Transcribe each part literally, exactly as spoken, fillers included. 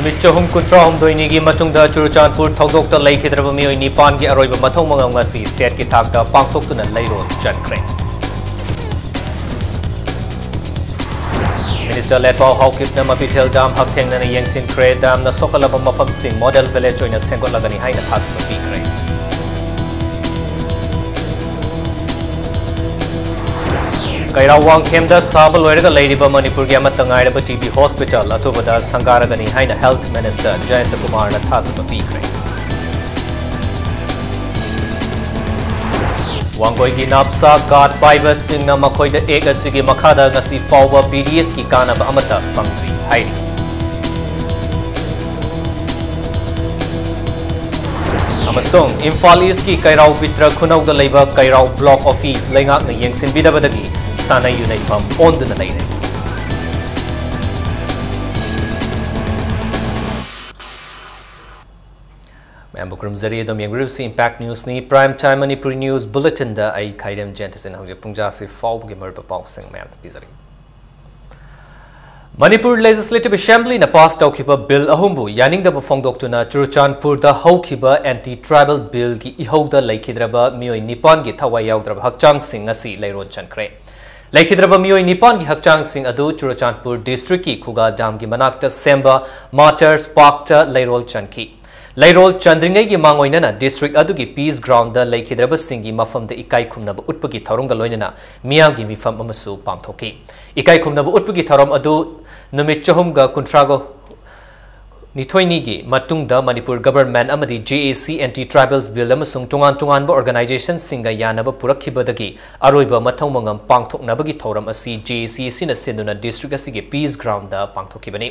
ꯅꯨꯃꯤꯠ ꯆꯍꯨꯝ ꯀꯨꯟꯊ꯭ꯔꯥ ꯍꯨꯝꯗꯣꯏꯅꯤꯒꯤ ꯃꯇꯨꯡꯗ ꯆꯨꯔꯆꯥꯟꯄꯨꯔ ꯊꯧꯗꯣꯛꯇ ꯂꯩꯈꯤꯗ꯭ꯔꯕ ꯃꯤꯑꯣꯏ ꯅꯤꯄꯥꯟꯒꯤ ꯑꯔꯣꯏꯕ ꯃꯊꯧ ꯃꯉꯝ ꯉꯁꯤ stateꯀꯤ ꯊꯥꯛꯇ ꯄꯥꯡꯊꯣꯛꯇꯨꯅ ꯂꯩꯔꯣꯟ ꯆꯟꯈ꯭ꯔꯦ꯫ Minister ꯂꯦꯠꯄꯥꯎ ꯍꯥꯎꯀꯤꯞꯅ ꯃꯄꯤꯊꯦꯜ dam ꯍꯛꯊꯦꯡꯅꯅ ꯌꯦꯡꯁꯤꯟꯈ꯭ꯔꯦ꯫ Damꯅ ꯁꯣꯛꯍꯜꯂꯕ ꯃꯐꯝꯁꯤꯡ model village ꯑꯣꯏꯅ ꯁꯦꯝꯒꯠꯂꯒꯅꯤ ꯍꯥꯏꯅ ꯊꯥꯖꯕ ꯄꯤꯈ꯭ꯔꯦ꯫ ꯀꯩꯔꯥꯎ ꯋꯥꯡꯈꯦꯝꯗ ꯁꯥꯕ ꯂꯣꯏꯔꯒ ꯂꯩꯔꯤꯕ ꯃꯅꯤꯄꯨꯔꯒꯤ ꯑꯃꯠꯇ ꯉꯥꯏꯔꯕ TB hospital ꯑꯊꯨꯕꯗ ꯁꯪꯒꯥꯔꯒꯅꯤ ꯍꯥꯏꯅ Health Minister ꯖꯌꯟꯇ ꯀꯨꯃꯥꯔꯅ ꯊꯥꯖꯕ ꯄꯤꯈ꯭ꯔꯦ꯫ ꯋꯥꯡꯒꯣꯏꯒꯤ ꯅꯥꯞꯁꯥ card ꯄꯥꯏꯕꯁꯤꯡꯅ ꯃꯈꯣꯏꯗ Act ꯑꯁꯤꯒꯤ ꯃꯈꯥꯗ ꯉꯁꯤ ꯐꯥꯎꯕ PDSꯀꯤ ꯀꯥꯟꯅꯕ ꯑꯃꯠꯇ ꯐꯪꯗ꯭ꯔꯤ ꯍꯥꯏꯔꯤ꯫ ꯑꯃꯁꯨꯡ ꯏꯝꯐꯥꯜ Eastꯀꯤ ꯀꯩꯔꯥꯎ ꯕꯤꯇ꯭ꯔ ꯈꯨꯅꯧꯗ ꯂꯩꯕ ꯀꯩꯔꯥꯎ block office ꯂꯩꯉꯥꯛꯅ ꯌꯦꯡꯁꯤꯟꯕꯤꯗꯕꯗꯒꯤ ꯁꯥꯟꯅ ꯌꯨꯅꯩꯐꯝ ꯑꯣꯟꯗꯨꯅ ꯂꯩꯔꯦ꯫ ꯃꯌꯥꯝꯕꯨ ꯈꯨꯔꯨꯝꯖꯔꯤ꯫ ꯑꯗꯣꯝ ꯌꯦꯡꯕꯤꯔꯤꯕꯁꯤ Impact Newsꯅꯤ꯫ Prime Time Manipuri news bulletinꯗ ꯑꯩ ꯈꯥꯏꯔꯦꯝ ꯖꯌꯟꯇꯁꯤꯅ ꯍꯧꯖꯤꯛ ꯄꯨꯡꯖꯥꯁꯤ ꯐꯥꯎꯕꯒꯤ ꯃꯔꯨꯑꯣꯏꯕ ꯄꯥꯎꯁꯤꯡ ꯃꯌꯥꯝꯗ ꯄꯤꯖꯔꯤ꯫ ꯃꯅꯤꯄꯨꯔ Legislative Assemblyꯅ pass ꯇꯧꯈꯤꯕ bill ꯑꯍꯨꯝꯕꯨ ꯌꯥꯅꯤꯡꯗꯕ ꯐꯣꯡꯗꯣꯛꯇꯨꯅ ꯆꯨꯔꯆꯥꯟꯄꯨꯔꯗ ꯍꯧꯈꯤꯕ anti tribal billꯒꯤ ꯏꯍꯧꯗ ꯂꯩꯈꯤꯗ꯭ꯔꯕ ꯃꯤꯑꯣꯏ ꯅꯤꯄꯥꯟꯒꯤ ꯊꯋꯥꯏ ꯌꯥꯎꯗ꯭ꯔꯕ ꯍꯛꯆꯥꯡꯁꯤꯡ ꯉꯁꯤ ꯂꯩꯔꯣꯟ ꯆꯟꯈ꯭ꯔꯦ꯫ ꯂꯩꯈꯤꯗ꯭ꯔꯕ ꯃꯤꯑꯣꯏ ꯅꯤꯄꯥꯟꯒꯤ ꯍꯛꯆꯥꯡꯁꯤꯡ ꯑꯗꯨ ꯆꯨꯔꯆꯥꯟꯄꯨꯔ districtꯀꯤ ꯈꯨꯒꯥ damꯒꯤ ꯃꯅꯥꯛꯇ ꯁꯦꯝꯕ Martyrs Parkꯇ ꯂꯩꯔꯣꯜ ꯆꯟꯈꯤ꯫ ꯂꯩꯔꯣꯜ ꯆꯟꯗ꯭ꯔꯤꯉꯩꯒꯤ ꯃꯥꯡꯑꯣꯏꯅꯅ district ꯑꯗꯨꯒꯤ peace groundꯗ ꯂꯩꯈꯤꯗ꯭ꯔꯕꯁꯤꯡꯒꯤ ꯃꯐꯝꯗ ꯏꯀꯥꯏ ꯈꯨꯝꯅꯕ ꯎꯠꯄꯒꯤ ꯊꯧꯔꯝꯒ ꯂꯣꯏꯅꯅ ꯃꯤꯌꯥꯝꯒꯤ ꯃꯤꯐꯝ ꯑꯃꯁꯨ ꯄꯥꯡꯊꯣꯛꯈꯤ꯫ ꯏꯀꯥꯏ ꯈꯨꯝꯅꯕ ꯎꯠꯄꯒꯤ ꯊꯧꯔꯝ ꯑꯗꯨ ꯅꯨꯃꯤꯠ ꯆꯍꯨꯝꯒ ꯀꯨꯟꯊ꯭ꯔꯥꯒ ꯅꯤꯊꯣꯏꯅꯤꯒꯤ ꯃꯇꯨꯡꯗ ꯃꯅꯤꯄꯨꯔ government ꯑꯃꯗꯤ JAC anti tribals bill ꯑꯃꯁꯨꯡ ꯇꯣꯉꯥꯟ ꯇꯣꯉꯥꯟꯕ organizationꯁꯤꯡꯒ ꯌꯥꯅꯕ ꯄꯨꯔꯛꯈꯤꯕꯗꯒꯤ ꯑꯔꯣꯏꯕ ꯃꯊꯧ ꯃꯉꯝ ꯄꯥꯡꯊꯣꯛꯅꯕꯒꯤ ꯊꯧꯔꯝ ꯑꯁꯤ JAC ꯑꯁꯤꯅ ꯁꯤꯟꯗꯨꯅ district ꯑꯁꯤꯒꯤ peace groundꯗ ꯄꯥꯡꯊꯣꯛꯈꯤꯕꯅꯤ꯫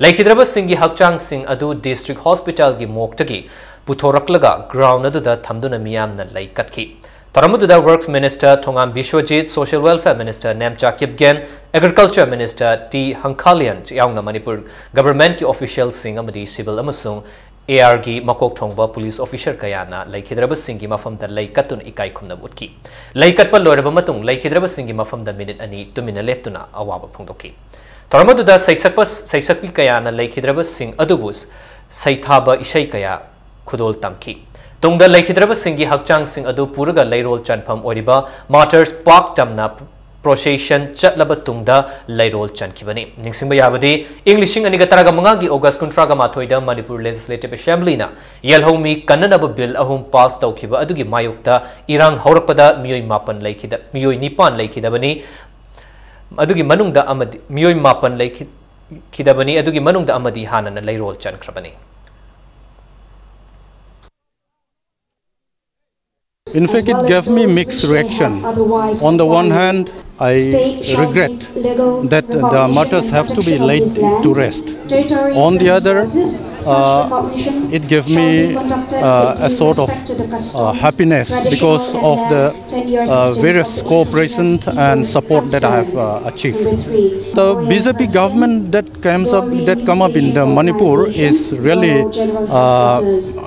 ꯂꯩꯈꯤꯗ꯭ꯔꯕꯁꯤꯡꯒꯤ ꯍꯛꯆꯥꯡꯁꯤꯡ ꯑꯗꯨ district hospitalꯒꯤ morgueꯇꯒꯤ ꯄꯨꯊꯣꯔꯛꯂꯒ ground ꯑꯗꯨꯗ ꯊꯝꯗꯨꯅ ꯃꯤꯌꯥꯝꯅ ꯂꯩ ꯀꯠꯈꯤ꯫ ꯊꯧꯔꯝ ꯑꯗꯨꯗ Works Minister Thongam Biswajit, Social Welfare Minister Nemcha Kipgen, Agriculture Minister T Hangkhalian ꯌꯥꯎꯅ ꯃꯅꯤꯄꯨꯔ governmentꯀꯤ officialꯁꯤꯡ ꯑꯃꯗꯤ civil ꯑꯃꯁꯨꯡ ARꯒꯤ ꯃꯀꯣꯛ ꯊꯣꯡꯕ police officer ꯀꯌꯥꯅ ꯂꯩꯈꯤꯗ꯭ꯔꯕꯁꯤꯡꯒꯤ ꯃꯐꯝꯗ ꯂꯩ ꯀꯠꯇꯨꯅ ꯏꯀꯥꯏ ꯈꯨꯝꯅꯕ ꯎꯠꯈꯤ꯫ ꯂꯩ ꯀꯠꯄ ꯂꯣꯏꯔꯕ ꯃꯇꯨꯡ ꯂꯩꯈꯤꯗ꯭ꯔꯕꯁꯤꯡꯒꯤ ꯃꯐꯝꯗ minute ꯑꯅꯤ ꯇꯨꯃꯤꯟꯅ ꯂꯦꯞꯇꯨꯅ ꯑꯋꯥꯕ ꯐꯣꯡꯗꯣꯛꯈꯤ꯫ ꯊꯧꯔꯝ ꯑꯗꯨꯗ ꯁꯩꯁꯛꯄ ꯁꯩꯁꯛꯄꯤ ꯀꯌꯥꯅ ꯂꯩꯈꯤꯗ꯭ꯔꯕꯁꯤꯡ ꯑꯗꯨꯕꯨ ꯁꯩꯊꯥꯕ ꯏꯁꯩ ꯀꯌꯥ ꯈꯨꯗꯣꯜ ꯇꯝꯈꯤ꯫ ꯇꯨꯡꯗ ꯂꯩꯈꯤꯗ꯭ꯔꯕꯁꯤꯡꯒꯤ ꯍꯛꯆꯥꯡꯁꯤꯡ ꯑꯗꯨ ꯄꯨꯔꯒ ꯂꯩꯔꯣꯜ ꯆꯟꯐꯝ ꯑꯣꯏꯔꯤꯕ ꯃꯥꯔꯇꯔꯁ ꯄꯥꯔꯛ ꯇꯝꯅ ꯄ꯭ꯔꯣꯁꯦꯁꯟ ꯆꯠꯂꯕ ꯇꯨꯡꯗ ꯂꯩꯔꯣꯜ ꯆꯟꯈꯤꯕꯅꯤ꯫ ꯅꯤꯡꯁꯤꯡꯕ ꯌꯥꯕꯗꯤ, ꯏꯪ ꯂꯤꯁꯤꯡ ꯑꯅꯤꯒ ꯇꯔꯥꯃꯉꯥꯒꯤ ꯑꯣꯒꯁ ꯀꯨꯟꯊ꯭ꯔꯥꯃꯥꯊꯣꯏꯗ ꯃꯅꯤꯄꯨꯔ ꯂꯦꯖꯤꯁꯂꯦꯇꯤꯚ ꯑꯦꯁꯦꯝꯕ꯭ꯂꯤꯅ ꯌꯦꯜꯍꯧꯃꯤ ꯀꯟꯅꯅꯕ ꯕꯤꯜ ꯑꯍꯨꯝ ꯄꯥꯁ ꯇꯧꯈꯤꯕ ꯑꯗꯨꯒꯤ ꯃꯥꯌꯣꯛꯇ ꯏꯔꯥꯡ ꯍꯧꯔꯛꯄꯗ ꯃꯤꯑꯣꯏ ꯃꯥꯄꯟ ꯂꯩꯈꯤꯗ-, ꯃꯤꯑꯣꯏ ꯅꯤꯄꯥꯟ ꯂꯩꯈꯤꯗꯕꯅꯤ꯫ ꯑꯗꯨꯒꯤ ꯃꯅꯨꯡꯗ ꯑꯃꯗꯤ, ꯃꯤꯑꯣꯏ ꯃꯥꯄꯟ ꯂꯩꯈꯤꯗꯕꯅꯤ, ꯑꯗꯨꯒꯤ ꯃꯅꯨꯡꯗ ꯑꯃꯗꯤ ꯍꯥꯟꯅꯅ ꯂꯩꯔꯣꯜ ꯆꯟꯈ꯭ꯔꯕꯅꯤ꯫ In fact, it gave me mixed reaction. On the one hand, I regret that the martyrs have to be laid to rest. On the other, uh, it gave me uh, a sort of uh, happiness because of the uh, various cooperation and support that I have uh, achieved. The B J P government that comes up, that come up in the Manipur is really uh,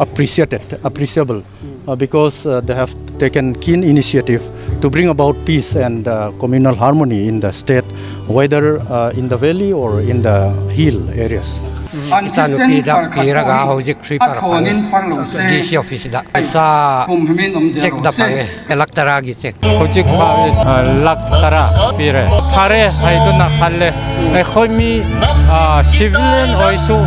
appreciated, appreciable, uh, because uh, they have taken keen initiative to bring about peace and uh, communal harmony in the state, whether uh, in the valley or in the hill areas. ꯏꯆꯥꯅꯨꯄꯤꯗ ꯄꯤꯔꯒ ꯍꯧꯖꯤꯛ sweeper ꯐꯪꯉꯦ꯫ ꯗꯤ ꯁꯤ ꯑꯣꯐꯤꯁꯇ ꯄꯩꯁꯥ ꯆꯦꯛꯇ ꯐꯪꯉꯦ꯫ ꯂꯥꯛ ꯇꯔꯥꯒꯤ check. ꯍꯧꯖꯤꯛ ꯐꯥꯎ, ꯑ, ꯂꯥꯛ ꯇꯔꯥ ꯄꯤꯔꯦ꯫ ꯐꯔꯦ ꯍꯥꯏꯗꯨꯅ ꯈꯜꯂꯦ꯫ ꯑꯩꯈꯣꯏ ꯃꯤ, ꯑ, ꯁꯤꯚꯤꯂꯤꯌꯟ ꯑꯣꯏꯁꯨ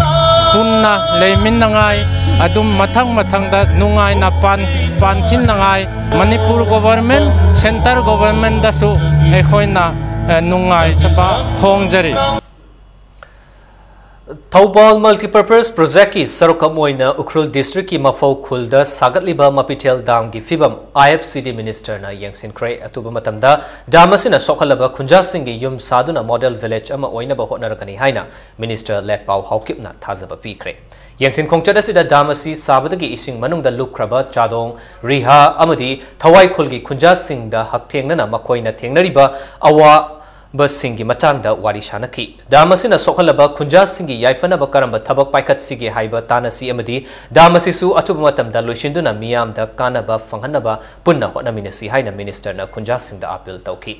ꯄꯨꯟꯅ ꯂꯩꯃꯤꯟꯅꯉꯥꯏ, ꯑꯗꯨꯝ ꯃꯊꯪ ꯃꯊꯪꯗ ꯅꯨꯡꯉꯥꯏꯅ ꯄꯥꯟ-, ꯄꯥꯟꯁꯤꯟꯅꯉꯥꯏ ꯃꯅꯤꯄꯨꯔ ꯒꯣꯚꯔꯟꯃꯦꯟ, ꯁꯦꯟꯇꯔ ꯒꯣꯚꯔꯟꯃꯦꯟꯗꯁꯨ ꯑꯩꯈꯣꯏꯅ, ꯑ, ꯅꯨꯡꯉꯥꯏꯖꯕ ꯐꯣꯡꯖꯔꯤ꯫ ꯊꯧꯕꯥꯜ ꯃꯜꯇꯤꯄꯔꯄꯁ ꯄ꯭ꯔꯣꯖꯦꯛꯀꯤ ꯁꯔꯨꯛ ꯑꯃ ꯑꯣꯏꯅ ꯎꯈ꯭ꯔꯨꯜ ꯗꯤꯁꯇ꯭ꯔꯤꯛꯀꯤ ꯃꯐꯧ ꯈꯨꯜꯗ ꯁꯥꯒꯠꯂꯤꯕ ꯃꯄꯤꯊꯦꯜ ꯗꯥꯝꯒꯤ ꯐꯤꯕꯝ ꯑꯥꯏ ꯑꯦꯐ ꯁꯤ ꯗꯤ ꯃꯤꯅꯤꯁꯇꯔꯅ ꯌꯦꯡꯁꯤꯟꯈ꯭ꯔꯦ꯫ ꯑꯊꯨꯕ ꯃꯇꯝꯗ ꯗꯥꯝ ꯑꯁꯤꯅ ꯁꯣꯛꯍꯜꯂꯕ ꯈꯨꯟꯖꯥꯁꯤꯡꯒꯤ ꯌꯨꯝ ꯁꯥꯗꯨꯅ ꯃꯣꯗꯦꯜ ꯚꯤꯂꯦꯖ ꯑꯃ ꯑꯣꯏꯅꯕ ꯍꯣꯠꯅꯔꯒꯅꯤ ꯍꯥꯏꯅ ꯃꯤꯅꯤꯁꯇꯔ ꯂꯦꯠꯄꯥꯎ ꯍꯥꯎꯀꯤꯞꯅ ꯊꯥꯖꯕ ꯄꯤꯈ꯭ꯔꯦ꯫ ꯌꯦꯡꯁꯤꯟ ꯈꯣꯡꯆꯠ ꯑꯁꯤꯗ ꯗꯥꯝ ꯑꯁꯤ ꯁꯥꯕꯗꯒꯤ ꯏꯁꯤꯡ ꯃꯅꯨꯡꯗ ꯂꯨꯞꯈ꯭ꯔꯕ ꯆꯥꯗꯣꯡ, ꯔꯤꯍꯥ ꯑꯃꯗꯤ ꯊꯋꯥꯏ ꯈꯨꯜꯒꯤ ꯈꯨꯟꯖꯥꯁꯤꯡꯗ ꯍꯛꯊꯦꯡꯅꯅ ꯃꯈꯣꯏꯅ ꯊꯦꯡꯅꯔꯤꯕ ꯑꯋꯥ ꯕꯁꯁꯤꯡꯒꯤ ꯃꯇꯥꯡꯗ ꯋꯥꯔꯤ ꯁꯥꯅꯈꯤ꯫ ꯗꯥꯝ ꯑꯁꯤꯅ ꯁꯣꯛꯍꯜꯂꯕ ꯈꯨꯟꯖꯥꯁꯤꯡꯒꯤ ꯌꯥꯏꯐꯅꯕ ꯀꯔꯝꯕ ꯊꯕꯛ ꯄꯥꯏꯈꯠꯁꯤꯒꯦ ꯍꯥꯏꯕ ꯇꯥꯟꯅꯁꯤ ꯑꯃꯗꯤ ꯗꯥꯝ ꯑꯁꯤꯁꯨ ꯑꯊꯨꯕ ꯃꯇꯝꯗ ꯂꯣꯏꯁꯤꯟꯗꯨꯅ ꯃꯤꯌꯥꯝꯗ ꯀꯥꯟꯅꯕ ꯐꯪꯍꯟꯅꯕ ꯄꯨꯟꯅ ꯍꯣꯠꯅꯃꯤꯟꯅꯁꯤ ꯍꯥꯏꯅ ꯃꯤꯅꯤꯁꯇꯔꯅ ꯈꯨꯟꯖꯥꯁꯤꯡꯗ ꯑꯥꯄꯤꯜ ꯇꯧꯈꯤ꯫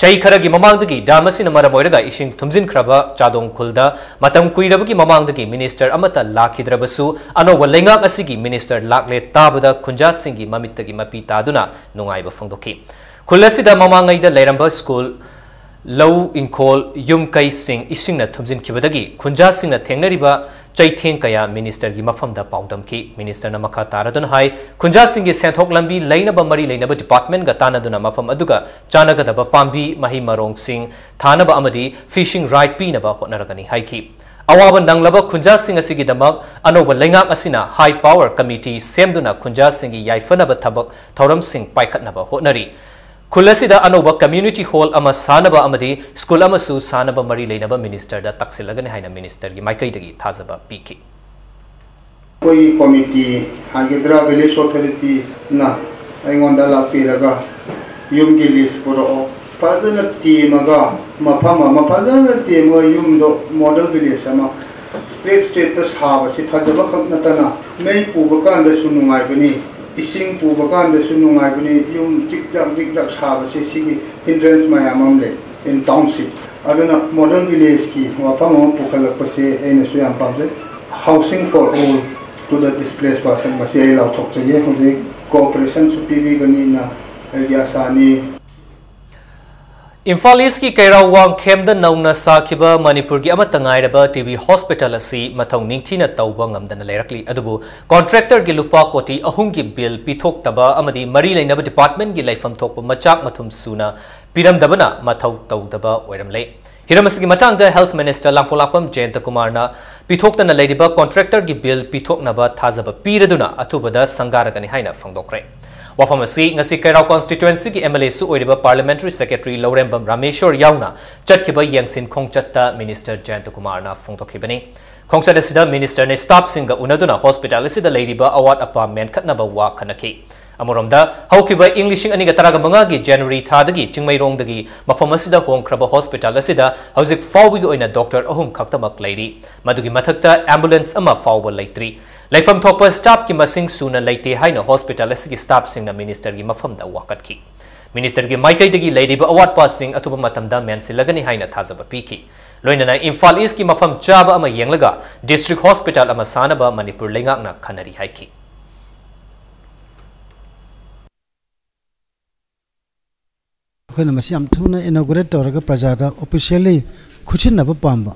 ꯆꯍꯤ ꯈꯔꯒꯤ ꯃꯃꯥꯡꯗꯒꯤ ꯗꯥꯝ ꯑꯁꯤꯅ ꯃꯔꯝ ꯑꯣꯏꯔꯒ ꯏꯁꯤꯡ ꯊꯨꯝꯖꯤꯟꯈ꯭ꯔꯕ ꯆꯥꯗꯣꯡ ꯈꯨꯜꯗ ꯃꯇꯝ ꯀꯨꯏꯔꯕꯒꯤ ꯃꯃꯥꯡꯗꯒꯤ ꯃꯤꯅꯤꯁꯇꯔ ꯑꯃꯠꯇ ꯂꯥꯛꯈꯤꯗ꯭ꯔꯕꯁꯨ, ꯑꯅꯧꯕ ꯂꯩꯉꯥꯛ ꯑꯁꯤꯒꯤ ꯃꯤꯅꯤꯁꯇꯔ ꯂꯥꯛꯂꯦ ꯇꯥꯕꯗ ꯈꯨꯟꯖꯥꯁꯤꯡꯒꯤ ꯃꯃꯤꯠꯇꯒꯤ ꯃꯄꯤ ꯇꯥꯗꯨꯅ ꯅꯨꯡꯉꯥꯏꯕ ꯐꯣꯡꯗꯣꯛꯈꯤ꯫ ꯈꯨꯜ ꯑꯁꯤꯗ ꯃꯃꯥꯡꯉꯩꯗ ꯂꯩꯔꯝꯕ ꯁ꯭ꯀꯨꯜ, ꯂꯧ ꯏꯪꯈꯣꯜ, ꯌꯨꯝ ꯀꯩꯁꯤꯡ ꯏꯁꯤꯡꯅ ꯊꯨꯝꯖꯤꯟꯈꯤꯕꯗꯒꯤ ꯈꯨꯟꯖꯥꯁꯤꯡꯅ ꯊꯦꯡꯅꯔꯤꯕ ꯆꯩꯊꯦꯡ ꯀꯌꯥ ꯃꯤꯅꯤꯁꯇꯔꯒꯤ ꯃꯐꯝꯗ ꯄꯥꯎꯗꯝꯈꯤ꯫ ꯃꯤꯅꯤꯁꯇꯔꯅ ꯃꯈꯥ ꯇꯥꯔꯗꯨꯅ ꯍꯥꯏ, ꯈꯨꯟꯖꯥꯁꯤꯡꯒꯤ ꯁꯦꯟꯊꯣꯛ ꯂꯝꯕꯤ ꯂꯩꯅꯕ ꯃꯔꯤ ꯂꯩꯅꯕ ꯗꯤꯄꯥꯔꯠꯃꯦꯟꯒ ꯇꯥꯟꯅꯗꯨꯅ ꯃꯐꯝ ꯑꯗꯨꯒ ꯆꯥꯟꯅꯒꯗꯕ ꯄꯥꯝꯕꯤ, ꯃꯍꯩ ꯃꯔꯣꯡꯁꯤꯡ ꯊꯥꯅꯕ ꯑꯃꯗꯤ fishing right ꯄꯤꯅꯕ ꯍꯣꯠꯅꯔꯒꯅꯤ ꯍꯥꯏꯈꯤ꯫ ꯑꯋꯥꯕ ꯅꯪꯂꯕ ꯈꯨꯟꯖꯥꯁꯤꯡ ꯑꯁꯤꯒꯤꯗꯃꯛ ꯑꯅꯧꯕ ꯂꯩꯉꯥꯛ ꯑꯁꯤꯅ high power committee ꯁꯦꯝꯗꯨꯅ ꯈꯨꯟꯖꯥꯁꯤꯡꯒꯤ ꯌꯥꯏꯐꯅꯕ ꯊꯕꯛ ꯊꯧꯔꯝꯁꯤꯡ ꯄꯥꯏꯈꯠꯅꯕ ꯍꯣꯠꯅꯔꯤ꯫ ꯈꯨꯜ ꯑꯁꯤꯗ ꯑꯅꯧꯕ community hall ꯑꯃ ꯁꯥꯅꯕ ꯑꯃꯗꯤ ꯁ꯭ꯀꯨꯜ ꯑꯃꯁꯨ ꯁꯥꯅꯕ ꯃꯔꯤ ꯂꯩꯅꯕ ꯃꯤꯅꯤꯁꯇꯔꯗ ꯇꯥꯛꯁꯤꯜꯂꯒꯅꯤ ꯍꯥꯏꯅ ꯃꯤꯅꯤꯁꯇꯔꯒꯤ ꯃꯥꯏꯀꯩꯗꯒꯤ ꯊꯥꯖꯕ ꯄꯤꯈꯤ꯫ ꯑꯩꯈꯣꯏꯒꯤ ꯀꯣꯃꯤꯇꯤ ꯍꯥꯏꯒꯗ꯭ꯔꯥ, ꯚꯤꯂꯦꯖ ꯑꯣꯊꯣꯔꯤꯇꯤꯅ ꯑꯩꯉꯣꯟꯗ ꯂꯥꯛꯄꯤꯔꯒ ꯌꯨꯝꯒꯤ ꯂꯤꯁ ꯄꯨꯔꯛꯑꯣ, ꯐꯖꯅ ꯇꯦꯝꯃꯒ, ꯃꯐꯝ ꯑꯃ ꯐꯖꯅ ꯇꯦꯝꯃꯒ ꯌꯨꯝꯗꯣ ꯃꯣꯗꯦꯜ ꯚꯤꯂꯦꯖ ꯑꯃ ꯁ꯭ꯇ꯭ꯔꯦꯠ ꯁ꯭ꯇ꯭ꯔꯦꯠꯇ ꯁꯥꯕꯁꯤ ꯐꯖꯕ ꯈꯛ ꯅꯠꯇꯅ ꯃꯩ ꯄꯨꯕ ꯀꯥꯟꯗꯁꯨ ꯅꯨꯡꯉꯥꯏꯕꯅꯤ, ꯏꯁꯤꯡ ꯄꯨꯕ ꯀꯥꯟꯗꯁꯨ ꯅꯨꯡꯉꯥꯏꯕꯅꯤ꯫ ꯌꯨꯝ ꯖꯤꯛ ꯖꯥꯛ ꯖꯤꯛ ꯖꯥꯛ ꯁꯥꯕꯁꯦ ꯁꯤꯒꯤ ꯍꯤꯟꯗ꯭ꯔꯦꯟꯁ ꯃꯌꯥꯝ ꯑꯃ ꯂꯩ in township꯫ ꯑꯗꯨꯅ ꯃꯣꯗꯦꯜ ꯚꯤꯂꯦꯖꯀꯤ ꯋꯥꯐꯝ ꯑꯃ ꯄꯨꯈꯠꯂꯛꯄꯁꯦ ꯑꯩꯅꯁꯨ ꯌꯥꯝ ꯄꯥꯝꯖꯩ꯫ Housing for all to the displaced person, ꯃꯁꯤ ꯑꯩ ꯂꯥꯎꯊꯣꯛꯆꯒꯦ꯫ ꯍꯧꯖꯤꯛ ꯀꯣꯑꯣꯄꯔꯦꯁꯟꯁꯨ ꯄꯤꯕꯤꯒꯅꯤꯅ ꯑꯩꯒꯤ ꯑꯁꯥꯅꯤ꯫ ꯏꯝꯐꯥꯜ ꯏꯁꯀꯤ ꯀꯩꯔꯥꯎ ꯋꯥꯡꯈꯦꯝꯗ ꯅꯧꯅ ꯁꯥꯈꯤꯕ ꯃꯅꯤꯄꯨꯔꯒꯤ ꯑꯃꯠꯇ ꯉꯥꯏꯔꯕ ꯇꯤ ꯕꯤ ꯍꯣꯁꯄꯤꯇꯥꯜ ꯑꯁꯤ ꯃꯊꯧ ꯅꯤꯡꯊꯤꯅ ꯇꯧꯕ ꯉꯝꯗꯅ ꯂꯩꯔꯛꯂꯤ꯫ ꯑꯗꯨꯕꯨ ꯀꯣꯟꯇ꯭ꯔꯦꯛꯇꯔꯒꯤ ꯂꯨꯄꯥ ꯀꯣꯇꯤ ꯑꯍꯨꯝꯒꯤ ꯕꯤꯜ ꯄꯤꯊꯣꯛꯇꯕ ꯑꯃꯗꯤ ꯃꯔꯤ ꯂꯩꯅꯕ ꯗꯤꯄꯥꯔꯠꯃꯦꯟꯒꯤ ꯂꯩꯐꯝ ꯊꯣꯛꯄ ꯃꯆꯥꯛ ꯃꯊꯨꯝ ꯁꯨꯅ ꯄꯤꯔꯝꯗꯕꯅ ꯃꯊꯧ ꯇꯧꯗꯕ ꯑꯣꯏꯔꯝꯂꯦ꯫ ꯍꯤꯔꯝ ꯑꯁꯤꯒꯤ ꯃꯇꯥꯡꯗ ꯍꯦꯜꯊ ꯃꯤꯅꯤꯁꯇꯔ ꯂꯥꯡꯄꯣꯛꯂꯥꯛꯄꯝ ꯖꯌꯟꯇꯀꯨꯃꯥꯔꯅ ꯄꯤꯊꯣꯛꯇꯅ ꯂꯩꯔꯤꯕ ꯀꯣꯟꯇ꯭ꯔꯦꯛꯇꯔꯒꯤ ꯕꯤꯜ ꯄꯤꯊꯣꯛꯅꯕ ꯊꯥꯖꯕ ꯄꯤꯔꯗꯨꯅ ꯑꯊꯨꯕꯗ ꯁꯪꯒꯥꯔꯒꯅꯤ ꯍꯥꯏꯅ ꯐꯣꯡꯗꯣꯛꯈ꯭ꯔꯦ꯫ ꯋꯥꯐꯝ ꯑꯁꯤ ꯉꯁꯤ ꯀꯩꯔꯥꯎ ꯀꯣꯟꯁꯇꯤꯇ꯭ꯋꯦꯟꯁꯤꯒꯤ ꯑꯦꯝ ꯑꯦꯜ ꯑꯦꯁꯨ ꯑꯣꯏꯔꯤꯕ ꯄꯥꯔꯂꯤꯌꯥꯃꯦꯟꯇꯔꯤ ꯁꯦꯀ꯭ꯔꯦꯇꯔꯤ ꯂꯧꯔꯦꯝꯕꯝ ꯔꯥꯃꯦꯁꯣꯔ ꯌꯥꯎꯅ ꯆꯠꯈꯤꯕ ꯌꯦꯡꯁꯤꯟ ꯈꯣꯡꯆꯠꯇ ꯃꯤꯅꯤꯁꯇꯔ ꯖꯌꯟꯇꯀꯨꯃꯥꯔꯅ ꯐꯣꯡꯗꯣꯛꯈꯤꯕꯅꯤ꯫ ꯈꯣꯡꯆꯠ ꯑꯁꯤꯗ ꯃꯤꯅꯤꯁꯇꯔꯅ ꯁ꯭ꯇꯥꯐꯁꯤꯡꯒ ꯎꯅꯗꯨꯅ ꯍꯣꯁꯄꯤꯇꯥꯜ ꯑꯁꯤꯗ ꯂꯩꯔꯤꯕ ꯑꯋꯥꯠ ꯑꯄꯥ ꯃꯦꯟꯈꯠꯅꯕ ꯋꯥ ꯈꯟꯅꯈꯤ꯫ ꯑꯃꯔꯣꯝꯗ, ꯍꯧꯈꯤꯕ ꯏꯪ ꯂꯤꯁꯤꯡ ꯑꯅꯤꯒ ꯇꯔꯥꯃꯉꯥꯒꯤ ꯖꯅꯋꯥꯔꯤ ꯊꯥꯗꯒꯤ ꯆꯤꯡꯃꯩꯔꯣꯡꯗꯒꯤ ꯃꯐꯝ ꯑꯁꯤꯗ ꯍꯣꯡꯈ꯭ꯔꯕ ꯍꯣꯁꯄꯤꯇꯥꯜ ꯑꯁꯤꯗ ꯍꯧꯖꯤꯛ ꯐꯥꯎꯕꯒꯤ ꯑꯣꯏꯅ ꯗꯣꯛꯇꯔ ꯑꯍꯨꯝ ꯈꯛꯇꯃꯛ ꯂꯩꯔꯤ꯫ ꯃꯗꯨꯒꯤ ꯃꯊꯛꯇ ꯑꯦꯝꯕꯨꯂꯦꯟꯁ ꯑꯃ ꯐꯥꯎꯕ ꯂꯩꯇ꯭ꯔꯤ꯫ ꯂꯩꯐꯝ ꯊꯣꯛꯄ ꯁ꯭ꯇꯥꯐꯀꯤ ꯃꯁꯤꯡ ꯁꯨꯅ ꯂꯩꯇꯦ ꯍꯥꯏꯅ ꯍꯣꯁꯄꯤꯇꯥꯜ ꯑꯁꯤꯒꯤ ꯁ꯭ꯇꯥꯐꯁꯤꯡꯅ ꯃꯤꯅꯤꯁꯇꯔꯒꯤ ꯃꯐꯝꯗ ꯋꯥꯀꯠꯈꯤ꯫ ꯃꯤꯅꯤꯁꯇꯔꯒꯤ ꯃꯥꯏꯀꯩꯗꯒꯤ ꯂꯩꯔꯤꯕ ꯑꯋꯥꯠꯄꯁꯤꯡ ꯑꯊꯨꯕ ꯃꯇꯝꯗ ꯃꯦꯟꯁꯤꯜꯂꯒꯅꯤ ꯍꯥꯏꯅ ꯊꯥꯖꯕ ꯄꯤꯈꯤ꯫ ꯂꯣꯏꯅꯅ ꯏꯝꯐꯥꯜ ꯏꯁꯀꯤ ꯃꯐꯝ ꯆꯥꯕ ꯑꯃ ꯌꯦꯡꯂꯒ ꯗꯤꯁꯇ꯭ꯔꯤꯛ ꯍꯣꯁꯄꯤꯇꯥꯜ ꯑꯃ ꯁꯥꯅꯕ ꯃꯅꯤꯄꯨꯔ ꯂꯩꯉꯥꯛꯅ ꯈꯟꯅꯔꯤ ꯍꯥꯏꯈꯤ꯫ ꯑꯩꯈꯣꯏꯅ ꯃꯁꯤ ꯌꯥꯝ ꯊꯨꯅ ꯏꯅꯣꯒ꯭ꯔꯦꯠ ꯇꯧꯔꯒ ꯄ꯭ꯔꯖꯥꯗ ꯑꯣꯐꯤꯁꯤꯌꯦꯜꯂꯤ ꯈꯨꯠꯁꯤꯟꯅꯕ ꯄꯥꯝꯕ꯫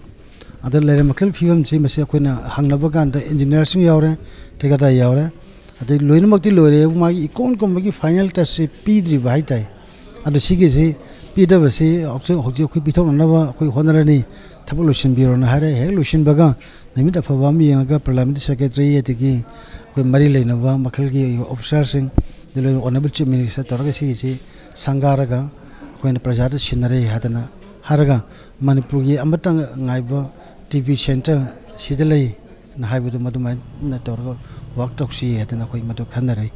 ꯑꯗ ꯂꯩꯔꯝꯕ ꯃꯈꯜ ꯐꯤꯕꯝꯁꯤ ꯃꯁꯤ ꯑꯩꯈꯣꯏꯅ ꯍꯪꯅꯕ ꯀꯥꯟꯗ ꯏꯟꯖꯤꯅꯤꯌꯥꯔꯁꯤꯡ ꯌꯥꯎꯔꯦ, ꯊꯤꯀꯥꯗꯥꯔ ꯌꯥꯎꯔꯦ, ꯑꯗꯩ ꯂꯣꯏꯅꯃꯛꯇꯤ ꯂꯣꯏꯔꯦ, ꯃꯥꯒꯤ ꯏꯀꯣꯟ ꯀꯣꯟꯕꯒꯤ ꯐꯥꯏꯅꯦꯜ ꯇꯆꯁꯤ ꯄꯤꯗ꯭ꯔꯤꯕ ꯍꯥꯏ ꯇꯥꯏ꯫ ꯑꯗꯣ ꯁꯤꯒꯤꯁꯤ ꯄꯤꯗꯕꯁꯤ ꯍꯧꯖꯤꯛ, ꯍꯧꯖꯤꯛ ꯑꯩꯈꯣꯏ ꯄꯤꯊꯣꯛꯅꯅꯕ ꯑꯩꯈꯣꯏ ꯍꯣꯠꯅꯔꯅꯤ, ꯊꯕꯛ ꯂꯣꯏꯁꯤꯟꯕꯤꯔꯣꯅ ꯍꯥꯏꯔꯦ꯫ ꯍꯦꯛ ꯂꯣꯏꯁꯤꯟꯕꯒ ꯅꯨꯃꯤꯠ ꯑꯐꯕ ꯑꯃ ꯌꯦꯡꯉꯒ ꯄꯥꯔꯂꯤꯌꯥꯃꯦꯟꯇꯔꯤ ꯁꯦꯀ꯭ꯔꯦꯇꯔꯤ ꯑꯗꯒꯤ ꯑꯩꯈꯣꯏ ꯃꯔꯤ ꯂꯩꯅꯕ ꯃꯈꯜꯒꯤ ꯑꯣꯐꯤꯁꯥꯔꯁꯤꯡ, ꯑꯗꯩ ꯂꯣꯏꯅ ꯑꯣꯅꯔꯦꯕꯜ ꯆꯤꯐ ꯃꯤꯅꯤꯁꯇꯔ ꯇꯧꯔꯒ ꯁꯤꯒꯤꯁꯤ ꯁꯪꯒꯥꯔꯒ ꯑꯩꯈꯣꯏꯅ ꯄ꯭ꯔꯖꯥꯗ ꯁꯤꯟꯅꯔꯦ ꯍꯥꯏꯗꯅ ꯍꯥꯏꯔꯒ ꯃꯅꯤꯄꯨꯔꯒꯤ ꯑꯃꯠꯇ ꯉꯥꯏꯕ ꯇꯤ ꯕꯤ ꯁꯦꯟꯇꯔ ꯁꯤꯗ ꯂꯩꯅ ꯍꯥꯏꯕꯗꯨ ꯃꯗꯨꯃꯥꯏꯅ ꯇꯧꯔꯒ ꯋꯥꯛ ꯇꯧꯁꯤ ꯍꯥꯏꯗꯅ ꯑꯩꯈꯣꯏ ꯃꯗꯨ ꯈꯟꯅꯔꯦ꯫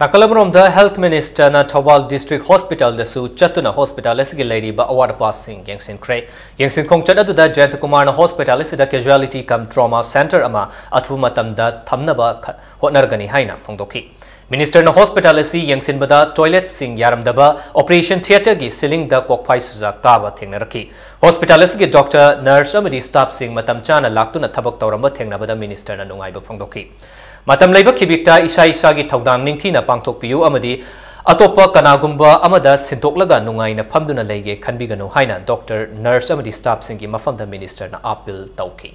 ꯅꯥꯀꯜ ꯑꯃꯔꯣꯝꯗ, ꯍꯦꯜꯊ ꯃꯤꯅꯤꯁꯇꯔꯅ ꯊꯧꯕꯥꯜ ꯗꯤꯁꯇ꯭ꯔꯤꯛ ꯍꯣꯁꯄꯤꯇꯥꯜꯗꯁꯨ ꯆꯠꯇꯨꯅ ꯍꯣꯁꯄꯤꯇꯥꯜ ꯑꯁꯤꯒꯤ ꯂꯩꯔꯤꯕ ꯑꯋꯥꯠ ꯑꯄꯥꯁꯤꯡ ꯌꯦꯡꯁꯤꯟꯈ꯭ꯔꯦ꯫ ꯌꯦꯡꯁꯤꯟ ꯈꯣꯡꯆꯠ ꯑꯗꯨꯗ ꯖꯌꯟꯇ ꯀꯨꯃꯥꯔꯅ ꯍꯣꯁꯄꯤꯇꯥꯜ ꯑꯁꯤꯗ casualty cum trauma centre ꯑꯃ ꯑꯊꯨꯕ ꯃꯇꯝꯗ ꯊꯝꯅꯕ ꯈ-, ꯍꯣꯠꯅꯔꯒꯅꯤ ꯍꯥꯏꯅ ꯐꯣꯡꯗꯣꯛꯈꯤ꯫ ꯃꯤꯅꯤꯁꯇꯔꯅ ꯍꯣꯁꯄꯤꯇꯥꯜ ꯑꯁꯤ ꯌꯦꯡꯁꯤꯟꯕꯗ ꯇꯣꯏꯂꯦꯠꯁꯤꯡ ꯌꯥꯔꯝꯗꯕ, ꯑꯣꯄꯔꯦꯁꯟ ꯊꯤꯌꯦꯇꯔꯒꯤ ꯁꯤꯂꯤꯡꯗ ꯀꯣꯛꯐꯥꯏ ꯆꯨꯖꯥꯛ ꯀꯥꯕ ꯊꯦꯡꯅꯔꯛꯈꯤ꯫ ꯍꯣꯁꯄꯤꯇꯥꯜ ꯑꯁꯤꯒꯤ ꯗꯣꯛꯇꯔ, ꯅꯔꯁ ꯑꯃꯗꯤ ꯁ꯭ꯇꯥꯐꯁꯤꯡ ꯃꯇꯝ ꯆꯥꯅ ꯂꯥꯛꯇꯨꯅ ꯊꯕꯛ ꯇꯧꯔꯝꯕ ꯊꯦꯡꯅꯕꯗ ꯃꯤꯅꯤꯁꯇꯔꯅ ꯅꯨꯡꯉꯥꯏꯕ ꯐꯣꯡꯗꯣꯛꯈꯤ꯫ ꯃꯇꯝ ꯂꯩꯕ ꯈꯤꯕꯤꯛꯇ ꯏꯁꯥ ꯏꯁꯥꯒꯤ ꯊꯧꯗꯥꯡ ꯅꯤꯡꯊꯤꯅ ꯄꯥꯡꯊꯣꯛꯄꯤꯌꯨ ꯑꯃꯗꯤ ꯑꯇꯣꯞꯄ ꯀꯅꯥꯒꯨꯝꯕ ꯑꯃꯗ ꯁꯤꯟꯗꯣꯛꯂꯒ ꯅꯨꯡꯉꯥꯏꯅ ꯐꯝꯗꯨꯅ ꯂꯩꯒꯦ ꯈꯟꯕꯤꯒꯅꯨ ꯍꯥꯏꯅ ꯗꯣꯛꯇꯔ, ꯅꯔꯁ ꯑꯃꯗꯤ ꯁ꯭ꯇꯥꯐꯁꯤꯡꯒꯤ ꯃꯐꯝꯗ ꯃꯤꯅꯤꯁꯇꯔꯅ ꯑꯥꯄꯤꯜ ꯇꯧꯈꯤ꯫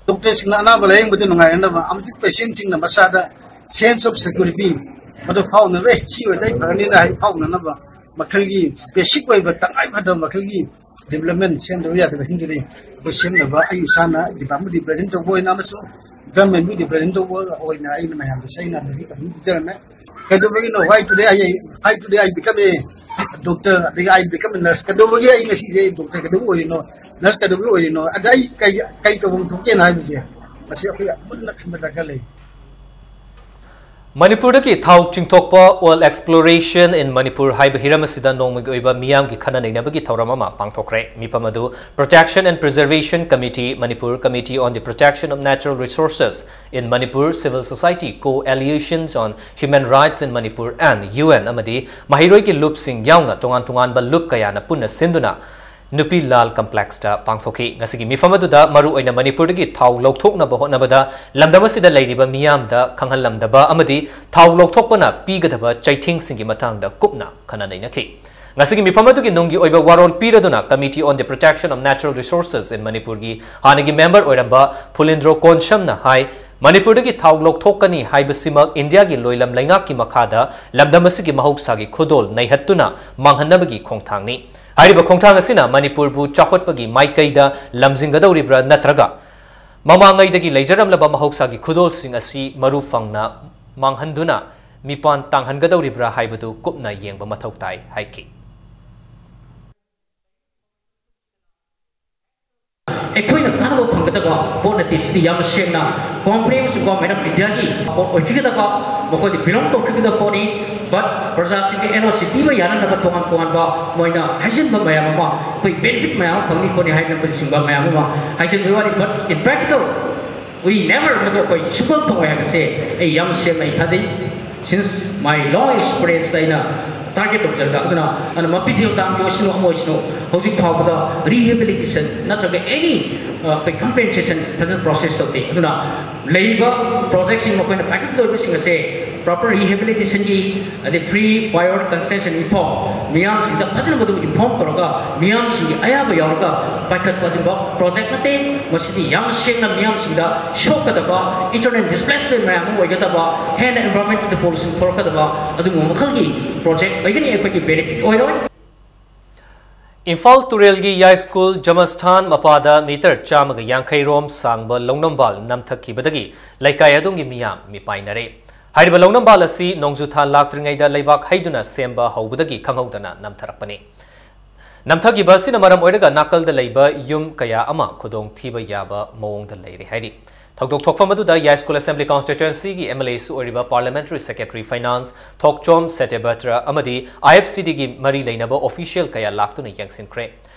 ꯗꯣꯛꯇꯔꯁꯤꯡꯅ ꯑꯅꯥꯕ ꯂꯥꯌꯦꯡꯕꯗ ꯅꯨꯡꯉꯥꯏꯅꯅꯕ ꯑꯃꯗꯤ ꯄꯦꯁꯦꯟꯁꯤꯡꯅ ꯃꯁꯥꯗ sense of security ꯃꯗꯨ ꯐꯥꯎꯅꯕ, "ꯑꯦ, ꯁꯤ ꯑꯣꯏꯔꯗꯤ ꯑꯩ ꯐꯔꯅꯤꯅ" ꯍꯥꯏ ꯐꯥꯎꯅꯅꯕ ꯃꯈꯜꯒꯤ ꯕꯦꯁꯤꯛ ꯑꯣꯏꯕ ꯇꯉꯥꯏ ꯐꯗꯕ ꯃꯈꯜꯒꯤ ꯗꯤꯕ꯭ꯂꯞꯃꯦꯟ ꯁꯦꯝꯗꯕ ꯌꯥꯗꯕꯁꯤꯡꯗꯨꯅꯤ꯫ ꯑꯩꯈꯣꯏ ꯁꯦꯝꯅꯕ ꯑꯩ ꯏꯁꯥꯅ ꯗꯤꯄꯥꯔꯠꯃꯦꯟ ꯔꯤꯄ꯭ꯔꯖꯦꯟ ꯇꯧꯕ ꯑꯣꯏꯅ ꯑꯃꯁꯨꯡ ꯒꯚꯔꯟꯃꯦꯟꯕꯨ ꯔꯤꯄ꯭ꯔꯖꯦꯟ ꯇꯧꯕ ꯑꯣꯏꯅ ꯑꯩꯅ ꯃꯌꯥꯝꯗ ꯆꯩꯅꯕꯒꯤ complain ꯄꯤꯖꯔꯝꯃꯦ꯫ ꯀꯩꯗꯧꯕꯒꯤꯅꯣ? Why today I, why today I become a doctor, ꯑꯗꯒꯤ I become a nurse? ꯀꯩꯗꯧꯕꯒꯤ ꯑꯩ ꯉꯁꯤꯁꯦ ꯗꯣꯛꯇꯔ ꯀꯩꯗꯧꯕ ꯑꯣꯏꯔꯤꯅꯣ, ꯅꯔꯁ ꯀꯩꯗꯧꯕꯒꯤ ꯑꯣꯏꯔꯤꯅꯣ? ꯑꯗ ꯑꯩ ꯀꯩ, ꯀꯩ ꯇꯧꯐꯝ ꯊꯣꯛꯀꯦꯅ ꯍꯥꯏꯕꯁꯦ ꯃꯁꯤ ꯑꯩꯈꯣꯏ ꯃꯨꯟꯅ ꯈꯟꯕ ꯗꯔꯀꯥꯔ ꯂꯩ꯫ ꯃꯅꯤꯄꯨꯔꯗꯒꯤ ꯊꯥꯎ ꯆꯤꯡꯊꯣꯛꯄ, Oil Exploration in Manipur ꯍꯥꯏꯕ ꯍꯤꯔꯝ ꯑꯁꯤꯗ ꯅꯣꯡꯃꯒꯤ ꯑꯣꯏꯕ ꯃꯤꯌꯥꯝꯒꯤ ꯈꯟꯅ ꯅꯩꯅꯕꯒꯤ ꯊꯧꯔꯝ ꯑꯃ ꯄꯥꯡꯊꯣꯛꯈ꯭ꯔꯦ꯫ ꯃꯤꯐꯝ ꯑꯗꯨ Protection and Preservation Committee, Manipur Committee on the Protection of Natural Resources in Manipur, Civil Society Coalitions on Human Rights in Manipur and U N ꯑꯃꯗꯤ ꯃꯍꯩꯔꯣꯏꯒꯤ ꯂꯨꯞꯁꯤꯡ ꯌꯥꯎꯅ ꯇꯣꯉꯥꯟ ꯇꯣꯉꯥꯟꯕ ꯂꯨꯞ ꯀꯌꯥꯅ ꯄꯨꯟꯅ ꯁꯤꯟꯗꯨꯅ ꯅꯨꯄꯤ ꯂꯥꯜ ꯀꯝꯄ꯭ꯂꯦꯛꯁꯇ ꯄꯥꯡꯊꯣꯛꯈꯤ꯫ ꯉꯁꯤꯒꯤ ꯃꯤꯐꯝ ꯑꯗꯨꯗ ꯃꯔꯨꯑꯣꯏꯅ ꯃꯅꯤꯄꯨꯔꯗꯒꯤ ꯊꯥꯎ ꯂꯧꯊꯣꯛꯅꯕ ꯍꯣꯠꯅꯕꯗ ꯂꯝꯗꯝ ꯑꯁꯤꯗ ꯂꯩꯔꯤꯕ ꯃꯤꯌꯥꯝꯗ ꯈꯪꯍꯜꯂꯝꯗꯕ ꯑꯃꯗꯤ ꯊꯥꯎ ꯂꯧꯊꯣꯛꯄꯅ ꯄꯤꯒꯗꯕ ꯆꯩꯊꯦꯡꯁꯤꯡꯒꯤ ꯃꯇꯥꯡꯗ ꯀꯨꯞꯅ ꯈꯟꯅ ꯅꯩꯅꯈꯤ꯫ ꯉꯁꯤꯒꯤ ꯃꯤꯐꯝ ꯑꯗꯨꯒꯤ ꯅꯨꯡꯒꯤ ꯑꯣꯏꯕ ꯋꯥꯔꯣꯜ ꯄꯤꯔꯗꯨꯅ Committee on the Protection of Natural Resources in Manipurꯒꯤ ꯍꯥꯟꯅꯒꯤ ꯃꯦꯝꯕꯔ ꯑꯣꯏꯔꯝꯕ ꯐꯨꯂꯤꯟꯗ꯭ꯔꯣ ꯀꯣꯟꯁꯝꯅ ꯍꯥꯏ, ꯃꯅꯤꯄꯨꯔꯗꯒꯤ ꯊꯥꯎ ꯂꯧꯊꯣꯛꯀꯅꯤ ꯍꯥꯏꯕꯁꯤꯃꯛ ꯏꯟꯗꯤꯌꯥꯒꯤ ꯂꯣꯏꯂꯝ ꯂꯩꯉꯥꯛꯀꯤ ꯃꯈꯥꯗ ꯂꯝꯗꯝ ꯑꯁꯤꯒꯤ ꯃꯍꯧꯁꯥꯒꯤ ꯈꯨꯗꯣꯜ ꯅꯩꯍꯠꯇꯨꯅ ꯃꯥꯡꯍꯟꯅꯕꯒꯤ ꯈꯣꯡꯊꯥꯡꯅꯤ꯫ ꯍꯥꯏꯔꯤꯕ ꯈꯣꯡꯊꯥꯡ ꯑꯁꯤꯅ ꯃꯅꯤꯄꯨꯔꯕꯨ ꯆꯥꯎꯈꯠꯄꯒꯤ ꯃꯥꯏꯀꯩꯗ ꯂꯝꯖꯤꯡꯒꯗꯧꯔꯤꯕ꯭ꯔꯥ ꯅꯠꯇ꯭ꯔꯒ ꯃꯃꯥꯡꯉꯩꯗꯒꯤ ꯂꯩꯖꯔꯝꯂꯕ ꯃꯍꯧꯁꯥꯒꯤ ꯈꯨꯗꯣꯜꯁꯤꯡ ꯑꯁꯤ ꯃꯔꯨ ꯐꯪꯅ ꯃꯥꯡꯍꯟꯗꯨꯅ ꯃꯤꯄꯥꯟ ꯇꯥꯡꯍꯟꯒꯗꯧꯔꯤꯕ꯭ꯔꯥ ꯍꯥꯏꯕꯗꯨ ꯀꯨꯞꯅ ꯌꯦꯡꯕ ꯃꯊꯧ ꯇꯥꯏ ꯍꯥꯏꯈꯤ꯫ ꯑꯩꯈꯣꯏꯅ ꯀꯥꯟꯅꯕ ꯐꯪꯒꯗꯕ ꯄꯣꯠ ꯅꯠꯇꯦ꯫ ꯁꯤꯗꯤ ꯌꯥꯝ ꯁꯦꯡꯅ ꯀꯣꯝꯄꯅꯤ ꯑꯃꯁꯨꯡ ꯒꯣꯔꯃꯦꯟ ꯑꯣꯐ ꯏꯟꯗꯤꯌꯥꯒꯤ ꯄꯣꯠ ꯑꯣꯏꯕꯤꯒꯗꯕ, ꯃꯈꯣꯏꯗꯤ ꯕꯤꯂꯣꯡ ꯇꯧꯕꯤꯒꯗꯕ ꯄꯣꯠꯅꯤ꯫ ꯕꯠ ꯄ꯭ꯔꯖꯥꯁꯤꯡꯒꯤ ꯑꯦꯟ ꯑꯣ ꯁꯤ ꯄꯤꯕ ꯌꯥꯅꯅꯕ ꯇꯣꯉꯥꯟ ꯇꯣꯉꯥꯟꯕ ꯃꯣꯏꯅ ꯍꯥꯏꯖꯤꯟꯕ ꯃꯌꯥꯝ ꯑꯃ, ꯑꯩꯈꯣꯏ ꯕꯦꯅꯤꯐꯤꯠ ꯃꯌꯥꯝ ꯑꯃ ꯐꯪꯅꯤ ꯈꯣꯠꯅꯤ ꯍꯥꯏꯅꯕꯅꯆꯤꯡꯕ ꯃꯌꯥꯝ ꯑꯃ ꯍꯥꯏꯖꯤꯟꯕꯒꯤ ꯋꯥꯅꯤ꯫ But in practical, we never, ꯃꯗꯨ ꯑꯩꯈꯣꯏ ꯁꯨꯡꯐꯪ ꯐꯪꯉꯣꯏ ꯍꯥꯏꯕꯁꯦ ꯑꯩ ꯌꯥꯝ ꯁꯦꯡꯅ ꯑꯩ ꯊꯥꯖꯩ꯫ Since my long experience ꯑꯩꯅ ꯇꯥꯔꯒꯦꯠ ꯇꯧꯖꯔꯒ, ꯑꯗꯨꯅ, ꯑꯗꯨꯅ ꯃꯄꯤꯊꯦꯜ ꯇꯥꯡꯕꯤ ꯑꯣꯏꯁꯅꯨ, ꯑꯃ ꯑꯣꯏꯁꯅꯨ, ꯍꯧꯖꯤꯛ ꯐꯥꯎꯕꯗ ꯔꯤꯍꯦꯕꯤꯂꯤꯇꯦꯁꯟ ꯅꯠꯇ꯭ꯔꯒ ꯑꯦꯅꯤ, ꯑ, ꯑꯩꯈꯣꯏ ꯀꯝꯄꯦꯟꯁꯦꯁꯟ ꯐꯖꯅ ꯄ꯭ꯔꯣꯁꯦꯁ ꯇꯧꯗꯦ꯫ ꯑꯗꯨꯅ ꯂꯩꯔꯤꯕ ꯄ꯭ꯔꯣꯖꯦꯛꯁꯤꯡ ꯃꯈꯣꯏꯅ ꯄꯥꯏꯈꯠꯀꯗꯧꯔꯤꯕꯁꯤꯡ ꯑꯁꯦ ꯄ꯭ꯔꯣꯄꯔ ꯔꯤꯍꯦꯕꯤꯂꯤꯇꯦꯁꯟꯒꯤ ꯑꯗꯩ ꯐ꯭ꯔꯤ ꯄ꯭ꯔꯥꯏꯌꯣꯔ ꯀꯟꯁꯦꯁꯟ ꯏꯟꯐꯣꯝ ꯃꯤꯌꯥꯝꯁꯤꯡꯗ ꯐꯖꯅ ꯃꯗꯨ ꯏꯟꯐꯣꯝ ꯇꯧꯔꯒ ꯃꯤꯌꯥꯝꯁꯤꯡꯒꯤ ꯑꯌꯥꯕ ꯌꯥꯎꯔꯒ ꯄꯥꯏꯈꯠꯄ ꯑꯗꯨꯝꯕ ꯄ꯭ꯔꯣꯖꯦꯛ ꯅꯠꯇꯦ꯫ ꯃꯁꯤꯗꯤ ꯌꯥꯝ ꯁꯦꯡꯅ ꯃꯤꯌꯥꯝꯁꯤꯡꯗ ꯁꯣꯛꯀꯗꯕ, ꯏꯟꯇꯔꯅꯦꯜ ꯗꯤꯁꯄ꯭ꯂꯦꯁꯃꯦꯟ ꯃꯌꯥꯝ ꯑꯃ ꯑꯣꯏꯒꯗꯕ, ꯍꯦꯟꯅ ꯏꯟꯚꯥꯏꯔꯣꯟꯃꯦꯟꯇꯦꯜ ꯄꯣꯂꯨꯁꯟ ꯊꯣꯛꯂꯛꯀꯗꯕ ꯑꯗꯨꯒꯨꯝꯕ ꯃꯈꯜꯒꯤ ꯄ꯭ꯔꯣꯖꯦꯛ ꯑꯣꯏꯒꯅꯤ꯫ ꯑꯩꯈꯣꯏꯒꯤ ꯕꯦꯅꯤꯐꯤꯠ ꯑꯣꯏꯔꯣꯏ꯫ ꯏꯝꯐꯥꯜ ꯇꯨꯔꯦꯜꯒꯤ ꯌꯥꯏꯁ꯭ꯀꯨꯜ ꯖꯃꯁꯊꯥꯟ ꯃꯄꯥꯗ ꯃꯤꯇꯔ ꯆꯥꯝꯃꯒ ꯌꯥꯡꯈꯩ ꯔꯣꯝ ꯁꯥꯡꯕ ꯂꯧꯅꯝꯕꯥꯜ ꯅꯝꯊꯈꯤꯕꯗꯒꯤ ꯂꯩꯀꯥꯏ ꯑꯗꯨꯒꯤ ꯃꯤꯌꯥꯝ ꯃꯤꯄꯥꯏꯅꯔꯦ꯫ ꯍꯥꯏꯔꯤꯕ ꯂꯧꯅꯝꯕꯥꯜ ꯑꯁꯤ ꯅꯣꯡꯖꯨ ꯊꯥ ꯂꯥꯛꯇ꯭ꯔꯤꯉꯩꯗ ꯂꯩꯕꯥꯛ ꯍꯩꯗꯨꯅ ꯁꯦꯝꯕ ꯍꯧꯕꯗꯒꯤ ꯈꯪꯍꯧꯗꯅ ꯅꯝꯊꯔꯛꯄꯅꯤ꯫ ꯅꯝꯊꯈꯤꯕ ꯑꯁꯤꯅ ꯃꯔꯝ ꯑꯣꯏꯔꯒ ꯅꯥꯀꯜꯗ ꯂꯩꯕ ꯌꯨꯝ ꯀꯌꯥ ꯑꯃ ꯈꯨꯗꯣꯡ ꯊꯤꯕ ꯌꯥꯕ ꯃꯑꯣꯡꯗ ꯂꯩꯔꯦ ꯍꯥꯏꯔꯤ꯫ ꯊꯧꯗꯣꯛ ꯊꯣꯛꯐꯝ ꯑꯗꯨꯗ ꯌꯥꯏꯁ꯭ꯀꯨꯜ Assembly Constituency ꯒꯤ M L A ꯁꯨ ꯑꯣꯏꯔꯤꯕ Parliamentary Secretary Finance ꯊꯣꯛꯆꯣꯝ ꯁꯇ꯭ꯌꯕ꯭ꯔꯇ ꯑꯃꯗꯤ I F C D ꯒꯤ ꯃꯔꯤ ꯂꯩꯅꯕ official ꯀꯌꯥ ꯂꯥꯛꯇꯨꯅ ꯌꯦꯡꯁꯤꯟꯈ꯭ꯔꯦ꯫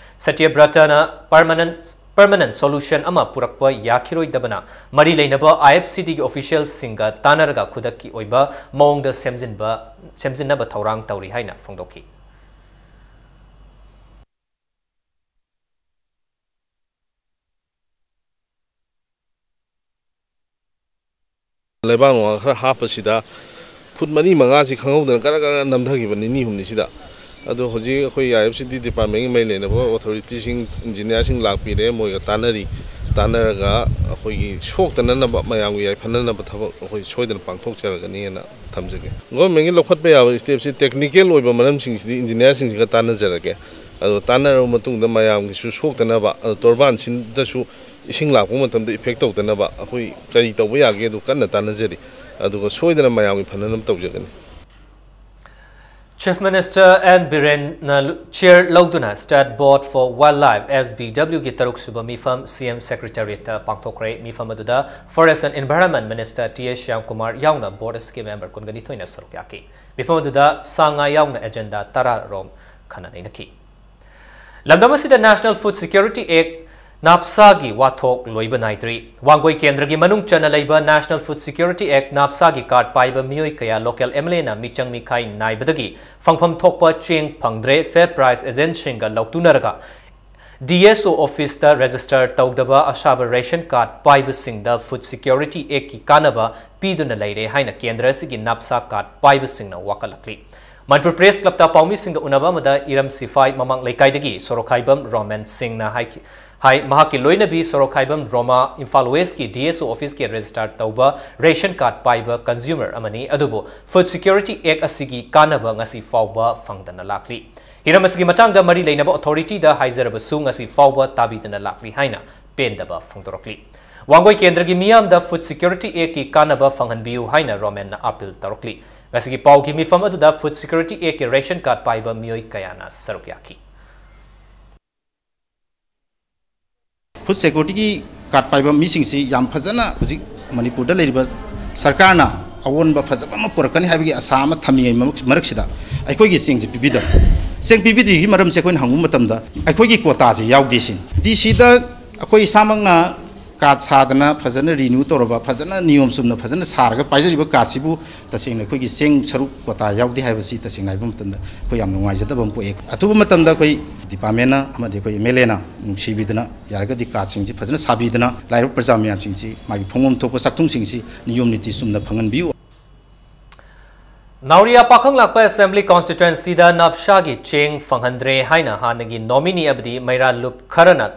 ꯁꯇ꯭ꯌꯕ꯭ꯔꯇꯅ permanent, permanent solution ꯑꯃ ꯄꯨꯔꯛꯄ ꯌꯥꯈꯤꯔꯣꯏꯗꯕꯅ ꯃꯔꯤ ꯂꯩꯅꯕ I F C D ꯒꯤ official ꯁꯤꯡꯒ ꯇꯥꯟꯅꯔꯒ ꯈꯨꯗꯛꯀꯤ ꯑꯣꯏꯕ ꯃꯑꯣꯡꯗ ꯁꯦꯝꯖꯤꯟꯕ, ꯁꯦꯝꯖꯤꯟꯅꯕ ꯊꯧꯔꯥꯡ ꯇꯧꯔꯤ ꯍꯥꯏꯅ ꯐꯣꯡꯗꯣꯛꯈꯤ꯫ ꯂꯩꯕꯥꯛ ꯅꯨꯡꯕꯥꯛ ꯈꯔ ꯍꯥꯞꯄꯁꯤꯗ ꯐꯨꯠ ꯃꯔꯤ ꯃꯉꯥꯁꯤ ꯈꯪꯍꯧꯗꯅ ꯒꯔ ꯒꯔ ꯅꯝꯊꯈꯤꯕ ꯅꯤꯅꯤ ꯍꯨꯝꯅꯤꯁꯤꯗ꯫ ꯑꯗꯣ ꯍꯧꯖꯤꯛ ꯑꯩꯈꯣꯏ I F C D department ꯒꯤ ꯃꯔꯤ ꯂꯩꯅꯕ authority ꯁꯤꯡ, engineer ꯁꯤꯡ ꯂꯥꯛꯄꯤꯔꯦ, ꯃꯣꯏꯒ ꯇꯥꯟꯅꯔꯤ꯫ ꯇꯥꯟꯅꯔꯒ ꯑꯩꯈꯣꯏꯒꯤ ꯁꯣꯛꯇꯅꯅꯕ, ꯃꯌꯥꯝꯒꯤ ꯌꯥꯏꯐꯅꯅꯕ ꯊꯕꯛ ꯑꯩꯈꯣꯏ ꯁꯣꯏꯗꯅ ꯄꯥꯡꯊꯣꯛꯆꯔꯒꯅꯤꯅ ꯊꯝꯖꯒꯦ꯫ Government ꯀꯤ ꯂꯧꯈꯠꯄ ꯌꯥꯕ step ꯁꯤ technical ꯑꯣꯏꯕ ꯃꯔꯝꯁꯤꯡꯁꯤꯗꯤ engineer ꯁꯤꯡꯁꯤꯒ ꯇꯥꯟꯅꯖꯔꯒꯦ꯫ ꯑꯗꯣ ꯇꯥꯟꯅꯔꯕ ꯃꯇꯨꯡꯗ ꯃꯌꯥꯝꯒꯤꯁꯨ ꯁꯣꯛꯇꯅꯕ, ꯑꯗꯣ ꯇꯣꯔꯕꯥꯟꯁꯤꯗꯁꯨ ꯏꯁꯤꯡ ꯂꯥꯛꯄ ꯃꯇꯝꯗ effect ꯇꯧꯗꯅꯕ ꯑꯩꯈꯣꯏ ꯀꯔꯤ ꯇꯧꯕ ꯌꯥꯒꯦ ꯑꯗꯨ ꯀꯟꯅ ꯇꯥꯟꯅꯖꯔꯤ꯫ ꯑꯗꯨꯒ ꯁꯣꯏꯗꯅ ꯃꯌꯥꯝꯒꯤ ꯐꯅꯅꯕ ꯇꯧꯖꯒꯅꯤ꯫ Chief Minister N Birenꯅ ꯂꯨ-, chair ꯂꯧꯗꯨꯅ State Board for Wildlife, S B W ꯒꯤ ꯇꯔꯨꯛ ꯁꯨꯕ ꯃꯤꯐꯝ C M Secretariat ꯇ ꯄꯥꯡꯊꯣꯛꯈ꯭ꯔꯦ꯫ ꯃꯤꯐꯝ ꯑꯗꯨꯗ Forest and Environment Minister T A Shyamkumar ꯌꯥꯎꯅ board ꯑꯁꯤꯒꯤ member ꯀꯨꯟꯒ ꯅꯤꯊꯣꯏꯅ ꯁꯔꯨꯛ ꯌꯥꯈꯤ꯫ ꯃꯤꯐꯝ ꯑꯗꯨꯗ ꯁꯥ ꯉꯥ ꯌꯥꯎꯅ agenda ꯇꯔꯥ ꯔꯣꯝ ꯈꯟꯅ ꯅꯩꯅꯈꯤ꯫ ꯂꯝꯗꯝ ꯑꯁꯤꯗ National Food Security Act, NAFSA ꯒꯤ ꯋꯥꯊꯣꯛ ꯂꯣꯏꯕ ꯅꯥꯏꯗ꯭ꯔꯤ꯫ ꯋꯥꯡꯒꯣꯏ ꯀꯦꯟꯗ꯭ꯔꯒꯤ ꯃꯅꯨꯡ ꯆꯟꯅ ꯂꯩꯕ National Food Security Act, NAFSA ꯒꯤ card ꯄꯥꯏꯕ ꯃꯤꯑꯣꯏ ꯀꯌꯥ local M L A ꯅ ꯃꯤꯆꯪ ꯃꯤꯈꯥꯏ ꯅꯥꯏꯕꯗꯒꯤ ꯐꯪꯐꯝ ꯊꯣꯛꯄ ꯆꯦꯡ ꯐꯪꯗ꯭ꯔꯦ꯫ Fair Price agent ꯁꯤꯡꯒ ꯂꯧꯇꯨꯅꯔꯒ D S O office ꯇ register ꯇꯧꯗꯕ ꯑꯁꯥꯕ ration card ꯄꯥꯏꯕꯁꯤꯡꯗ Food Security Act ꯀꯤ ꯀꯥꯟꯅꯕ ꯄꯤꯗꯨꯅ ꯂꯩꯔꯦ ꯍꯥꯏꯅ ꯀꯦꯟꯗ꯭ꯔ ꯑꯁꯤꯒꯤ NAFSA card ꯄꯥꯏꯕꯁꯤꯡꯅ ꯋꯥꯀꯠꯂꯛꯂꯤ꯫ Manipur Press Club ꯇ ꯄꯥꯎꯃꯤꯁꯤꯡꯒ ꯎꯅꯕ ꯑꯃꯗ ꯏꯔꯝ ꯁꯤꯐꯥꯏ ꯃꯃꯥꯡ ꯂꯩꯀꯥꯏꯗꯒꯤ ꯁꯣꯔꯣꯛꯈꯥꯏꯕꯝ ꯔꯣꯃꯦꯟ ꯁꯤꯡꯅ ꯍꯥꯏꯈꯤ, ꯍꯥꯏ, ꯃꯍꯥꯛꯀꯤ ꯂꯣꯏꯅꯕꯤ ꯁꯣꯔꯣꯛꯈꯥꯏꯕꯝ ꯔꯣꯃꯥ ꯏꯝꯐꯥꯜ West ꯀꯤ D S O office ꯀꯤ register ꯇꯧꯕ ration card ꯄꯥꯏꯕ consumer ꯑꯃꯅꯤ, ꯑꯗꯨꯕꯨ Food Security Act ꯑꯁꯤꯒꯤ ꯀꯥꯟꯅꯕ ꯉꯁꯤ ꯐꯥꯎꯕ ꯐꯪꯗꯅ ꯂꯥꯛꯂꯤ꯫ ꯍꯤꯔꯝ ꯑꯁꯤꯒꯤ ꯃꯇꯥꯡꯗ ꯃꯔꯤ ꯂꯩꯅꯕ authority ꯗ ꯍꯥꯏꯖꯔꯕꯁꯨ ꯉꯁꯤ ꯐꯥꯎꯕ ꯇꯥꯕꯤꯗꯅ ꯂꯥꯛꯂꯤ ꯍꯥꯏꯅ ꯄꯦꯟꯗꯕ ꯐꯣꯡꯗꯣꯔꯛꯂꯤ꯫ ꯋꯥꯡꯒꯣꯏ ꯀꯦꯟꯗ꯭ꯔꯒꯤ ꯃꯤꯌꯥꯝꯗ Food Security Act ꯀꯤ ꯀꯥꯟꯅꯕ ꯐꯪꯍꯟꯕꯤꯌꯨ ꯍꯥꯏꯅ ꯔꯣꯃꯦꯟꯅ appeal ꯇꯧꯔꯛꯂꯤ꯫ ꯉꯁꯤꯒꯤ ꯄꯥꯎꯒꯤ ꯃꯤꯐꯝ ꯑꯗꯨꯗ Food Security Act ꯀꯤ ration card ꯄꯥꯏꯕ ꯃꯤꯑꯣꯏ ꯀꯌꯥꯅ ꯁꯔꯨꯛ ꯌꯥꯈꯤ꯫ Food Security ꯒꯤ ꯀꯥꯔꯗ ꯄꯥꯏꯕ ꯃꯤꯁꯤꯡꯁꯤ ꯌꯥꯝ ꯐꯖꯅ ꯍꯧꯖꯤꯛ ꯃꯅꯤꯄꯨꯔꯗ ꯂꯩꯔꯤꯕ ꯁꯔꯀꯥꯔꯅ ꯑꯑꯣꯟꯕ ꯐꯖꯕ ꯑꯃ ꯄꯨꯔꯛꯀꯅꯤ ꯍꯥꯏꯕꯒꯤ ꯑꯁꯥ ꯑꯃ ꯊꯝꯃꯤꯉꯩ ꯃꯔꯛ-, ꯃꯔꯛꯁꯤꯗ ꯑꯩꯈꯣꯏꯒꯤ ꯆꯦꯡꯁꯤ ꯄꯤꯕꯤꯗꯕ, ꯆꯦꯡ ꯄꯤꯕꯤꯗ꯭ꯔꯤꯒꯤ ꯃꯔꯝꯁꯦ ꯑꯩꯈꯣꯏꯅ ꯍꯪꯕ ꯃꯇꯝꯗ ꯑꯩꯈꯣꯏꯒꯤ ꯀꯣꯇꯥꯁꯤ ꯌꯥꯎꯗꯦ ꯁꯤꯅꯤ꯫ ꯗꯤ ꯁꯤꯗ ꯑꯩꯈꯣꯏ ꯏꯁꯥꯃꯛꯅ ꯀꯥꯔꯗ ꯁꯥꯗꯅ ꯐꯖꯅ ꯔꯤꯅ꯭ꯌꯨ ꯇꯧꯔꯕ, ꯐꯖꯅ ꯅꯤꯌꯣꯝ ꯆꯨꯝꯅ ꯐꯖꯅ ꯁꯥꯔꯒ ꯄꯥꯏꯖꯔꯤꯕ ꯀꯥꯔꯗꯁꯤꯕꯨ ꯇꯁꯦꯡꯅ ꯑꯩꯈꯣꯏꯒꯤ ꯆꯦꯡ ꯁꯔꯨꯛ ꯀꯣꯇꯥ ꯌꯥꯎꯗꯦ ꯍꯥꯏꯕꯁꯤ ꯇꯁꯦꯡꯅ ꯍꯥꯏꯕ ꯃꯇꯝꯗ ꯑꯩꯈꯣꯏ ꯌꯥꯝ ꯅꯨꯡꯉꯥꯏꯖꯗꯕ ꯑꯃ ꯄꯣꯛꯑꯦ꯫ ꯑꯊꯨꯕ ꯃꯇꯝꯗ ꯑꯩꯈꯣꯏ ꯗꯤꯄꯥꯔꯠꯃꯦꯟꯅ ꯑꯃꯗꯤ ꯑꯩꯈꯣꯏ ꯑꯦꯝ ꯑꯦꯜ ꯑꯦꯅ ꯅꯨꯡꯁꯤꯕꯤꯗꯨꯅ ꯌꯥꯔꯒꯗꯤ ꯀꯥꯔꯗꯁꯤꯡꯁꯤ ꯐꯖꯅ ꯁꯥꯕꯤꯗꯨꯅ ꯂꯥꯏꯔꯕ ꯄ꯭ꯔꯖꯥ ꯃꯌꯥꯝꯁꯤꯡꯁꯤ ꯃꯥꯒꯤ ꯐꯪꯐꯝ ꯊꯣꯛꯄ ꯆꯥꯛꯊꯨꯡꯁꯤꯡꯁꯤ ꯅꯤꯌꯣꯝ ꯅꯤꯇꯤ ꯆꯨꯝꯅ ꯐꯪꯍꯟꯕꯤꯌꯨ꯫ ꯅꯥꯎꯔꯤꯌꯥ ꯄꯥꯈꯪꯂꯥꯛꯄ ꯑꯦꯁꯦꯝꯕ꯭ꯂꯤ ꯀꯣꯟꯁꯇꯤꯇ꯭ꯋꯦꯟꯁꯤꯗ ꯅꯥꯞꯁꯥꯒꯤ ꯆꯦꯡ ꯐꯪꯍꯟꯗ꯭ꯔꯦ ꯍꯥꯏꯅ ꯍꯥꯟꯅꯒꯤ ꯅꯣꯃꯤꯅꯤ ꯑꯃꯗꯤ ꯃꯩꯔꯥ ꯂꯨꯞ ꯈꯔꯅ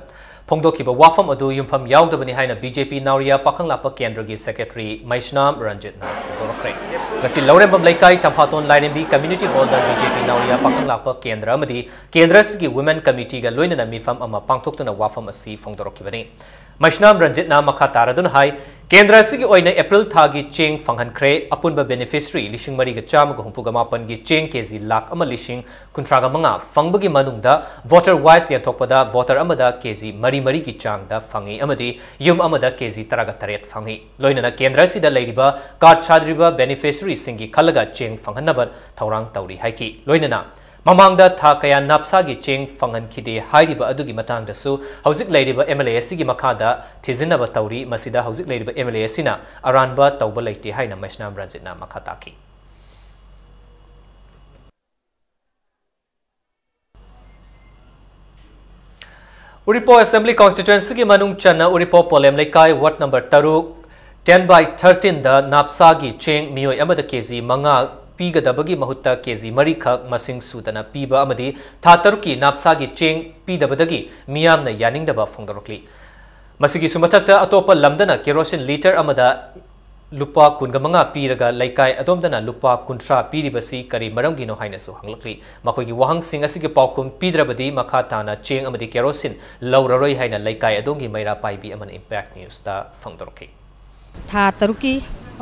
ꯐꯣꯡꯗꯣꯛꯈꯤꯕ ꯋꯥꯐꯝ ꯑꯗꯨ ꯌꯨꯝꯐꯝ ꯌꯥꯎꯗꯕꯅꯤ ꯍꯥꯏꯅ ꯕꯤ ꯖꯦ ꯄꯤ ꯅꯥꯎꯔꯤꯌꯥ ꯄꯥꯈꯪꯂꯥꯛꯄ ꯀꯦꯟꯗ꯭ꯔꯒꯤ ꯁꯦꯀ꯭ꯔꯦꯇꯔꯤ ꯃꯩꯁꯅꯥꯝ ꯔꯟꯖꯤꯠꯅ ꯁꯟꯗꯣꯔꯛꯈ꯭ꯔꯦ꯫ ꯉꯁꯤ ꯂꯧꯔꯦꯝꯕꯝ ꯂꯩꯀꯥꯏ ꯇꯝꯐꯥꯇꯣꯟ ꯂꯥꯏꯔꯦꯝꯕꯤ ꯀꯝꯃ꯭ꯌꯨꯅꯤꯇꯤ ꯍꯣꯜꯗ ꯕꯤ ꯖꯦ ꯄꯤ ꯅꯥꯎꯔꯤꯌꯥ ꯄꯥꯈꯪꯂꯥꯛꯄ ꯀꯦꯟꯗ꯭ꯔ ꯑꯃꯗꯤ ꯀꯦꯟꯗ꯭ꯔ ꯑꯁꯤꯒꯤ ꯋꯨꯃꯦꯟ ꯀꯃꯤꯇꯤꯒ ꯂꯣꯏꯅꯅ ꯃꯤꯐꯝ ꯑꯃ ꯄꯥꯡꯊꯣꯛꯇꯨꯅ ꯋꯥꯐꯝ ꯑꯁꯤ ꯐꯣꯡꯗꯣꯔꯛꯈꯤꯕꯅꯤ꯫ ꯃꯩꯁꯅꯥꯝ ꯔꯟꯖꯤꯠꯅ ꯃꯈꯥ ꯇꯥꯔꯗꯨꯅ ꯍꯥꯏ, ꯀꯦꯟꯗ꯭ꯔ ꯑꯁꯤꯒꯤ ꯑꯣꯏꯅ ꯑꯦꯄ꯭ꯔꯤꯜ ꯊꯥꯒꯤ ꯆꯦꯡ ꯐꯪꯍꯟꯈ꯭ꯔꯦ꯫ ꯑꯄꯨꯟꯕ ꯕꯦꯅꯤꯐꯤꯁꯔꯤ ꯂꯤꯁꯤꯡ ꯃꯔꯤꯒ ꯆꯥꯝꯃꯒ ꯍꯨꯝꯐꯨꯒ ꯃꯥꯄꯟꯒꯤ ꯆꯦꯡ ꯀꯦ ꯖꯤ ꯂꯥꯈ ꯑꯃ ꯂꯤꯁꯤꯡ ꯀꯨꯟꯊ꯭ꯔꯥꯒ ꯃꯉꯥ ꯐꯪꯕꯒꯤ ꯃꯅꯨꯡꯗ ꯚꯣꯇꯔ ꯋꯥꯏꯁ ꯌꯦꯟꯊꯣꯛꯄꯗ ꯚꯣꯇꯔ ꯑꯃꯗ ꯀꯦ ꯖꯤ ꯃꯔꯤ ꯃꯔꯤꯒꯤ ꯆꯥꯡꯗ ꯐꯪꯏ ꯑꯃꯗꯤ ꯌꯨꯝ ꯑꯃꯗ ꯀꯦ ꯖꯤ ꯇꯔꯥꯒ ꯇꯔꯦꯠ ꯐꯪꯏ꯫ ꯂꯣꯏꯅꯅ ꯀꯦꯟꯗ꯭ꯔ ꯑꯁꯤꯗ ꯂꯩꯔꯤꯕ ꯀꯥꯔꯗ ꯁꯥꯗ꯭ꯔꯤꯕ ꯕꯦꯅꯤꯐꯤꯁꯔꯤꯁꯤꯡꯒꯤ ꯈꯜꯂꯒ ꯆꯦꯡ ꯐꯪꯍꯟꯅꯕ ꯊꯧꯔꯥꯡ ꯇꯧꯔꯤ ꯍꯥꯏꯈꯤ꯫ ꯂꯣꯏꯅꯅ ꯃꯃꯥꯡꯗ ꯊꯥ ꯀꯌꯥ ꯅꯥꯞꯁꯥꯒꯤ ꯆꯦꯡ ꯐꯪꯍꯟꯈꯤꯗꯦ ꯍꯥꯏꯔꯤꯕ ꯑꯗꯨꯒꯤ ꯃꯇꯥꯡꯗꯁꯨ ꯍꯧꯖꯤꯛ ꯂꯩꯔꯤꯕ ꯑꯦꯝ ꯑꯦꯜ ꯑꯦ ꯑꯁꯤꯒꯤ ꯃꯈꯥꯗ ꯊꯤꯖꯤꯟꯅꯕ ꯇꯧꯔꯤ꯫ ꯃꯁꯤꯗ ꯍꯧꯖꯤꯛ ꯂꯩꯔꯤꯕ ꯑꯦꯝ ꯑꯦꯜ ꯑꯦ ꯑꯁꯤꯅ ꯑꯔꯥꯟꯕ ꯇꯧꯕ ꯂꯩꯇꯦ ꯍꯥꯏꯅ ꯃꯩꯁꯅꯥꯝ ꯔꯟꯖꯤꯠꯅ ꯃꯈꯥ ꯇꯥꯈꯤ꯫ ꯎꯔꯤꯄꯣꯛ ꯑꯦꯁꯦꯝꯕ꯭ꯂꯤ ꯀꯣꯟꯁꯇꯤꯇ꯭ꯋꯦꯟꯁꯤꯒꯤ ꯃꯅꯨꯡ ꯆꯟꯅ ꯎꯔꯤꯄꯣꯛ ꯄꯣꯂꯦꯝ ꯂꯩꯀꯥꯏ ꯋꯥꯔꯗ ꯅꯝꯕꯔ ꯇꯔꯨꯛ, ten by thirteen ꯗ ꯅꯥꯞꯁꯥꯒꯤ ꯆꯦꯡ ꯃꯤꯑꯣꯏ ꯑꯃꯗ ꯀꯦ ꯖꯤ ꯃꯉꯥ ꯄꯤꯒꯗꯕꯒꯤ ꯃꯍꯨꯠꯇ ꯀꯦ ꯖꯤ ꯃꯔꯤꯈꯛ ꯃꯁꯤꯡ ꯁꯨꯗꯅ ꯄꯤꯕ ꯑꯃꯗꯤ ꯊꯥ ꯇꯔꯨꯛꯀꯤ ꯅꯥꯞꯁꯥꯒꯤ ꯆꯦꯡ ꯄꯤꯗꯕꯗꯒꯤ ꯃꯤꯌꯥꯝꯅ ꯌꯥꯅꯤꯡꯗꯕ ꯐꯣꯡꯗꯣꯔꯛꯂꯤ꯫ ꯃꯁꯤꯒꯤꯁꯨ ꯃꯊꯛꯇ ꯑꯇꯣꯞꯄ ꯂꯝꯗꯅ ꯀꯦꯔꯣꯁꯤꯟ ꯂꯤꯇꯔ ꯑꯃꯗ ꯂꯨꯄꯥ ꯀꯨꯟꯒ ꯃꯉꯥ ꯄꯤꯔꯒ ꯂꯩꯀꯥꯏ ꯑꯗꯣꯝꯗꯅ ꯂꯨꯄꯥ ꯀꯨꯟꯊ꯭ꯔꯥ ꯄꯤꯔꯤꯕꯁꯤ ꯀꯔꯤ ꯃꯔꯝꯒꯤꯅꯣ ꯍꯥꯏꯅꯁꯨ ꯍꯪꯂꯛꯂꯤ꯫ ꯃꯈꯣꯏꯒꯤ ꯋꯥꯍꯪꯁꯤꯡ ꯑꯁꯤꯒꯤ ꯄꯥꯎꯈꯨꯝ ꯄꯤꯗ꯭ꯔꯕꯗꯤ ꯃꯈꯥ ꯇꯥꯅ ꯆꯦꯡ ꯑꯃꯗꯤ ꯀꯦꯔꯣꯁꯤꯟ ꯂꯧꯔꯔꯣꯏ ꯍꯥꯏꯅ ꯂꯩꯀꯥꯏ ꯑꯗꯣꯝꯒꯤ ꯃꯩꯔꯥ ꯄꯥꯏꯕꯤ ꯑꯃꯅ ꯏꯝꯄꯦꯛ ꯅ꯭ꯌꯨꯁꯇ ꯐꯣꯡꯗꯣꯔꯛꯈꯤ꯫ ꯊꯥ ꯇꯔꯨꯛꯀꯤ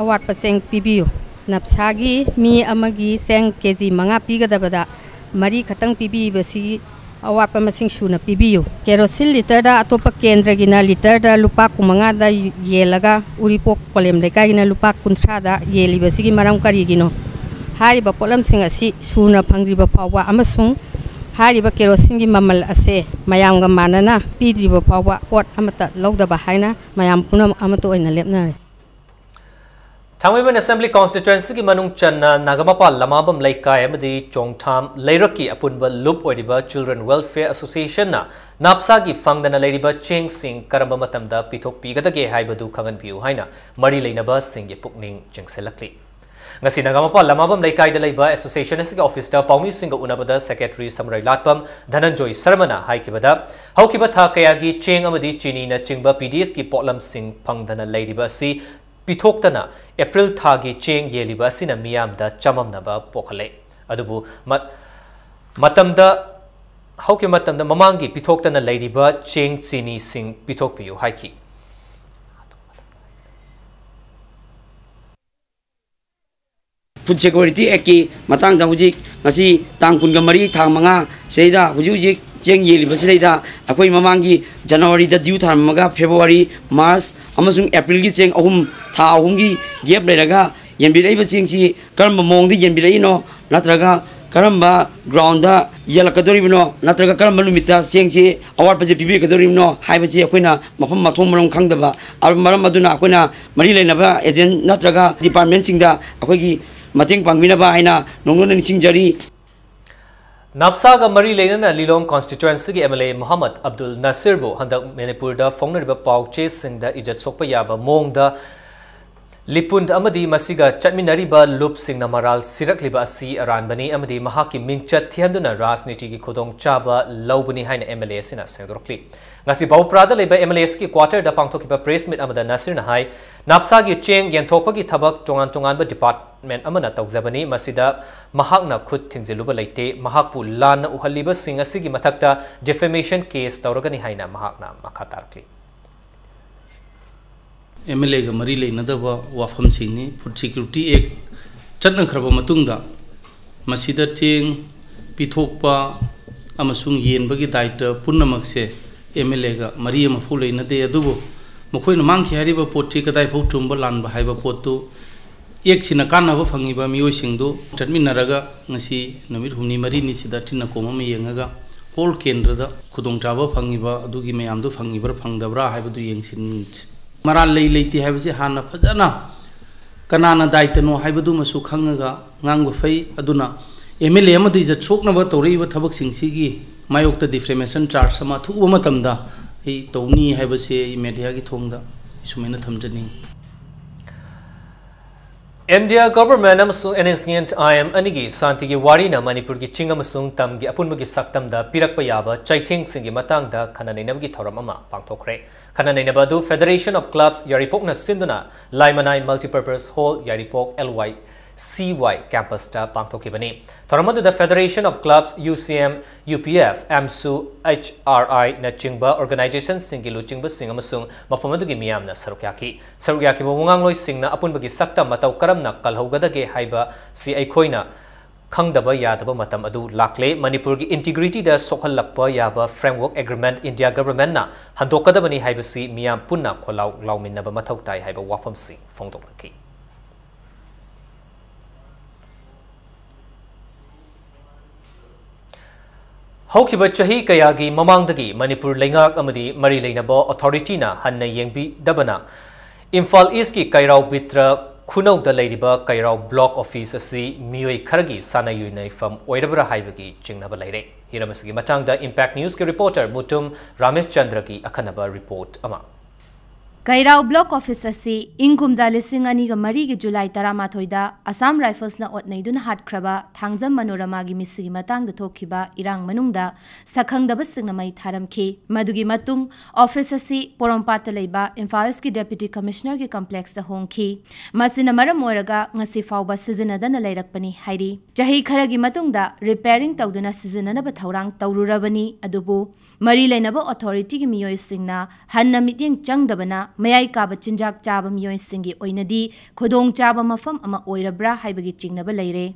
ꯑꯋꯥꯠꯄ ꯆꯦꯡ ꯄꯤꯕꯤꯌꯨ꯫ ꯅꯞꯁꯥꯒꯤ ꯃꯤ ꯑꯃꯒꯤ ꯆꯦꯡ ꯀꯦ ꯖꯤ ꯃꯉꯥ ꯄꯤꯒꯗꯕꯗ ꯃꯔꯤ ꯈꯛꯇꯪ ꯄꯤꯕꯤꯕꯁꯤ ꯑꯋꯥꯠꯄ ꯃꯁꯤꯡ ꯁꯨꯅ ꯄꯤꯕꯤꯌꯨ꯫ ꯀꯦꯔꯣꯁꯤꯟ ꯂꯤꯇꯔꯗ ꯑꯇꯣꯞꯄ ꯀꯦꯟꯗ꯭ꯔꯒꯤꯅ ꯂꯤꯇꯔꯗ ꯂꯨꯄꯥ ꯀꯨꯟꯃꯉꯥꯗ ꯌꯦꯜꯂꯒ ꯎꯔꯤꯄꯣꯛ ꯀꯣꯂꯦꯝ ꯂꯩꯀꯥꯏꯒꯤꯅ ꯂꯨꯄꯥ ꯀꯨꯟꯊ꯭ꯔꯥꯗ ꯌꯦꯜꯂꯤꯕꯁꯤꯒꯤ ꯃꯔꯝ ꯀꯔꯤꯒꯤꯅꯣ? ꯍꯥꯏꯔꯤꯕ ꯄꯣꯠꯂꯝꯁꯤꯡ ꯑꯁꯤ ꯁꯨꯅ ꯐꯪꯗ꯭ꯔꯤꯕ ꯐꯥꯎꯕ ꯑꯃꯁꯨꯡ ꯍꯥꯏꯔꯤꯕ ꯀꯦꯔꯣꯁꯤꯟꯒꯤ ꯃꯃꯜ ꯑꯁꯦ ꯃꯌꯥꯝꯒ ꯃꯥꯟꯅꯅ ꯄꯤꯗ꯭ꯔꯤꯕ ꯐꯥꯎꯕ ꯄꯣꯠ ꯑꯃꯠꯇ ꯂꯧꯗꯕ ꯍꯥꯏꯅ ꯃꯌꯥꯝ ꯄꯨꯝꯅꯃꯛ ꯑꯃꯠꯇ ꯑꯣꯏꯅ ꯂꯦꯞꯅꯔꯦ꯫ ꯊꯥꯡꯃꯩꯕꯟ Assembly Constituencyꯒꯤ ꯃꯅꯨꯡ ꯆꯟꯅ ꯅꯥꯒꯥꯃꯄꯥꯜ ꯂꯃꯥꯕꯝ ꯂꯩꯀꯥꯏ ꯑꯃꯗꯤ ꯆꯣꯡꯊꯥꯝ ꯂꯩꯔꯛꯀꯤ ꯑꯄꯨꯟꯕ ꯂꯨꯞ ꯑꯣꯏꯔꯤꯕ Children Welfare Associationꯅ ꯅꯥꯞꯁꯥꯒꯤ ꯐꯪꯗꯅ ꯂꯩꯔꯤꯕ ꯆꯦꯡꯁꯤꯡ ꯀꯔꯝꯕ ꯃꯇꯝꯗ ꯄꯤꯊꯣꯛꯄꯤꯒꯗꯒꯦ ꯍꯥꯏꯕꯗꯨ ꯈꯪꯍꯟꯕꯤꯌꯨ ꯍꯥꯏꯅ ꯃꯔꯤ ꯂꯩꯅꯕꯁꯤꯡꯒꯤ ꯄꯨꯛꯅꯤꯡ ꯆꯤꯡꯁꯤꯜꯂꯛꯂꯤ꯫ ꯉꯁꯤ ꯅꯥꯒꯥꯃꯄꯥꯜ ꯂꯃꯥꯕꯝ ꯂꯩꯀꯥꯏꯗ ꯂꯩꯕ association ꯑꯁꯤꯒꯤ officeꯇ ꯄꯥꯎꯃꯤꯁꯤꯡꯒ ꯎꯅꯕꯗ secretary ꯁꯝꯔꯩ ꯂꯥꯠꯄꯝ ꯙꯅꯟꯖꯣꯏ ꯁꯔꯃꯅ ꯍꯥꯏꯈꯤꯕꯗ, ꯍꯧꯈꯤꯕ ꯊꯥ ꯀꯌꯥꯒꯤ ꯆꯦꯡ ꯑꯃꯗꯤ ꯆꯤꯅꯤꯅꯆꯤꯡꯕ PDSꯀꯤ ꯄꯣꯠꯂꯝꯁꯤꯡ ꯐꯪꯗꯅ ꯂꯩꯔꯤꯕ ꯑꯁꯤ ꯄꯤꯊꯣꯛꯇꯅ April ꯊꯥꯒꯤ ꯆꯦꯡ ꯌꯦꯜꯂꯤꯕ ꯑꯁꯤꯅ ꯃꯤꯌꯥꯝꯗ ꯆꯃꯝꯅꯕ ꯄꯣꯛꯍꯜꯂꯦ꯫ ꯑꯗꯨꯕꯨ ꯃ-, ꯃꯇꯝꯗ, ꯍꯧꯈꯤꯕ ꯃꯇꯝꯗ ꯃꯃꯥꯡꯒꯤ ꯄꯤꯊꯣꯛꯇꯅ ꯂꯩꯔꯤꯕ ꯆꯦꯡ ꯆꯤꯅꯤꯁꯤꯡ ꯄꯤꯊꯣꯛꯄꯤꯌꯨ ꯍꯥꯏꯈꯤ꯫ Food Security Actꯀꯤ ꯃꯇꯥꯡꯗ ꯍꯧꯖꯤꯛ ꯉꯁꯤ ꯇꯥꯡ ꯀꯨꯟꯒ ꯃꯔꯤ ꯊꯥ ꯃꯉꯥ ꯁꯤꯗꯩꯗ ꯍꯧꯖꯤꯛ ꯍꯧꯖꯤꯛ ꯆꯦꯡ ꯌꯦꯜꯂꯤꯕꯁꯤꯗꯩꯗ ꯑꯩꯈꯣꯏ ꯃꯃꯥꯡꯒꯤ Januaryꯗ due ꯊꯥꯔꯝꯃꯒ February, March ꯑꯃꯁꯨꯡ Aprilꯒꯤ ꯆꯦꯡ ꯑꯍꯨꯝ, ꯊꯥ ꯑꯍꯨꯝꯒꯤ gap ꯂꯩꯔꯒ ꯌꯦꯟꯕꯤꯔꯛꯏꯕ ꯆꯦꯡꯁꯤ ꯀꯔꯝꯕ ꯃꯑꯣꯡꯗ ꯌꯦꯟꯕꯤꯔꯛꯏꯅꯣ, ꯅꯠꯇ꯭ꯔꯒ ꯀꯔꯝꯕ groundꯗ ꯌꯦꯜꯂꯛꯀꯗꯧꯔꯤꯕꯅꯣ, ꯅꯠꯇ꯭ꯔꯒ ꯀꯔꯝꯕ ꯅꯨꯃꯤꯠꯇ ꯆꯦꯡꯁꯤ ꯑꯋꯥꯠꯄꯁꯦ ꯄꯤꯕꯤꯔꯛꯀꯗꯧꯔꯤꯕꯅꯣ ꯍꯥꯏꯕꯁꯤ ꯑꯩꯈꯣꯏꯅ ꯃꯐꯝ ꯃꯊꯣꯡ ꯃꯔꯝ ꯈꯪꯗꯕ, ꯑꯗꯨ ꯃꯔꯝ ꯑꯗꯨꯅ ꯑꯩꯈꯣꯏꯅ ꯃꯔꯤ ꯂꯩꯅꯕ agent ꯅꯠꯇ꯭ꯔꯒ departmentꯁꯤꯡꯗ ꯑꯩꯈꯣꯏꯒꯤ ꯃꯇꯦꯡ ꯄꯥꯡꯕꯤꯅꯕ ꯍꯥꯏꯅ ꯅꯣꯡꯂꯨꯛꯅ ꯅꯤꯡꯁꯤꯡꯖꯔꯤ꯫ ꯅꯥꯞꯁꯥꯒ ꯃꯔꯤ ꯂꯩꯅꯅ ꯂꯤꯂꯣꯡ constituencyꯒꯤ MLA ꯃꯣꯍꯝꯃꯗ ꯑꯕꯗꯨꯜ ꯅꯥꯁꯤꯔꯕꯨ ꯍꯟꯗꯛ ꯃꯅꯤꯄꯨꯔꯗ ꯐꯣꯡꯅꯔꯤꯕ ꯄꯥꯎ ꯆꯦꯁꯤꯡꯗ ꯏꯖꯠ ꯁꯣꯛꯄ ꯌꯥꯕ ꯃꯑꯣꯡꯗ ꯂꯤꯄꯨꯟ ꯑꯃꯗꯤ ꯃꯁꯤꯒ ꯆꯠꯃꯤꯟꯅꯔꯤꯕ ꯂꯨꯞꯁꯤꯡꯅ ꯃꯔꯥꯜ ꯁꯤꯔꯛꯂꯤꯕ ꯑꯁꯤ ꯑꯔꯥꯟꯕꯅꯤ ꯑꯃꯗꯤ ꯃꯍꯥꯛꯀꯤ ꯃꯤꯡꯆꯠ ꯊꯤꯍꯟꯗꯨꯅ ꯔꯥꯖꯅꯤꯇꯤꯒꯤ ꯈꯨꯗꯣꯡꯆꯥꯕ ꯂꯧꯕꯅꯤ ꯍꯥꯏꯅ MLA ꯑꯁꯤꯅ ꯁꯦꯡꯗꯣꯔꯛꯂꯤ꯫ ꯉꯁꯤ ꯕꯥꯎꯄ꯭ꯔꯥꯗ ꯂꯩꯕ MLAꯁꯀꯤ quarterꯗ ꯄꯥꯡꯊꯣꯛꯈꯤꯕ press meet ꯑꯃꯗ ꯅꯥꯁꯤꯔꯅ ꯍꯥꯏ, ꯅꯥꯞꯁꯥꯒꯤ ꯆꯦꯡ ꯌꯦꯟꯊꯣꯛꯄꯒꯤ ꯊꯕꯛ ꯇꯣꯉꯥꯟ ꯇꯣꯉꯥꯟꯕ department ꯑꯃꯅ ꯇꯧꯖꯕꯅꯤ, ꯃꯁꯤꯗ ꯃꯍꯥꯛꯅ ꯈꯨꯠ ꯊꯤꯡꯖꯤꯜꯂꯨꯕ ꯂꯩꯇꯦ, ꯃꯍꯥꯛꯄꯨ ꯂꯥꯟꯅ ꯎꯍꯜꯂꯤꯕꯁꯤꯡ ꯑꯁꯤꯒꯤ ꯃꯊꯛꯇ defamation case ꯇꯧꯔꯒꯅꯤ ꯍꯥꯏꯅ ꯃꯍꯥꯛꯅ ꯃꯈꯥ ꯇꯥꯔꯛꯂꯤ꯫ MLAꯒ ꯃꯔꯤ ꯂꯩꯅꯗꯕ ꯋꯥꯐꯝꯁꯤꯡꯅꯤ꯫ Food Security Act ꯆꯠꯅꯈ꯭ꯔꯕ ꯃꯇꯨꯡꯗ ꯃꯁꯤꯗ ꯆꯦꯡ ꯄꯤꯊꯣꯛꯄ, ꯑꯃꯁꯨꯡ ꯌꯦꯟꯕꯒꯤ ꯗꯥꯏꯇ ꯄꯨꯝꯅꯃꯛꯁꯦ ꯑꯦꯝ ꯑꯦꯜ ꯑꯦꯒ ꯃꯔꯤ ꯑꯃꯐꯥꯎ ꯂꯩꯅꯗꯦ꯫ ꯑꯗꯨꯕꯨ ꯃꯈꯣꯏꯅ ꯃꯥꯡꯈꯤ ꯍꯥꯏꯔꯤꯕ ꯄꯣꯠꯁꯤ ꯀꯗꯥꯏꯐꯥꯎ ꯆꯨꯝꯕ ꯂꯥꯟꯕ ꯍꯥꯏꯕ ꯄꯣꯠꯇꯨ ꯑꯦꯛꯁꯤꯅ ꯀꯥꯟꯅꯕ ꯐꯪꯉꯤꯕ ꯃꯤꯑꯣꯏꯁꯤꯡꯗꯨ ꯆꯠꯃꯤꯟꯅꯔꯒ ꯉꯁꯤ ꯅꯨꯃꯤꯠ ꯍꯨꯝꯅꯤ ꯃꯔꯤꯅꯤꯁꯤꯗ ꯊꯤꯟꯅ ꯀꯣꯝ ꯑꯃ ꯌꯦꯡꯉꯒ ꯍꯣꯜ ꯀꯦꯟꯗ꯭ꯔꯗ ꯈꯨꯗꯣꯡꯆꯥꯕ ꯐꯪꯉꯤꯕ ꯑꯗꯨꯒꯤ ꯃꯌꯥꯝꯗꯨ ꯐꯪꯉꯤꯕ꯭ꯔꯥ ꯐꯪꯗꯕ꯭ꯔꯥ ꯍꯥꯏꯕꯗꯨ ꯌꯦꯡꯁꯤꯟꯁꯤ꯫ ꯃꯔꯥꯜ ꯂꯩ ꯂꯩꯇꯦ ꯍꯥꯏꯕꯁꯤ ꯍꯥꯟꯅ ꯐꯖꯅ ꯀꯅꯥꯅ ꯗꯥꯏꯇꯅꯣ ꯍꯥꯏꯕꯗꯨꯃꯁꯨ ꯈꯪꯉꯒ ꯉꯥꯡꯕ ꯐꯩ꯫ ꯑꯗꯨꯅ ꯑꯦꯝ ꯑꯦꯜ ꯑꯦ ꯑꯃꯗ ꯏꯖꯠ ꯁꯣꯛꯅꯕ ꯇꯧꯔꯛꯏꯕ ꯊꯕꯛꯁꯤꯡꯁꯤꯒꯤ ꯃꯥꯌꯣꯛꯇ ꯗꯤꯐꯦꯃꯦꯁꯟ ꯆꯥꯔꯖ ꯑꯃ ꯑꯊꯨꯕ ꯃꯇꯝꯗ ꯑꯩ ꯇꯧꯅꯤ ꯍꯥꯏꯕꯁꯦ ꯑꯩ ꯃꯦꯗꯤꯌꯥꯒꯤ ꯊꯣꯡꯗ ꯁꯨꯃꯥꯏꯅ ꯊꯝꯖꯅꯤꯡꯏ꯫ ꯏꯟꯗꯤꯌꯥ ꯒꯚꯔꯟꯃꯦꯟꯠ ꯑꯃꯁꯨꯡ ꯑꯦꯟ ꯑꯦꯁ ꯁꯤ ꯑꯦꯟ ꯑꯥꯏ ꯑꯦꯝ ꯑꯅꯤꯒꯤ ꯁꯥꯟꯇꯤꯒꯤ ꯋꯥꯔꯤꯅ ꯃꯅꯤꯄꯨꯔꯒꯤ ꯆꯤꯡ ꯑꯃꯁꯨꯡ ꯇꯝꯒꯤ ꯑꯄꯨꯟꯕꯒꯤ ꯁꯛꯇꯝꯗ ꯄꯤꯔꯛꯄ ꯌꯥꯕ ꯆꯩꯊꯦꯡꯁꯤꯡꯒꯤ ꯃꯇꯥꯡꯗ ꯈꯟꯅ ꯅꯩꯅꯕꯒꯤ ꯊꯧꯔꯝ ꯑꯃ ꯄꯥꯡꯊꯣꯛꯈ꯭ꯔꯦ꯫ ꯈꯟꯅ ꯅꯩꯅꯕ ꯑꯗꯨ Federation of Clubs ꯌꯥꯏꯔꯤꯄꯣꯛꯅ ꯁꯤꯟꯗꯨꯅ ꯂꯥꯏꯃꯅꯥꯏ Multipurpose Hall ꯌꯥꯏꯔꯤꯄꯣꯛ L Y C Y campusꯇ ꯄꯥꯡꯊꯣꯛꯈꯤꯕꯅꯤ꯫ ꯊꯧꯔꯝ ꯑꯗꯨꯗ Federation of Clubs, U C M, U P F, AMSU, H R I ꯅꯆꯤꯡꯕ organizationꯁꯤꯡꯒꯤ ꯂꯨꯆꯤꯡꯕꯁꯤꯡ ꯑꯃꯁꯨꯡ ꯃꯐꯝ ꯑꯗꯨꯒꯤ ꯃꯤꯌꯥꯝꯅ ꯁꯔꯨꯛ ꯌꯥꯈꯤ꯫ ꯁꯔꯨꯛ ꯌꯥꯈꯤꯕ ꯋꯥꯉꯥꯡꯂꯣꯏꯁꯤꯡꯅ ꯑꯄꯨꯟꯕꯒꯤ ꯁꯛꯇꯝ ꯃꯇꯧ ꯀꯔꯝꯅ ꯀꯜꯍꯧꯒꯗꯒꯦ ꯍꯥꯏꯕꯁꯤ ꯑꯩꯈꯣꯏꯅ ꯈꯪꯗꯕ ꯌꯥꯗꯕ ꯃꯇꯝ ꯑꯗꯨ ꯂꯥꯛꯂꯦ꯫ ꯃꯅꯤꯄꯨꯔꯒꯤ integrityꯗ ꯁꯣꯛꯍꯜꯂꯛꯄ ꯌꯥꯕ framework agreement ꯏꯟꯗꯤꯌꯥ ꯒꯚꯔꯟꯃꯦꯟꯠꯅ ꯍꯟꯗꯣꯛꯀꯗꯕꯅꯤ ꯍꯥꯏꯕꯁꯤ ꯃꯤꯌꯥꯝ ꯄꯨꯟꯅ ꯈꯣꯜꯂꯥꯎ ꯂꯥꯎꯃꯤꯟꯅꯕ ꯃꯊꯧ ꯇꯥꯏ ꯍꯥꯏꯕ ꯋꯥꯐꯝꯁꯤ ꯐꯣꯡꯗꯣꯛꯅꯈꯤ꯫ ꯍꯧꯈꯤꯕ ꯆꯍꯤ ꯀꯌꯥꯒꯤ ꯃꯃꯥꯡꯗꯒꯤ ꯃꯅꯤꯄꯨꯔ ꯂꯩꯉꯥꯛ ꯑꯃꯗꯤ ꯃꯔꯤ ꯂꯩꯅꯕ authorityꯅ ꯍꯟꯅ ꯌꯦꯡꯕꯤꯗꯕꯅ ꯏꯝꯐꯥꯜ ꯏꯁꯀꯤ ꯀꯩꯔꯥꯎ ꯕꯤꯇ꯭ꯔ ꯈꯨꯅꯧꯗ ꯂꯩꯔꯤꯕ ꯀꯩꯔꯥꯎ block office ꯑꯁꯤ ꯃꯤꯑꯣꯏ ꯈꯔꯒꯤ ꯁꯥꯟꯅ ꯌꯨꯅꯩꯐꯝ ꯑꯣꯏꯔꯕ꯭ꯔꯥ ꯍꯥꯏꯕꯒꯤ ꯆꯤꯡꯅꯕ ꯂꯩꯔꯦ꯫ ꯍꯤꯔꯝ ꯑꯁꯤꯒꯤ ꯃꯇꯥꯡꯗ Impact Newsꯀꯤ reporter ꯃꯨꯇꯨꯝ ꯔꯥꯃꯦꯁ ꯆꯟꯗ꯭ꯔꯒꯤ ꯑꯈꯟꯅꯕ report ꯑꯃ꯫ ꯀꯩꯔꯥꯎ block office ꯑꯁꯤ ꯏꯪ ꯀꯨꯝꯖꯥ ꯂꯤꯁꯤꯡ ꯑꯅꯤꯒ ꯃꯔꯤꯒꯤ ꯖꯨꯂꯥꯏ ꯇꯔꯥꯃꯥꯊꯣꯏꯗ ꯑꯁꯥꯝ ꯔꯥꯏꯐꯜꯁꯅ ꯑꯣꯠꯅꯩꯗꯨꯅ ꯍꯥꯠꯈ꯭ꯔꯕ ꯊꯥꯡꯖꯝ ꯃꯅꯣꯔꯃꯥꯒꯤ ꯃꯤꯁꯤꯒꯤ ꯃꯇꯥꯡꯗ ꯊꯣꯛꯈꯤꯕ ꯏꯔꯥꯡ ꯃꯅꯨꯡꯗ ꯁꯛꯈꯪꯗꯕꯁꯤꯡꯅ ꯃꯩ ꯊꯥꯔꯝꯈꯤ꯫ ꯃꯗꯨꯒꯤ ꯃꯇꯨꯡ office ꯑꯁꯤ ꯄꯣꯔꯣꯝꯄꯥꯠꯇ ꯂꯩꯕ ꯏꯝꯐꯥꯜ ꯏꯁꯀꯤ Deputy Commissionerꯒꯤ complexꯇ ꯍꯣꯡꯈꯤ꯫ ꯃꯁꯤꯅ ꯃꯔꯝ ꯑꯣꯏꯔꯒ ꯉꯁꯤ ꯐꯥꯎꯕ ꯁꯤꯖꯤꯟꯅꯗꯅ ꯂꯩꯔꯛꯄꯅꯤ ꯍꯥꯏꯔꯤ꯫ ꯆꯍꯤ ꯈꯔꯒꯤ ꯃꯇꯨꯡꯗ repairing ꯇꯧꯗꯨꯅ ꯁꯤꯖꯤꯟꯅꯅꯕ ꯊꯧꯔꯥꯡ ꯇꯧꯔꯨꯔꯕꯅꯤ, ꯑꯗꯨꯕꯨ ꯃꯔꯤ ꯂꯩꯅꯕ authorityꯒꯤ ꯃꯤꯑꯣꯏꯁꯤꯡꯅ ꯍꯟꯅ ꯃꯤꯠꯌꯦꯡ ꯆꯪꯗꯕꯅ ꯃꯌꯥꯏ ꯀꯥꯕ ꯆꯤꯟꯖꯥꯛ ꯆꯥꯕ ꯃꯤꯑꯣꯏꯁꯤꯡꯒꯤ ꯑꯣꯏꯅꯗꯤ ꯈꯨꯗꯣꯡꯆꯥꯕ ꯃꯐꯝ ꯑꯃ ꯑꯣꯏꯔꯕ꯭ꯔꯥ ꯍꯥꯏꯕꯒꯤ ꯆꯤꯡꯅꯕ ꯂꯩꯔꯦ꯫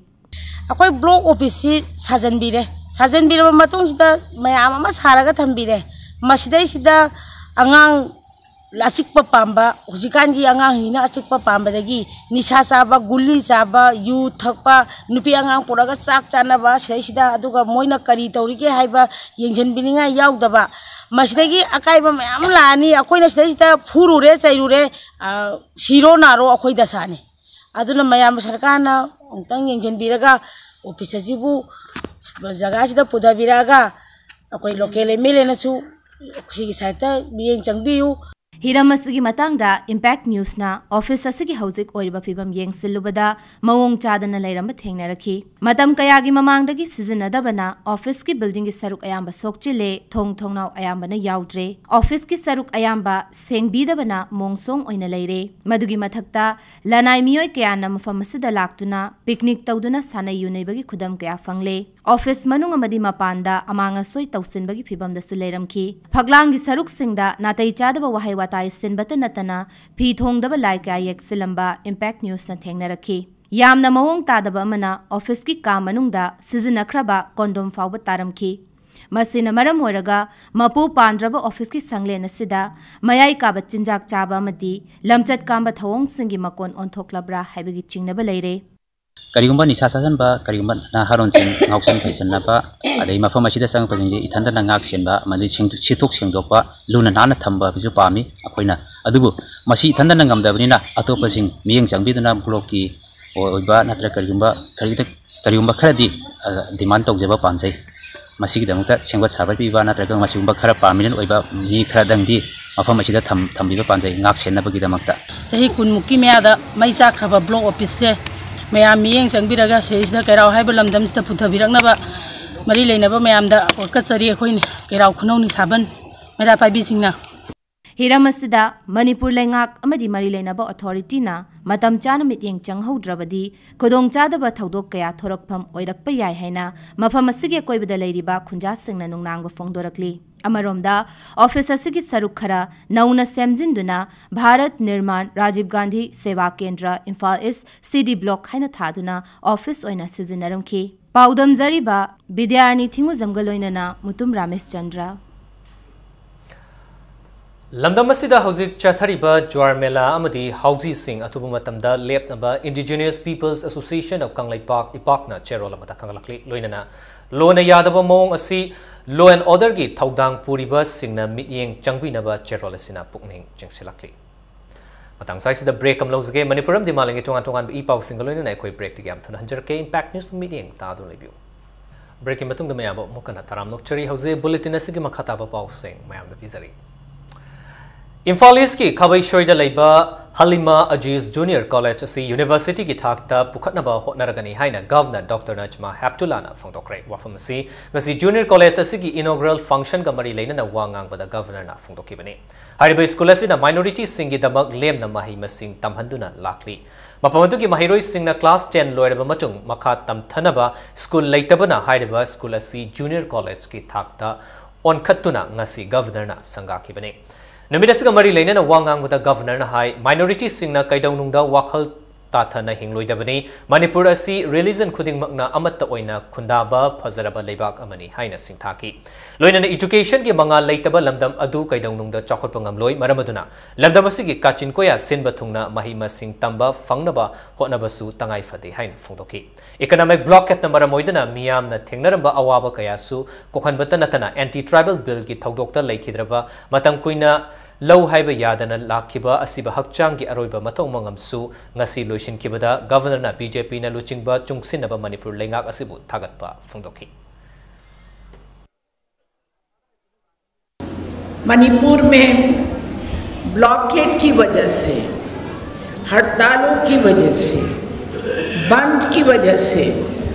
ꯑꯩꯈꯣꯏ block officeꯁꯤ ꯁꯥꯖꯟꯕꯤꯔꯦ꯫ ꯁꯥꯖꯟꯕꯤꯔꯕ ꯃꯇꯨꯡꯁꯤꯗ ꯃꯌꯥꯝ ꯑꯃ ꯁꯥꯔꯒ ꯊꯝꯕꯤꯔꯦ꯫ ꯃꯁꯤꯗꯩꯁꯤꯗ ꯑꯉꯥꯡ ꯑꯆꯤꯛꯄ ꯄꯥꯝꯕ, ꯍꯧꯖꯤꯛꯀꯥꯟꯒꯤ ꯑꯉꯥꯡꯁꯤꯡꯁꯤꯅ ꯑꯆꯤꯛꯄ ꯄꯥꯝꯕꯗꯒꯤ ꯅꯤꯁꯥ ꯆꯥꯕ, ꯒꯨꯂꯤ ꯆꯥꯕ, ꯌꯨ ꯊꯛꯄ, ꯅꯨꯄꯤ ꯑꯉꯥꯡ ꯄꯨꯔꯒ ꯆꯥꯛ ꯆꯥꯅꯕ, ꯁꯤꯗꯩꯁꯤꯗ ꯑꯗꯨꯒ ꯃꯣꯏꯅ ꯀꯔꯤ ꯇꯧꯔꯤꯒꯦ ꯍꯥꯏꯕ ꯌꯦꯡꯁꯤꯟꯕꯤꯅꯤꯡꯉꯥꯏ ꯌꯥꯎꯗꯕ, ꯃꯁꯤꯗꯒꯤ ꯑꯀꯥꯏꯕ ꯃꯌꯥꯝ ꯂꯥꯛꯑꯅꯤ꯫ ꯑꯩꯈꯣꯏꯅ ꯁꯤꯗꯩꯁꯤꯗ ꯐꯨꯔꯨꯔꯦ, ꯆꯩꯔꯨꯔꯦ, ꯑ, ꯁꯤꯔꯣ ꯅꯥꯔꯣ ꯑꯩꯈꯣꯏ ꯗꯁꯥꯅꯤ꯫ ꯑꯗꯨꯅ ꯃꯌꯥꯝ ꯁꯔꯀꯥꯔꯅ ꯑꯃꯨꯛꯇꯪ ꯌꯦꯡꯁꯤꯟꯕꯤꯔꯒ ꯑꯣꯐꯤꯁ ꯑꯁꯤꯕꯨ ꯖꯒꯥꯁꯤꯗ ꯄꯨꯊꯕꯤꯔꯛꯑꯒ ꯑꯩꯈꯣꯏ ꯂꯣꯀꯦꯜ ꯑꯦꯝ ꯑꯦꯜ ꯑꯦꯅꯁꯨ ꯁꯤꯒꯤ ꯁꯥꯏꯠꯇ ꯃꯤꯠꯌꯦꯡ ꯆꯪꯕꯤꯌꯨ꯫ ꯍꯤꯔꯝ ꯑꯁꯤꯒꯤ ꯃꯇꯥꯡꯗ ꯏꯝꯄꯦꯛ ꯅ꯭ꯌꯨꯁꯅ ꯑꯣꯐꯤꯁ ꯑꯁꯤꯒꯤ ꯍꯧꯖꯤꯛ ꯑꯣꯏꯔꯤꯕ ꯐꯤꯕꯝ ꯌꯦꯡꯁꯤꯜꯂꯨꯕꯗ ꯃꯑꯣꯡ ꯆꯥꯗꯅ ꯂꯩꯔꯝꯕ ꯊꯦꯡꯅꯔꯛꯈꯤ꯫ ꯃꯇꯝ ꯀꯌꯥꯒꯤ ꯃꯃꯥꯡꯗꯒꯤ ꯁꯤꯖꯤꯟꯅꯗꯕꯅ ꯑꯣꯐꯤꯁꯀꯤ ꯕꯤꯜꯗꯤꯡꯒꯤ ꯁꯔꯨꯛ ꯑꯌꯥꯝꯕ ꯁꯣꯛꯆꯤꯜꯂꯦ, ꯊꯣꯡ ꯊꯣꯡꯅꯥꯎ ꯑꯌꯥꯝꯕꯅ ꯌꯥꯎꯗ꯭ꯔꯦ꯫ ꯑꯣꯐꯤꯁꯀꯤ ꯁꯔꯨꯛ ꯑꯌꯥꯝꯕ ꯁꯦꯡꯕꯤꯗꯕꯅ ꯃꯣꯡꯁꯣꯡ ꯑꯣꯏꯅ ꯂꯩꯔꯦ꯫ ꯃꯗꯨꯒꯤ ꯃꯊꯛꯇ ꯂꯅꯥꯏ ꯃꯤꯑꯣꯏ ꯀꯌꯥꯅ ꯃꯐꯝ ꯑꯁꯤꯗ ꯂꯥꯛꯇꯨꯅ ꯄꯤꯛꯅꯤꯛ ꯇꯧꯗꯨꯅ ꯁꯥꯟꯅꯩ ꯌꯨꯅꯩꯕꯒꯤ ꯈꯨꯗꯝ ꯀꯌꯥ ꯐꯪꯂꯦ꯫ ꯑꯣꯐꯤꯁ ꯃꯅꯨꯡ ꯑꯃꯗꯤ ꯃꯄꯥꯟꯗ ꯑꯃꯥꯡ ꯑꯁꯣꯏ ꯇꯧꯁꯤꯟꯕꯒꯤ ꯐꯤꯕꯝꯗꯁꯨ ꯂꯩꯔꯝꯈꯤ꯫ ꯐꯛꯂꯥꯡꯒꯤ ꯁꯔꯨꯛꯁꯤꯡꯗ ꯅꯥꯇꯩ ꯆꯥꯗꯕ ꯋꯥꯍꯩ ꯋꯥꯇꯥ ꯏꯁꯤꯟꯕꯇ ꯅꯠꯇꯅ ꯐꯤ ꯊꯣꯡꯗꯕ ꯂꯥꯏ ꯀꯌꯥ ꯌꯦꯛꯁꯤꯜꯂꯝꯕ ꯏꯝꯄꯦꯛ ꯅ꯭ꯌꯨꯁꯅ ꯊꯦꯡꯅꯔꯛꯈꯤ꯫ ꯌꯥꯝꯅ ꯃꯑꯣꯡ ꯇꯥꯗꯕ ꯑꯃꯅ, ꯑꯣꯐꯤꯁꯀꯤ ꯀꯥ ꯃꯅꯨꯡꯗ ꯁꯤꯖꯤꯟꯅꯈ꯭ꯔꯕ ꯀꯣꯟꯗꯣꯝ ꯐꯥꯎꯕ ꯇꯥꯔꯝꯈꯤ꯫ ꯃꯁꯤꯅ ꯃꯔꯝ ꯑꯣꯏꯔꯒ ꯃꯄꯨ ꯄꯥꯟꯗ꯭ꯔꯕ ꯑꯣꯐꯤꯁꯀꯤ ꯁꯪꯂꯦꯟ ꯑꯁꯤꯗ ꯃꯌꯥꯏ ꯀꯥꯕ ꯆꯤꯟꯖꯥꯛ ꯆꯥꯕ ꯑꯃꯗꯤ ꯂꯝꯆꯠ ꯀꯥꯝꯕ ꯊꯧꯑꯣꯡꯁꯤꯡꯒꯤ ꯃꯀꯣꯟ ꯑꯣꯟꯊꯣꯛꯂꯕ꯭ꯔꯥ ꯍꯥꯏꯕꯒꯤ ꯆꯤꯡꯅꯕ ꯂꯩꯔꯦ꯫ ꯀꯔꯤꯒꯨꯝꯕ ꯅꯤꯁꯥ ꯆꯥꯁꯤꯟꯕ, ꯀꯔꯤꯒꯨꯝꯕ ꯅꯍꯥꯔꯣꯟꯁꯤꯡ ꯉꯥꯎꯁꯟ ꯐꯩꯁꯟꯅꯕ, ꯑꯗꯩ ꯃꯐꯝ ꯑꯁꯤꯗ ꯆꯪꯉꯛꯄꯁꯤꯡꯁꯦ ꯏꯊꯟꯗꯅ ꯉꯥꯛ ꯁꯦꯟꯕ ꯑꯃꯗꯤ ꯁꯦꯡꯗꯣꯛ-, ꯁꯤꯠꯇꯣꯛ ꯁꯦꯡꯗꯣꯛꯄ, ꯂꯨꯅ ꯅꯥꯟꯅ ꯊꯝꯕ ꯍꯥꯏꯕꯁꯨ ꯄꯥꯝꯃꯤ ꯑꯩꯈꯣꯏꯅ꯫ ꯑꯗꯨꯕꯨ ꯃꯁꯤ ꯏꯊꯟꯗꯅ ꯉꯝꯗꯕꯅꯤꯅ ꯑꯇꯣꯞꯄꯁꯤꯡ ꯃꯤꯠꯌꯦꯡ ꯆꯪꯕꯤꯗꯨꯅ ꯕ꯭ꯂꯣꯛꯀꯤ ꯑꯣꯏꯕ ꯅꯠꯇ꯭ꯔꯒ ꯀꯔꯤꯒꯨꯝꯕ ꯈꯔꯗ-, ꯀꯔꯤꯒꯨꯝꯕ ꯈꯔꯗꯤ, ꯑ, ꯗꯤꯃꯥꯟ ꯇꯧꯖꯕ ꯄꯥꯝꯖꯩ꯫ ꯃꯁꯤꯒꯤꯗꯃꯛꯇ ꯁꯦꯝꯒꯠ ꯁꯥꯒꯠꯄꯤꯕ ꯅꯠꯇ꯭ꯔꯒ ꯃꯁꯤꯒꯨꯝꯕ ꯈꯔ ꯄꯥꯔꯃꯤꯅꯦꯟ ꯑꯣꯏꯕ ꯃꯤ ꯈꯔꯗꯪꯗꯤ ꯃꯐꯝ ꯑꯁꯤꯗ ꯊꯝ-, ꯊꯝꯕꯤꯕ ꯄꯥꯝꯖꯩ, ꯉꯥꯛ ꯁꯦꯟꯅꯕꯒꯤꯗꯃꯛꯇ꯫ ꯆꯍꯤ ꯀꯨꯟꯃꯨꯛꯀꯤ ꯃꯌꯥꯗ ꯃꯩ ꯆꯥꯛꯈ꯭ꯔꯕ ꯕ꯭ꯂꯣꯛ ꯑꯣꯐꯤꯁꯁꯦ ꯃꯌꯥꯝ ꯃꯤꯠꯌꯦꯡ ꯆꯪꯕꯤꯔꯒ ꯁꯤꯗꯩꯁꯤꯗ ꯀꯩꯔꯥꯎ ꯍꯥꯏꯕ ꯂꯝꯗꯝꯁꯤꯗ ꯄꯨꯊꯕꯤꯔꯛꯅꯕ ꯃꯔꯤ ꯂꯩꯅꯕ ꯃꯌꯥꯝꯗ ꯋꯥꯀꯠꯆꯔꯤ꯫ ꯑꯩꯈꯣꯏꯅ ꯀꯩꯔꯥꯎ ꯈꯨꯅꯧ ꯅꯤꯡꯁꯥꯕꯟ ꯃꯩꯔꯥ ꯄꯥꯏꯕꯤꯁꯤꯡꯅ꯫ ꯍꯤꯔꯝ ꯑꯁꯤꯗ ꯃꯅꯤꯄꯨꯔ ꯂꯩꯉꯥꯛ ꯑꯃꯗꯤ ꯃꯔꯤ ꯂꯩꯅꯕ ꯑꯣꯊꯣꯔꯤꯇꯤꯅ ꯃꯇꯝ ꯆꯥꯅ ꯃꯤꯠꯌꯦꯡ ꯆꯪꯍꯧꯗ꯭ꯔꯕꯗꯤ ꯈꯨꯗꯣꯡꯆꯥꯗꯕ ꯊꯧꯗꯣꯛ ꯀꯌꯥ ꯊꯣꯔꯛꯐꯝ ꯑꯣꯏꯔꯛꯄ ꯌꯥꯏ ꯍꯥꯏꯅ ꯃꯐꯝ ꯑꯁꯤꯒꯤ ꯑꯀꯣꯏꯕꯗ ꯂꯩꯔꯤꯕ ꯈꯨꯟꯖꯥꯁꯤꯡꯅ ꯅꯨꯡꯅꯥꯡꯕ ꯐꯣꯡꯗꯣꯔꯛꯂꯤ꯫ ꯑꯃꯔꯣꯝꯗ, ꯑꯣꯐꯤꯁ ꯑꯁꯤꯒꯤ ꯁꯔꯨꯛ ꯈꯔ ꯅꯧꯅ ꯁꯦꯝꯖꯤꯟꯗꯨꯅ ꯚꯥꯔꯠ ꯅꯤꯔꯃꯥꯟ ꯔꯥꯖꯤꯕ ꯒꯥꯟꯙꯤ ꯁꯦꯕꯥ ꯀꯦꯟꯗ꯭ꯔ, ꯏꯝꯐꯥꯜ ꯏꯁ, ꯁꯤ ꯗꯤ ꯕ꯭ꯂꯣꯛ ꯍꯥꯏꯅ ꯊꯥꯗꯨꯅ ꯑꯣꯐꯤꯁ ꯑꯣꯏꯅ ꯁꯤꯖꯤꯟꯅꯔꯝꯈꯤ꯫ ꯄꯥꯎꯗꯝꯖꯔꯤꯕ ꯕꯤꯗ꯭ꯌꯥꯔꯥꯅꯤ ꯊꯤꯡꯉꯨꯖꯝꯒ ꯂꯣꯏꯅꯅ ꯃꯨꯇꯨꯝ ꯔꯥꯃꯦꯁꯆꯟꯗ꯭ꯔ꯫ ꯂꯝꯗꯝ ꯑꯁꯤꯗ ꯍꯧꯖꯤꯛ ꯆꯠꯊꯔꯤꯕ ꯖ꯭ꯋꯥꯔ ꯃꯦꯂꯥ ꯑꯃꯗꯤ ꯍꯥꯎꯖꯤꯁꯤꯡ ꯑꯊꯨꯕ ꯃꯇꯝꯗ ꯂꯦꯞꯅꯕ Indigenous Peoples Association of Kangleipak, ꯏꯄꯥꯛꯅ ꯆꯦꯔꯣꯜ ꯑꯃꯗ ꯈꯪꯒꯠꯂꯛꯂꯤ꯫ ꯂꯣꯏꯅꯅ ꯂꯣꯅ ꯌꯥꯗꯕ ꯃꯑꯣꯡ ꯑꯁꯤ law and orderꯒꯤ ꯊꯧꯗꯥꯡ ꯄꯨꯔꯤꯕꯁꯤꯡꯅ ꯃꯤꯠꯌꯦꯡ ꯆꯪꯕꯤꯅꯕ ꯆꯦꯔꯣꯜ ꯑꯁꯤꯅ ꯄꯨꯛꯅꯤꯡ ꯆꯤꯡꯁꯤꯜꯂꯛꯂꯤ꯫ ꯃꯇꯥꯡ ꯆꯥꯏꯁꯤꯗ break ꯑꯃ ꯂꯧꯖꯒꯦ꯫ ꯃꯅꯤꯄꯨꯔ ꯑꯃꯗꯤ ꯃꯥꯂꯦꯝꯒꯤ ꯇꯣꯉꯥꯟ ꯇꯣꯉꯥꯟꯕ ꯏ ꯄꯥꯎꯁꯤꯡꯒ ꯂꯣꯏꯅꯅ ꯑꯩꯈꯣꯏ breakꯇꯒꯤ ꯌꯥꯝ ꯊꯨꯅ ꯍꯟꯖꯔꯛꯀꯦ꯫ Impact Newsꯄꯨ ꯃꯤꯠꯌꯦꯡ ꯇꯥꯗꯨꯅ ꯂꯩꯕꯤꯌꯨ꯫ Breakꯀꯤ ꯃꯇꯨꯡꯗ ꯃꯌꯥꯝꯕꯨ ꯑꯃꯨꯛ ꯍꯟꯅ ꯇꯔꯥꯝꯅ ꯑꯣꯛꯆꯔꯤ꯫ ꯍꯧꯖꯤꯛ bulletin ꯑꯁꯤꯒꯤ ꯃꯈꯥ ꯇꯥꯕ ꯄꯥꯎꯁꯤꯡ ꯃꯌꯥꯝꯗ ꯄꯤꯖꯔꯤ꯫ ꯏꯝꯐꯥꯜ Eastꯀꯤ ꯈꯥꯕꯩꯁꯣꯏꯗ ꯂꯩꯕ ꯍꯂꯤꯃꯥ ꯑꯖꯤꯖ Junior College ꯑꯁꯤ universityꯒꯤ ꯊꯥꯛꯇ ꯄꯨꯈꯠꯅꯕ ꯍꯣꯠꯅꯔꯒꯅꯤ ꯍꯥꯏꯅ Governor Doctor Najma Heptullahꯅ ꯐꯣꯡꯗꯣꯛꯈ꯭ꯔꯦ꯫ ꯋꯥꯐꯝ ꯑꯁꯤ ꯉꯁꯤ Junior College ꯑꯁꯤꯒꯤ inaugural functionꯒ ꯃꯔꯤ ꯂꯩꯅꯅ ꯋꯥ ꯉꯥꯡꯕꯗ Governorꯅ ꯐꯣꯡꯗꯣꯛꯈꯤꯕꯅꯤ꯫ ꯍꯥꯏꯔꯤꯕ school ꯑꯁꯤꯅ minorityꯁꯤꯡꯒꯤꯗꯃꯛ ꯂꯦꯝꯅ ꯃꯍꯩ ꯃꯁꯤꯡ ꯇꯝꯍꯟꯗꯨꯅ ꯂꯥꯛꯂꯤ꯫ ꯃꯐꯝ ꯑꯗꯨꯒꯤ ꯃꯍꯩꯔꯣꯏꯁꯤꯡꯅ class ten ꯂꯣꯏꯔꯕ ꯃꯇꯨꯡ ꯃꯈꯥ ꯇꯝꯊꯅꯕ school ꯂꯩꯇꯕꯅ ꯍꯥꯏꯔꯤꯕ school ꯑꯁꯤ Junior Collegeꯀꯤ ꯊꯥꯛꯇ ꯑꯣꯟꯈꯠꯇꯨꯅ ꯉꯁꯤ Governorꯅ ꯁꯪꯒꯥꯈꯤꯕꯅꯤ꯫ ꯅꯨꯃꯤꯠ ꯑꯁꯤꯒ ꯃꯔꯤ ꯂꯩꯅꯅ ꯋꯥ ꯉꯥꯡꯕꯗ Governorꯅ ꯍꯥꯏ, minorityꯁꯤꯡꯅ ꯀꯩꯗꯧꯅꯨꯡꯗ ꯋꯥꯈꯜ ꯇꯥꯊꯅ ꯍꯤꯡꯂꯣꯏꯗꯕꯅꯤ꯫ ꯃꯅꯤꯄꯨꯔ ꯑꯁꯤ religion ꯈꯨꯗꯤꯡꯃꯛꯅ ꯑꯃꯠꯇ ꯑꯣꯏꯅ ꯈꯨꯟꯗꯥꯕ ꯐꯖꯔꯕ ꯂꯩꯕꯥꯛ ꯑꯃꯅꯤ ꯍꯥꯏꯅ ꯁꯤꯡꯊꯥꯈꯤ꯫ ꯂꯣꯏꯅꯅ educationꯒꯤ ꯃꯉꯥꯜ ꯂꯩꯇꯕ ꯂꯝꯗꯝ ꯑꯗꯨ ꯀꯩꯗꯧꯅꯨꯡꯗ ꯆꯥꯎꯈꯠꯄ ꯉꯝꯂꯣꯏ꯫ ꯃꯔꯝ ꯑꯗꯨꯅ ꯂꯝꯗꯝ ꯑꯁꯤꯒꯤ ꯀꯥꯆꯤꯟ ꯀꯣꯌꯥ ꯁꯤꯟꯕ ꯊꯨꯡꯅ ꯃꯍꯩ ꯃꯁꯤꯡ ꯇꯝꯕ ꯐꯪꯅꯕ ꯍꯣꯠꯅꯕꯁꯨ ꯇꯉꯥꯏ ꯐꯗꯦ ꯍꯥꯏꯅ ꯐꯣꯡꯗꯣꯛꯈꯤ꯫ Economic blockadeꯅ ꯃꯔꯝ ꯑꯣꯏꯗꯨꯅ ꯃꯤꯌꯥꯝꯅ ꯊꯦꯡꯅꯔꯝꯕ ꯑꯋꯥꯕ ꯀꯌꯥꯁꯨ ꯀꯣꯛꯍꯟꯕꯇ ꯅꯠꯇꯅ anti tribal billꯒꯤ ꯊꯧꯗꯣꯛꯇ ꯂꯩꯈꯤꯗ꯭ꯔꯕ ꯃꯇꯝ ꯀꯨꯏꯅ ꯂꯧ ꯍꯥꯏꯕ ꯌꯥꯗꯅ ꯂꯥꯛꯈꯤꯕ ꯑꯁꯤꯕ ꯍꯛꯆꯥꯡꯒꯤ ꯑꯔꯣꯏꯕ ꯃꯊꯧ ꯃꯉꯝꯁꯨ ꯉꯁꯤ ꯂꯣꯏꯁꯤꯟꯈꯤꯕꯗ Governorꯅ BJPꯅ ꯂꯨꯆꯤꯡꯕ ꯆꯨꯡꯁꯤꯟꯅꯕ ꯃꯅꯤꯄꯨꯔ ꯂꯩꯉꯥꯛ ꯑꯁꯤꯕꯨ ꯊꯥꯒꯠꯄ ꯐꯣꯡꯗꯣꯛꯈꯤ꯫ मणिपुर में ब्लॉकेड की वजह से, हड़तालों की वजह से, बंद की वजह से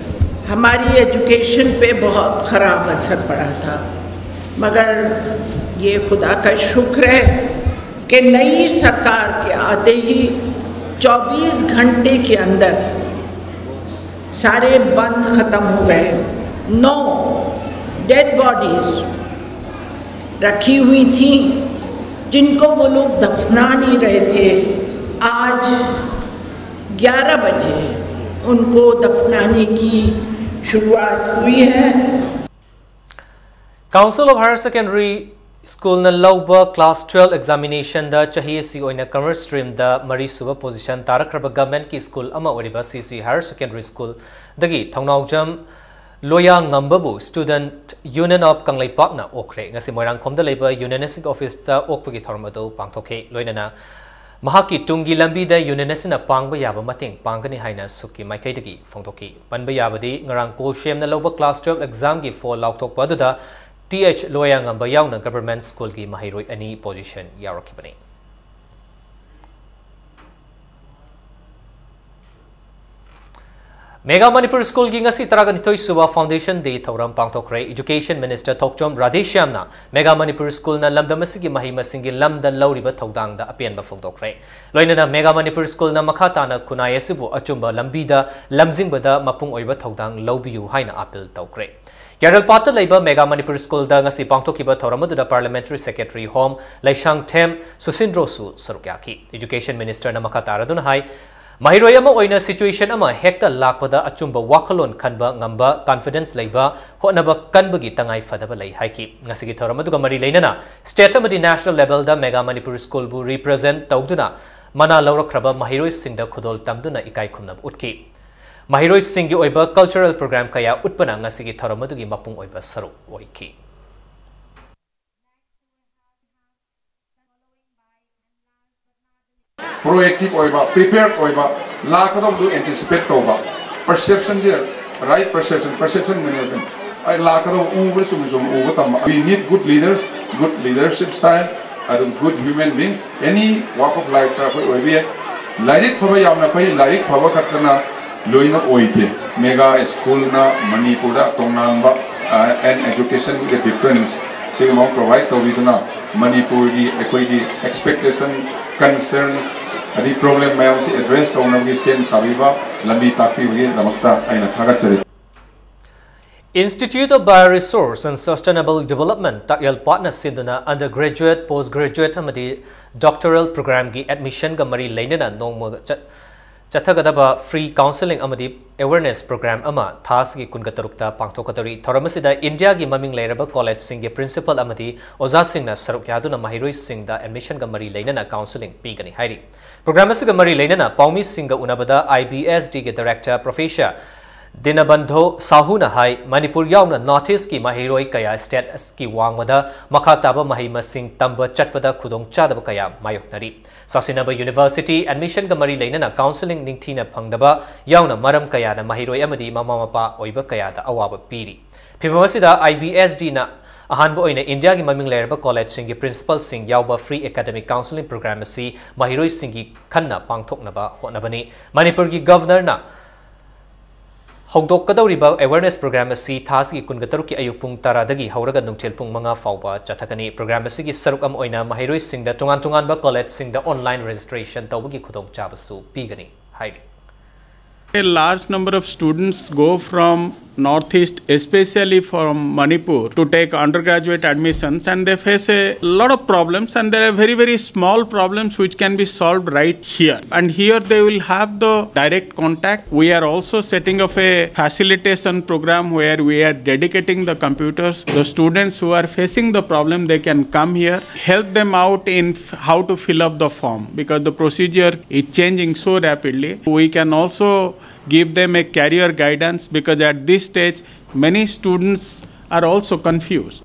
हमारी एजुकेशन पे बहुत ख़राब असर पड़ा था। मगर ये खुदा का शुक्र है कि नई सरकार के आते ही चौबीस घंटे के अंदर सारे बंद ख़त्म हो गए। नौ डेड बॉडीज रखी हुई थी, जिनको वो लोग दफना नहीं रहे थे। आज ग्यारह बजे उनको दफनाने की शुरुआत हुई है। Council of Higher Secondary Schoolꯅ ꯂꯧꯕ class twelve examinationꯗ ꯆꯍꯤ ꯑꯁꯤꯒꯤ ꯑꯣꯏꯅ commerce streamꯗ ꯃꯔꯤꯁꯨꯕ position ꯇꯥꯔꯛꯈ꯭ꯔꯕ governmentꯀꯤ school ꯑꯃ ꯑꯣꯏꯔꯤꯕ C C Higher Secondary Schoolꯗꯒꯤ Thounaojam ꯂꯣꯌꯥꯉꯝꯕꯕꯨ Student Union of ꯀꯪꯂꯩꯄꯥꯛꯅ ꯑꯣꯛꯈ꯭ꯔꯦ꯫ ꯉꯁꯤ ꯃꯣꯏꯔꯥꯡꯈꯣꯝꯗ ꯂꯩꯕ union ꯑꯁꯤꯒꯤ officeꯇ ꯑꯣꯛꯄꯒꯤ ꯊꯧꯔꯝ ꯑꯗꯨ ꯄꯥꯡꯊꯣꯛꯈꯤ꯫ ꯂꯣꯏꯅꯅ ꯃꯍꯥꯛꯀꯤ ꯇꯨꯡꯒꯤ ꯂꯝꯕꯤꯗ union ꯑꯁꯤꯅ ꯄꯥꯡꯕ ꯌꯥꯕ ꯃꯇꯦꯡ ꯄꯥꯡꯒꯅꯤ ꯍꯥꯏꯅ ꯁꯨꯛꯀꯤ ꯃꯥꯏꯀꯩꯗꯒꯤ ꯐꯣꯡꯗꯣꯛꯈꯤ꯫ ꯄꯟꯕ ꯌꯥꯕꯗꯤ ꯉꯔꯥꯡ COHSEMꯅ ꯂꯧꯕ class twelve examꯒꯤ ꯐꯣꯜ ꯂꯥꯎꯊꯣꯛꯄ ꯑꯗꯨꯗ Th ꯂꯣꯌꯥꯉꯝꯕ ꯌꯥꯎꯅ government schoolꯒꯤ ꯃꯍꯩꯔꯣꯏ ꯑꯅꯤ position ꯌꯥꯎꯔꯛꯈꯤꯕꯅꯤ꯫ Mega Manipur Schoolꯒꯤ ꯉꯁꯤ ꯇꯔꯥꯅꯤꯊꯣꯏ ꯁꯨꯕ Foundation Day ꯊꯧꯔꯝ ꯄꯥꯡꯊꯣꯛꯈ꯭ꯔꯦ꯫ Education Minister ꯊꯣꯛꯆꯣꯝ ꯔꯥꯙꯦꯁ꯭ꯌꯥꯝꯅ Mega Manipur Schoolꯅ ꯂꯝꯗꯝ ꯑꯁꯤꯒꯤ ꯃꯍꯩ ꯃꯁꯤꯡꯒꯤ ꯂꯝꯗ ꯂꯧꯔꯤꯕ ꯊꯧꯗꯥꯡꯗ ꯑꯄꯦꯟꯕ ꯐꯣꯡꯗꯣꯛꯈ꯭ꯔꯦ꯫ ꯂꯣꯏꯅꯅ Mega Manipur Schoolꯅ ꯃꯈꯥ ꯇꯥꯅ ꯈꯨꯟꯅꯥꯏ ꯑꯁꯤꯕꯨ ꯑꯆꯨꯝꯕ ꯂꯝꯕꯤꯗ ꯂꯝꯖꯤꯡꯕꯗ ꯃꯄꯨꯡ ꯑꯣꯏꯕ ꯊꯧꯗꯥꯡ ꯂꯧꯕꯤꯌꯨ ꯍꯥꯏꯅ appeal ꯇꯧꯈ꯭ꯔꯦ꯫ ꯀꯦꯔꯜꯄꯥꯠꯇ ꯂꯩꯕ Mega Manipur Schoolꯗ ꯉꯁꯤ ꯄꯥꯡꯊꯣꯛꯈꯤꯕ ꯊꯧꯔꯝ ꯑꯗꯨꯗ Parliamentary Secretary Home ꯂꯩꯁꯥꯡꯊꯦꯝ ꯁꯨꯁꯤꯟꯗ꯭ꯔꯣꯁꯨ ꯁꯔꯨꯛ ꯌꯥꯈꯤ꯫ Education Ministerꯅ ꯃꯈꯥ ꯇꯥꯔꯗꯨꯅ ꯍꯥꯏ, ꯃꯍꯩꯔꯣꯏ ꯑꯃ ꯑꯣꯏꯅ situation ꯑꯃ ꯍꯦꯛꯇ ꯂꯥꯛꯄꯗ ꯑꯆꯨꯝꯕ ꯋꯥꯈꯜꯂꯣꯟ ꯈꯟꯕ ꯉꯝꯕ, confidence ꯂꯩꯕ, ꯍꯣꯠꯅꯕ ꯀꯟꯕꯒꯤ ꯇꯉꯥꯏ ꯐꯗꯕ ꯂꯩ ꯍꯥꯏꯈꯤ꯫ ꯉꯁꯤꯒꯤ ꯊꯧꯔꯝ ꯑꯗꯨꯒ ꯃꯔꯤ ꯂꯩꯅꯅ state ꯑꯃꯗꯤ national levelꯗ Mega Manipur Schoolꯕꯨ represent ꯇꯧꯗꯨꯅ ꯃꯅꯥ ꯂꯧꯔꯛꯈ꯭ꯔꯕ ꯃꯍꯩꯔꯣꯏꯁꯤꯡꯗ ꯈꯨꯗꯣꯜ ꯇꯝꯗꯨꯅ ꯏꯀꯥꯏ ꯈꯨꯝꯅꯕ ꯎꯠꯈꯤ꯫ ꯃꯍꯩꯔꯣꯏꯁꯤꯡꯒꯤ ꯑꯣꯏꯕ cultural program ꯀꯌꯥ ꯎꯠꯄꯅ ꯉꯁꯤꯒꯤ ꯊꯧꯔꯝ ꯑꯗꯨꯒꯤ ꯃꯄꯨꯡ ꯑꯣꯏꯕ ꯁꯔꯨꯛ ꯑꯣꯏꯈꯤ꯫ Proactive ꯑꯣꯏꯕ, prepared ꯑꯣꯏꯕ, ꯂꯥꯛꯀꯗꯧꯕꯗꯨ anticipate ꯇꯧꯕ, perception ꯁꯦ, right perception, perception management꯫ ꯑꯩ ꯂꯥꯛꯀꯗꯧꯕ ꯎꯕꯗ ꯆꯨꯝꯅ ꯆꯨꯝꯅ ꯎꯕ ꯇꯝꯕ꯫ We need good leaders, good leadership style, ꯑꯗꯨꯝ good human beings, any walk of life ꯇ ꯑꯩꯈꯣꯏ ꯑꯣꯏꯕ ꯌꯥꯏ꯫ ꯂꯥꯏꯔꯤꯛ ꯐꯕ ꯌꯥꯝꯅ ꯐꯩ, ꯂꯥꯏꯔꯤꯛ ꯐꯕ ꯈꯛꯇꯅ ꯂꯣꯏꯅ ꯑꯣꯏꯗꯦ꯫ Mega Schoolꯅ ꯃꯅꯤꯄꯨꯔꯗ ꯇꯣꯉꯥꯟꯕ, ꯑ, and education ꯒꯤ difference ꯁꯤꯒꯨꯝꯕ ꯑꯃ provide ꯇꯧꯕꯤꯗꯨꯅ ꯃꯅꯤꯄꯨꯔꯒꯤ ꯑꯩꯈꯣꯏꯒꯤ expectation, concerns, ꯑꯗꯩ problem ꯃꯌꯥꯝꯁꯤ address ꯇꯧꯅꯕꯒꯤ ꯁꯦꯝ ꯁꯥꯕꯤꯕ, ꯂꯝꯕꯤ ꯇꯥꯛꯄꯤꯕꯒꯤꯗꯃꯛꯇ ꯑꯩꯅ ꯊꯥꯒꯠꯆꯔꯤ꯫ Institute of Bioresource and Sustainable Development ꯇꯥꯛꯌꯦꯜ ꯄꯥꯠꯅ ꯁꯤꯟꯗꯨꯅ undergraduate, postgraduate ꯑꯃꯗꯤ doctoral programꯒꯤ admissionꯒ ꯃꯔꯤ ꯂꯩꯅꯅ ꯅꯣꯡꯃ ꯆꯠ-, ꯆꯠꯊꯒꯗꯕ free counselling ꯑꯃꯗꯤ awareness program ꯑꯃ ꯊꯥ ꯑꯁꯤꯒꯤ ꯀꯨꯟꯒ ꯇꯔꯨꯛꯇ ꯄꯥꯡꯊꯣꯛꯀꯗꯧꯔꯤ꯫ ꯊꯧꯔꯝ ꯑꯁꯤꯗ ꯏꯟꯗꯤꯌꯥꯒꯤ ꯃꯃꯤꯡ ꯂꯩꯔꯕ ꯀꯣꯂꯦꯖꯁꯤꯡꯒꯤ ꯄ꯭ꯔꯤꯟꯁꯤꯄꯜ ꯑꯃꯗꯤ ꯑꯣꯖꯥꯁꯤꯡꯅ ꯁꯔꯨꯛ ꯌꯥꯗꯨꯅ ꯃꯍꯩꯔꯣꯏꯁꯤꯡꯗ ꯑꯦꯗꯃꯤꯁꯟꯒ ꯃꯔꯤ ꯂꯩꯅꯅ ꯀꯥꯎꯟꯁꯦꯂꯤꯡ ꯄꯤꯒꯅꯤ ꯍꯥꯏꯔꯤ꯫ ꯄ꯭ꯔꯣꯒ꯭ꯔꯥꯝ ꯑꯁꯤꯒ ꯃꯔꯤ ꯂꯩꯅꯅ ꯄꯥꯎꯃꯤꯁꯤꯡꯒ ꯎꯅꯕꯗ IBSDꯒꯤ ꯗꯥꯏꯔꯦꯛꯇꯔ ꯄ꯭ꯔꯣꯐꯦꯁꯔ ꯗꯤꯅꯕꯟꯙꯣ ꯁꯥꯍꯨꯅ ꯍꯥꯏ, ꯃꯅꯤꯄꯨꯔ ꯌꯥꯎꯅ ꯅꯣꯔꯠ ꯏꯁ꯭ꯠꯀꯤ ꯃꯍꯩꯔꯣꯏ ꯀꯌꯥ ꯁ꯭ꯇꯦꯠ ꯑꯁꯤꯒꯤ ꯋꯥꯡꯃꯗ ꯃꯈꯥ ꯇꯥꯕ ꯃꯍꯩ ꯃꯁꯤꯡ ꯇꯝꯕ ꯆꯠꯄꯗ ꯈꯨꯗꯣꯡꯆꯥꯗꯕ ꯀꯌꯥ ꯃꯥꯌꯣꯛꯅꯔꯤ꯫ ꯁꯥꯁꯤꯟꯅꯕ ꯌꯨꯅꯤꯚꯔꯁꯤꯇꯤ ꯑꯦꯗꯃꯤꯁꯟꯒ ꯃꯔꯤ ꯂꯩꯅꯅ ꯀꯥꯎꯟꯁꯦꯂꯤꯡ ꯅꯤꯡꯊꯤꯅ ꯐꯪꯗꯕ ꯌꯥꯎꯅ ꯃꯔꯝ ꯀꯌꯥꯅ ꯃꯍꯩꯔꯣꯏ ꯑꯃꯗꯤ ꯃꯃꯥ ꯃꯄꯥ ꯑꯣꯏꯕ ꯀꯌꯥꯗ ꯑꯋꯥꯕ ꯄꯤꯔꯤ꯫ ꯐꯤꯚꯝ ꯑꯁꯤꯗ IBSDꯅ ꯑꯍꯥꯟꯕ ꯑꯣꯏꯅ ꯏꯟꯗꯤꯌꯥꯒꯤ ꯃꯃꯤꯡ ꯂꯩꯔꯕ ꯀꯣꯂꯦꯖꯁꯤꯡꯒꯤ ꯄ꯭ꯔꯤꯟꯁꯤꯄꯜꯁꯤꯡ ꯌꯥꯎꯕ free academic counselling program ꯑꯁꯤ ꯃꯍꯩꯔꯣꯏꯁꯤꯡꯒꯤ ꯈꯟꯅ ꯄꯥꯡꯊꯣꯛꯅꯕ ꯍꯣꯠꯅꯕꯅꯤ꯫ ꯃꯅꯤꯄꯨꯔꯒꯤ ꯒꯚꯔꯅꯔꯅ ꯍꯧꯗꯣꯛꯀꯗꯧꯔꯤꯕ awareness program ꯑꯁꯤ ꯊꯥ ꯑꯁꯤꯒꯤ ꯀꯨꯟꯒ ꯇꯔꯨꯛꯀꯤ ꯑꯌꯨꯛ ꯄꯨꯡ ꯇꯔꯥꯗꯒꯤ ꯍꯧꯔꯒ ꯅꯨꯡꯊꯤꯜ ꯄꯨꯡ ꯃꯉꯥ ꯐꯥꯎꯕ ꯆꯠꯊꯒꯅꯤ꯫ ꯄ꯭ꯔꯣꯒ꯭ꯔꯥꯝ ꯑꯁꯤꯒꯤ ꯁꯔꯨꯛ ꯑꯃ ꯑꯣꯏꯅ ꯃꯍꯩꯔꯣꯏꯁꯤꯡꯗ ꯇꯣꯉꯥꯟ ꯇꯣꯉꯥꯟꯕ ꯀꯣꯂꯦꯖꯁꯤꯡꯗ online registration ꯇꯧꯕꯒꯤ ꯈꯨꯗꯣꯡꯆꯥꯕꯁꯨ ꯄꯤꯒꯅꯤ ꯍꯥꯏꯔꯤ꯫ A large number of students go from Northeast, especially from Manipur, to take undergraduate admissions, and they face a lot of problems, and there are very, very small problems which can be solved right here. And here they will have the direct contact. We are also setting up a facilitation program where we are dedicating the computers. The students who are facing the problem, they can come here, help them out in f-, how to fill up the form, because the procedure is changing so rapidly. We can also give them a career guidance, because at this stage, many students are also confused.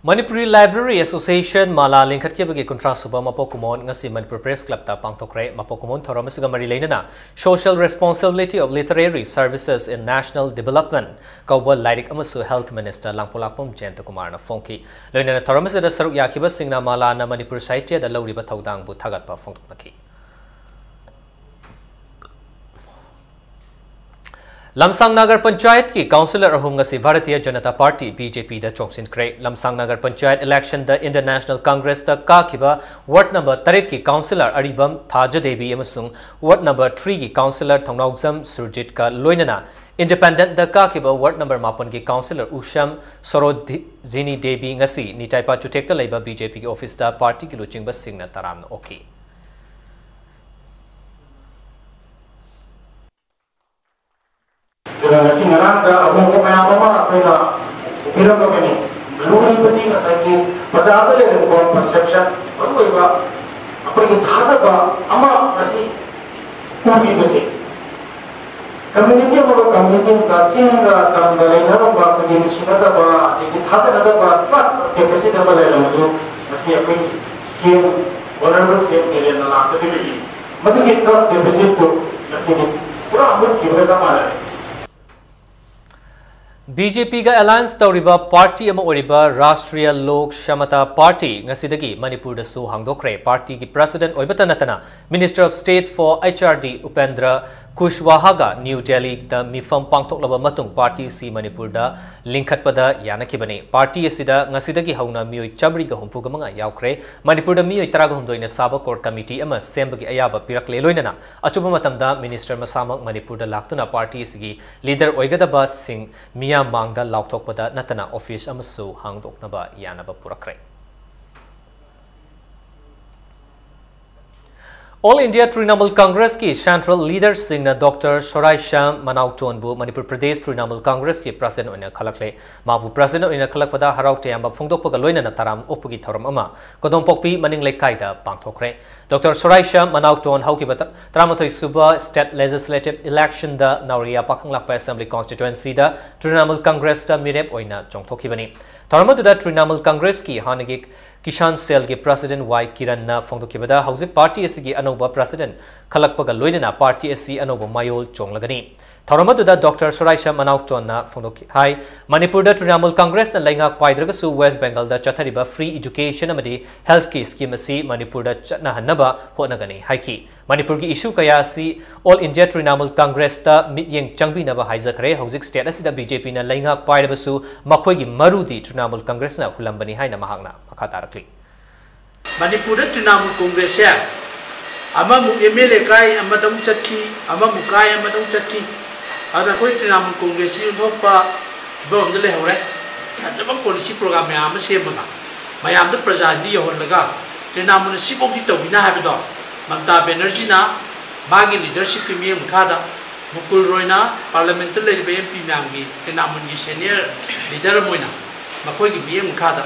Manipuri Library Association malai ꯂꯤꯡꯈꯠꯈꯤꯕꯒꯤ ꯀꯨꯟꯊ꯭ꯔꯥ ꯁꯨꯕ ꯃꯄꯣꯛ ꯀꯨꯝꯑꯣꯟ ꯉꯁꯤ Manipur press ꯀ꯭ꯂꯕꯇ ꯄꯥꯡꯊꯣꯛꯈ꯭ꯔꯦ꯫ ꯃꯄꯣꯛ ꯀꯨꯝꯑꯣꯟ ꯊꯧꯔꯝ ꯑꯁꯤꯒ ꯃꯔꯤ ꯂꯩꯅꯅ Social Responsibility of Literary Services in National Development ꯀꯧꯕ ꯂꯥꯏꯔꯤꯛ ꯑꯃꯁꯨ Health Minister ꯂꯥꯡꯄꯣꯛꯂꯥꯛꯄꯝ ꯖꯌꯟꯇ ꯀꯨꯃꯥꯔꯅ ꯐꯣꯡꯈꯤ꯫ ꯂꯣꯏꯅꯅ ꯊꯧꯔꯝ ꯑꯁꯤꯗ ꯁꯔꯨꯛ ꯌꯥꯈꯤꯕꯁꯤꯡꯅ ꯃꯥꯂꯥꯅ ꯃꯅꯤꯄꯨꯔ ꯁꯥꯍꯤꯇ꯭ꯌꯗ ꯂꯧꯔꯤꯕ ꯊꯧꯗꯥꯡꯕꯨ ꯊꯥꯒꯠꯄ ꯐꯣꯡꯗꯣꯛꯅꯈꯤ꯫ ꯂꯝꯁꯥꯡ ꯅꯥꯒꯔ ꯄꯟꯆꯥꯌꯠꯀꯤ ꯀꯥꯎꯟꯁꯤꯂꯔ ꯑꯍꯨꯝ ꯉꯁꯤ ꯚꯥꯔꯇꯤꯌ ꯖꯅꯇꯥ ꯄꯥꯔꯇꯤ, BJPꯗ ꯆꯣꯡꯁꯤꯟꯈ꯭ꯔꯦ꯫ ꯂꯝꯁꯥꯡ ꯅꯥꯒꯔ ꯄꯟꯆꯥꯌꯠ ꯏꯂꯦꯛꯁꯟꯗ Indian National Congressꯇ ꯀꯥꯈꯤꯕ ꯋꯥꯔꯗ ꯅꯝꯕꯔ ꯇꯔꯦꯠꯀꯤ ꯀꯥꯎꯟꯁꯤꯂꯔ ꯑꯔꯤꯕꯝ ꯊꯥꯖꯗꯦꯕꯤ ꯑꯃꯁꯨꯡ ꯋꯥꯔꯗ ꯅꯝꯕꯔ ꯊ꯭ꯔꯤꯒꯤ ꯀꯥꯎꯟꯁꯤꯂꯔ ꯊꯧꯅꯥꯎꯖꯝ ꯁꯨꯔꯖꯤꯠꯀ ꯂꯣꯏꯅꯅ ꯏꯟꯗꯤꯄꯦꯟꯗꯦꯟꯠꯗ ꯀꯥꯈꯤꯕ ꯋꯥꯔꯗ ꯅꯝꯕꯔ ꯃꯥꯄꯟꯒꯤ ꯀꯥꯎꯟꯁꯤꯂꯔ ꯎꯁꯝ ꯁꯣꯔꯣꯖꯤꯅꯤ ꯗꯦꯕꯤ ꯉꯁꯤ ꯅꯤꯇꯥꯏꯄꯥ ꯆꯨꯊꯦꯛꯇ ꯂꯩꯕ BJPꯒꯤ ꯑꯣꯐꯤꯁꯇ ꯄꯥꯔꯇꯤꯒꯤ ꯂꯨꯆꯤꯡꯕꯁꯤꯡꯅ ꯇꯔꯥꯝꯅ ꯑꯣꯛꯈꯤ꯫ ꯉꯁꯤ ꯉꯔꯥꯡꯗ ꯑꯍꯣꯡꯕ ꯃꯌꯥꯝ ꯑꯃ ꯑꯩꯈꯣꯏꯅ ꯄꯤꯔꯝꯃꯒꯅꯤ꯫ ꯂꯨꯔꯤꯕꯗꯤ ꯉꯁꯥꯏꯒꯤ ꯄ꯭ꯔꯖꯥꯗ ꯂꯩꯔꯝꯕ perception, ꯃꯔꯨꯑꯣꯏꯕ ꯑꯩꯈꯣꯏꯒꯤ ꯊꯥꯖꯕ ꯑꯃ ꯉꯁꯤ ꯎꯕꯤꯕꯁꯦ꯫ Community ꯑꯃꯒ community ꯑꯃꯒ, ꯆꯤꯡꯒ ꯇꯝꯒ ꯂꯩꯅꯔꯝꯕ ꯑꯩꯈꯣꯏꯒꯤ ꯅꯨꯡꯁꯤꯅꯗꯕ, ꯑꯗꯒꯤ ꯊꯥꯖꯅꯗꯕ, trust deficit ꯑꯃ ꯂꯩꯔꯝꯕꯗꯨ ꯉꯁꯤ ꯑꯩꯈꯣꯏꯒꯤ C M, Honorable C M ꯕꯤꯔꯦꯟꯅ ꯂꯥꯛꯄꯗꯒꯤ ꯃꯗꯨꯒꯤ trust deficitꯇꯨ ꯉꯁꯤꯗꯤ ꯄꯨꯔꯥ ꯃꯨꯠꯈꯤꯕꯒ ꯆꯞ ꯃꯥꯟꯅꯔꯦ꯫ B J P ꯒ alliance ꯇꯧꯔꯤꯕ party ꯑꯃ ꯑꯣꯏꯔꯤꯕ Rashtriya Lok Samata Party ꯉꯁꯤꯗꯒꯤ ꯃꯅꯤꯄꯨꯔꯗꯁꯨ ꯍꯥꯡꯗꯣꯛꯈ꯭ꯔꯦ꯫ Partyꯒꯤ president ꯑꯣꯏꯕꯇ ꯅꯠꯇꯅ Minister of State for H R D Upendra Kushwahaꯒ New Delhiꯗ ꯃꯤꯐꯝ ꯄꯥꯡꯊꯣꯛꯂꯕ ꯃꯇꯨꯡ party ꯑꯁꯤ ꯃꯅꯤꯄꯨꯔꯗ ꯂꯤꯡꯈꯠꯄꯗ ꯌꯥꯅꯈꯤꯕꯅꯤ꯫ Party ꯑꯁꯤꯗ ꯉꯁꯤꯗꯒꯤ ꯍꯧꯅ ꯃꯤꯑꯣꯏ ꯆꯥꯃꯔꯤꯒ ꯍꯨꯝꯐꯨꯒ ꯃꯉꯥ ꯌꯥꯎꯈ꯭ꯔꯦ꯫ ꯃꯅꯤꯄꯨꯔꯗ ꯃꯤꯑꯣꯏ ꯇꯔꯥꯒ ꯍꯨꯝꯗꯣꯏꯅ ꯁꯥꯕ core committee ꯑꯃ ꯁꯦꯝꯕꯒꯤ ꯑꯌꯥꯕ ꯄꯤꯔꯛꯂꯦ꯫ ꯂꯣꯏꯅꯅ ꯑꯆꯨꯝꯕ ꯃꯇꯝꯗ minister ꯃꯁꯥꯃꯛ ꯃꯅꯤꯄꯨꯔꯗ ꯂꯥꯛꯇꯨꯅ party ꯑꯁꯤꯒꯤ leader ꯑꯣꯏꯒꯗꯕꯁꯤꯡ ꯃꯤꯌꯥꯝ ꯃꯥꯡꯗ ꯂꯥꯎꯊꯣꯛꯄꯗ ꯅꯠꯇꯅ office ꯑꯃꯁꯨ ꯍꯥꯡꯗꯣꯛꯅꯕ ꯌꯥꯅꯕ ꯄꯨꯔꯛꯈ꯭ꯔꯦ꯫ All India Trinamool Congressꯀꯤ central leaderꯁꯤꯡꯅ Doctor ꯁꯣꯔꯥꯏꯁꯝ ꯃꯅꯥꯎꯇꯣꯟꯕꯨ Manipur Pradesh Trinamool Congressꯀꯤ president ꯑꯣꯏꯅ ꯈꯜꯂꯛꯂꯦ꯫ ꯃꯍꯥꯛꯄꯨ president ꯑꯣꯏꯅ ꯈꯜꯂꯛꯄꯗ ꯍꯔꯥꯎ ꯇꯌꯥꯝꯕ ꯐꯣꯡꯗꯣꯛꯄꯒ ꯂꯣꯏꯅꯅ ꯇꯔꯥꯝ ꯑꯣꯛꯄꯒꯤ ꯊꯧꯔꯝ ꯑꯃ ꯀꯣꯗꯣꯝꯄꯣꯛꯄꯤ ꯃꯅꯤꯡ ꯂꯩꯀꯥꯏꯗ ꯄꯥꯡꯊꯣꯛꯈ꯭ꯔꯦ꯫ Doctor ꯁꯣꯔꯥꯏꯁꯝ ꯃꯅꯥꯎꯇꯣꯟ ꯍꯧꯈꯤꯕ ꯇ-, ꯇꯔꯥꯃꯥꯊꯣꯏ ꯁꯨꯕ state legislative electionꯗ ꯅꯥꯎꯔꯤꯌꯥ ꯄꯥꯈꯪ ꯂꯥꯛꯄ assembly constituencyꯗ Trinamool Congressꯇ ꯃꯤꯔꯦꯞ ꯑꯣꯏꯅ ꯆꯣꯡꯊꯣꯛꯈꯤꯕꯅꯤ꯫ ꯊꯧꯔꯝ ꯑꯗꯨꯗ Trinamool Congressꯀꯤ ꯍꯥꯟꯅꯒꯤ Kisan Cellꯒꯤ president ꯋꯥꯏ ꯀꯤꯔꯟꯅ ꯐꯣꯡꯗꯣꯛꯈꯤꯕꯗ, ꯍꯧꯖꯤꯛ party ꯑꯁꯤꯒꯤ ꯑꯅꯧꯕ president ꯈꯜꯂꯛꯄꯒ ꯂꯣꯏꯅꯅ party ꯑꯁꯤ ꯑꯅꯧꯕ ꯃꯌꯣꯜ ꯆꯣꯡꯂꯒꯅꯤ꯫ ꯊꯧꯔꯝ ꯑꯗꯨꯗ Doctor ꯁꯣꯔꯥꯏꯁꯝ ꯃꯅꯥꯎꯇꯣꯟꯅ ꯐꯣꯡꯗꯣꯛꯈꯤ, ꯍꯥꯏ, ꯃꯅꯤꯄꯨꯔꯗ Trinamool Congressꯅ ꯂꯩꯉꯥꯛ ꯄꯥꯏꯗ꯭ꯔꯒꯁꯨ West Bengalꯗ ꯆꯠꯊꯔꯤꯕ free education ꯑꯃꯗꯤ healthꯀꯤ scheme ꯑꯁꯤ ꯃꯅꯤꯄꯨꯔꯗ ꯆꯠꯅꯍꯟꯅꯕ ꯍꯣꯠꯅꯒꯅꯤ ꯍꯥꯏꯈꯤ꯫ ꯃꯅꯤꯄꯨꯔꯒꯤ issue ꯀꯌꯥ ꯑꯁꯤ All India Trinamool Congressꯇ ꯃꯤꯠꯌꯦꯡ ꯆꯪꯕꯤꯅꯕ ꯍꯥꯏꯖꯈ꯭ꯔꯦ꯫ ꯍꯧꯖꯤꯛ state ꯑꯁꯤꯗ B J Pꯅ ꯂꯩꯉꯥꯛ ꯄꯥꯏꯔꯕꯁꯨ ꯃꯈꯣꯏꯒꯤ ꯃꯔꯨꯗꯤ Trinamool Congressꯅ ꯍꯨꯜꯂꯝꯕꯅꯤ ꯍꯥꯏꯅ ꯃꯍꯥꯛꯅ ꯃꯈꯥ ꯇꯥꯔꯛꯂꯤ꯫ ꯃꯅꯤꯄꯨꯔꯗ Trinamool Congressꯁꯦ ꯑꯃꯃꯨꯛ M L A ꯀꯥꯏ, ꯑꯃꯗꯃꯨꯛ ꯆꯠꯈꯤ, ꯑꯃꯃꯨꯛ ꯀꯥꯏ, ꯑꯃꯗꯃꯨꯛ ꯆꯠꯈꯤ꯫ ꯑꯗꯨꯅ ꯑꯩꯈꯣꯏ Trinamool Congressꯁꯤ ꯑꯣꯟꯊꯣꯛꯄ ꯐꯤꯕꯝ ꯑꯃꯗ ꯂꯩꯍꯧꯔꯦ꯫ ꯐꯖꯕ policy program ꯃꯌꯥꯝ ꯑꯃ ꯁꯦꯝꯃꯒ ꯃꯌꯥꯝꯗ, ꯄ꯭ꯔꯖꯥꯁꯤꯡꯗ ꯌꯧꯍꯜꯂꯒ Trinamoolꯅ ꯁꯤꯐꯧꯗꯤ ꯇꯧꯕꯤꯅ ꯍꯥꯏꯕꯗꯣ ꯃꯃꯇꯥ ꯕꯦꯅꯔꯖꯤꯅ ꯃꯥꯒꯤ leadershipꯀꯤ ꯃꯤꯠꯌꯦꯡ ꯃꯈꯥꯗ ꯃꯨꯀꯨꯜ ꯔꯣꯏꯅ ꯄꯥꯔꯂꯤꯌꯥꯃꯦꯟꯠꯇ ꯂꯩꯔꯤꯕ ꯑꯦꯝ ꯄꯤ ꯃꯌꯥꯝꯒꯤ ꯇ꯭ꯔꯤꯅꯥꯃꯨꯜꯒꯤ ꯁꯦꯅꯤꯌꯔ ꯂꯤꯗꯔ ꯑꯃ ꯑꯣꯏꯅ ꯃꯈꯣꯏꯒꯤ ꯃꯤꯠꯌꯦꯡ ꯃꯈꯥꯗ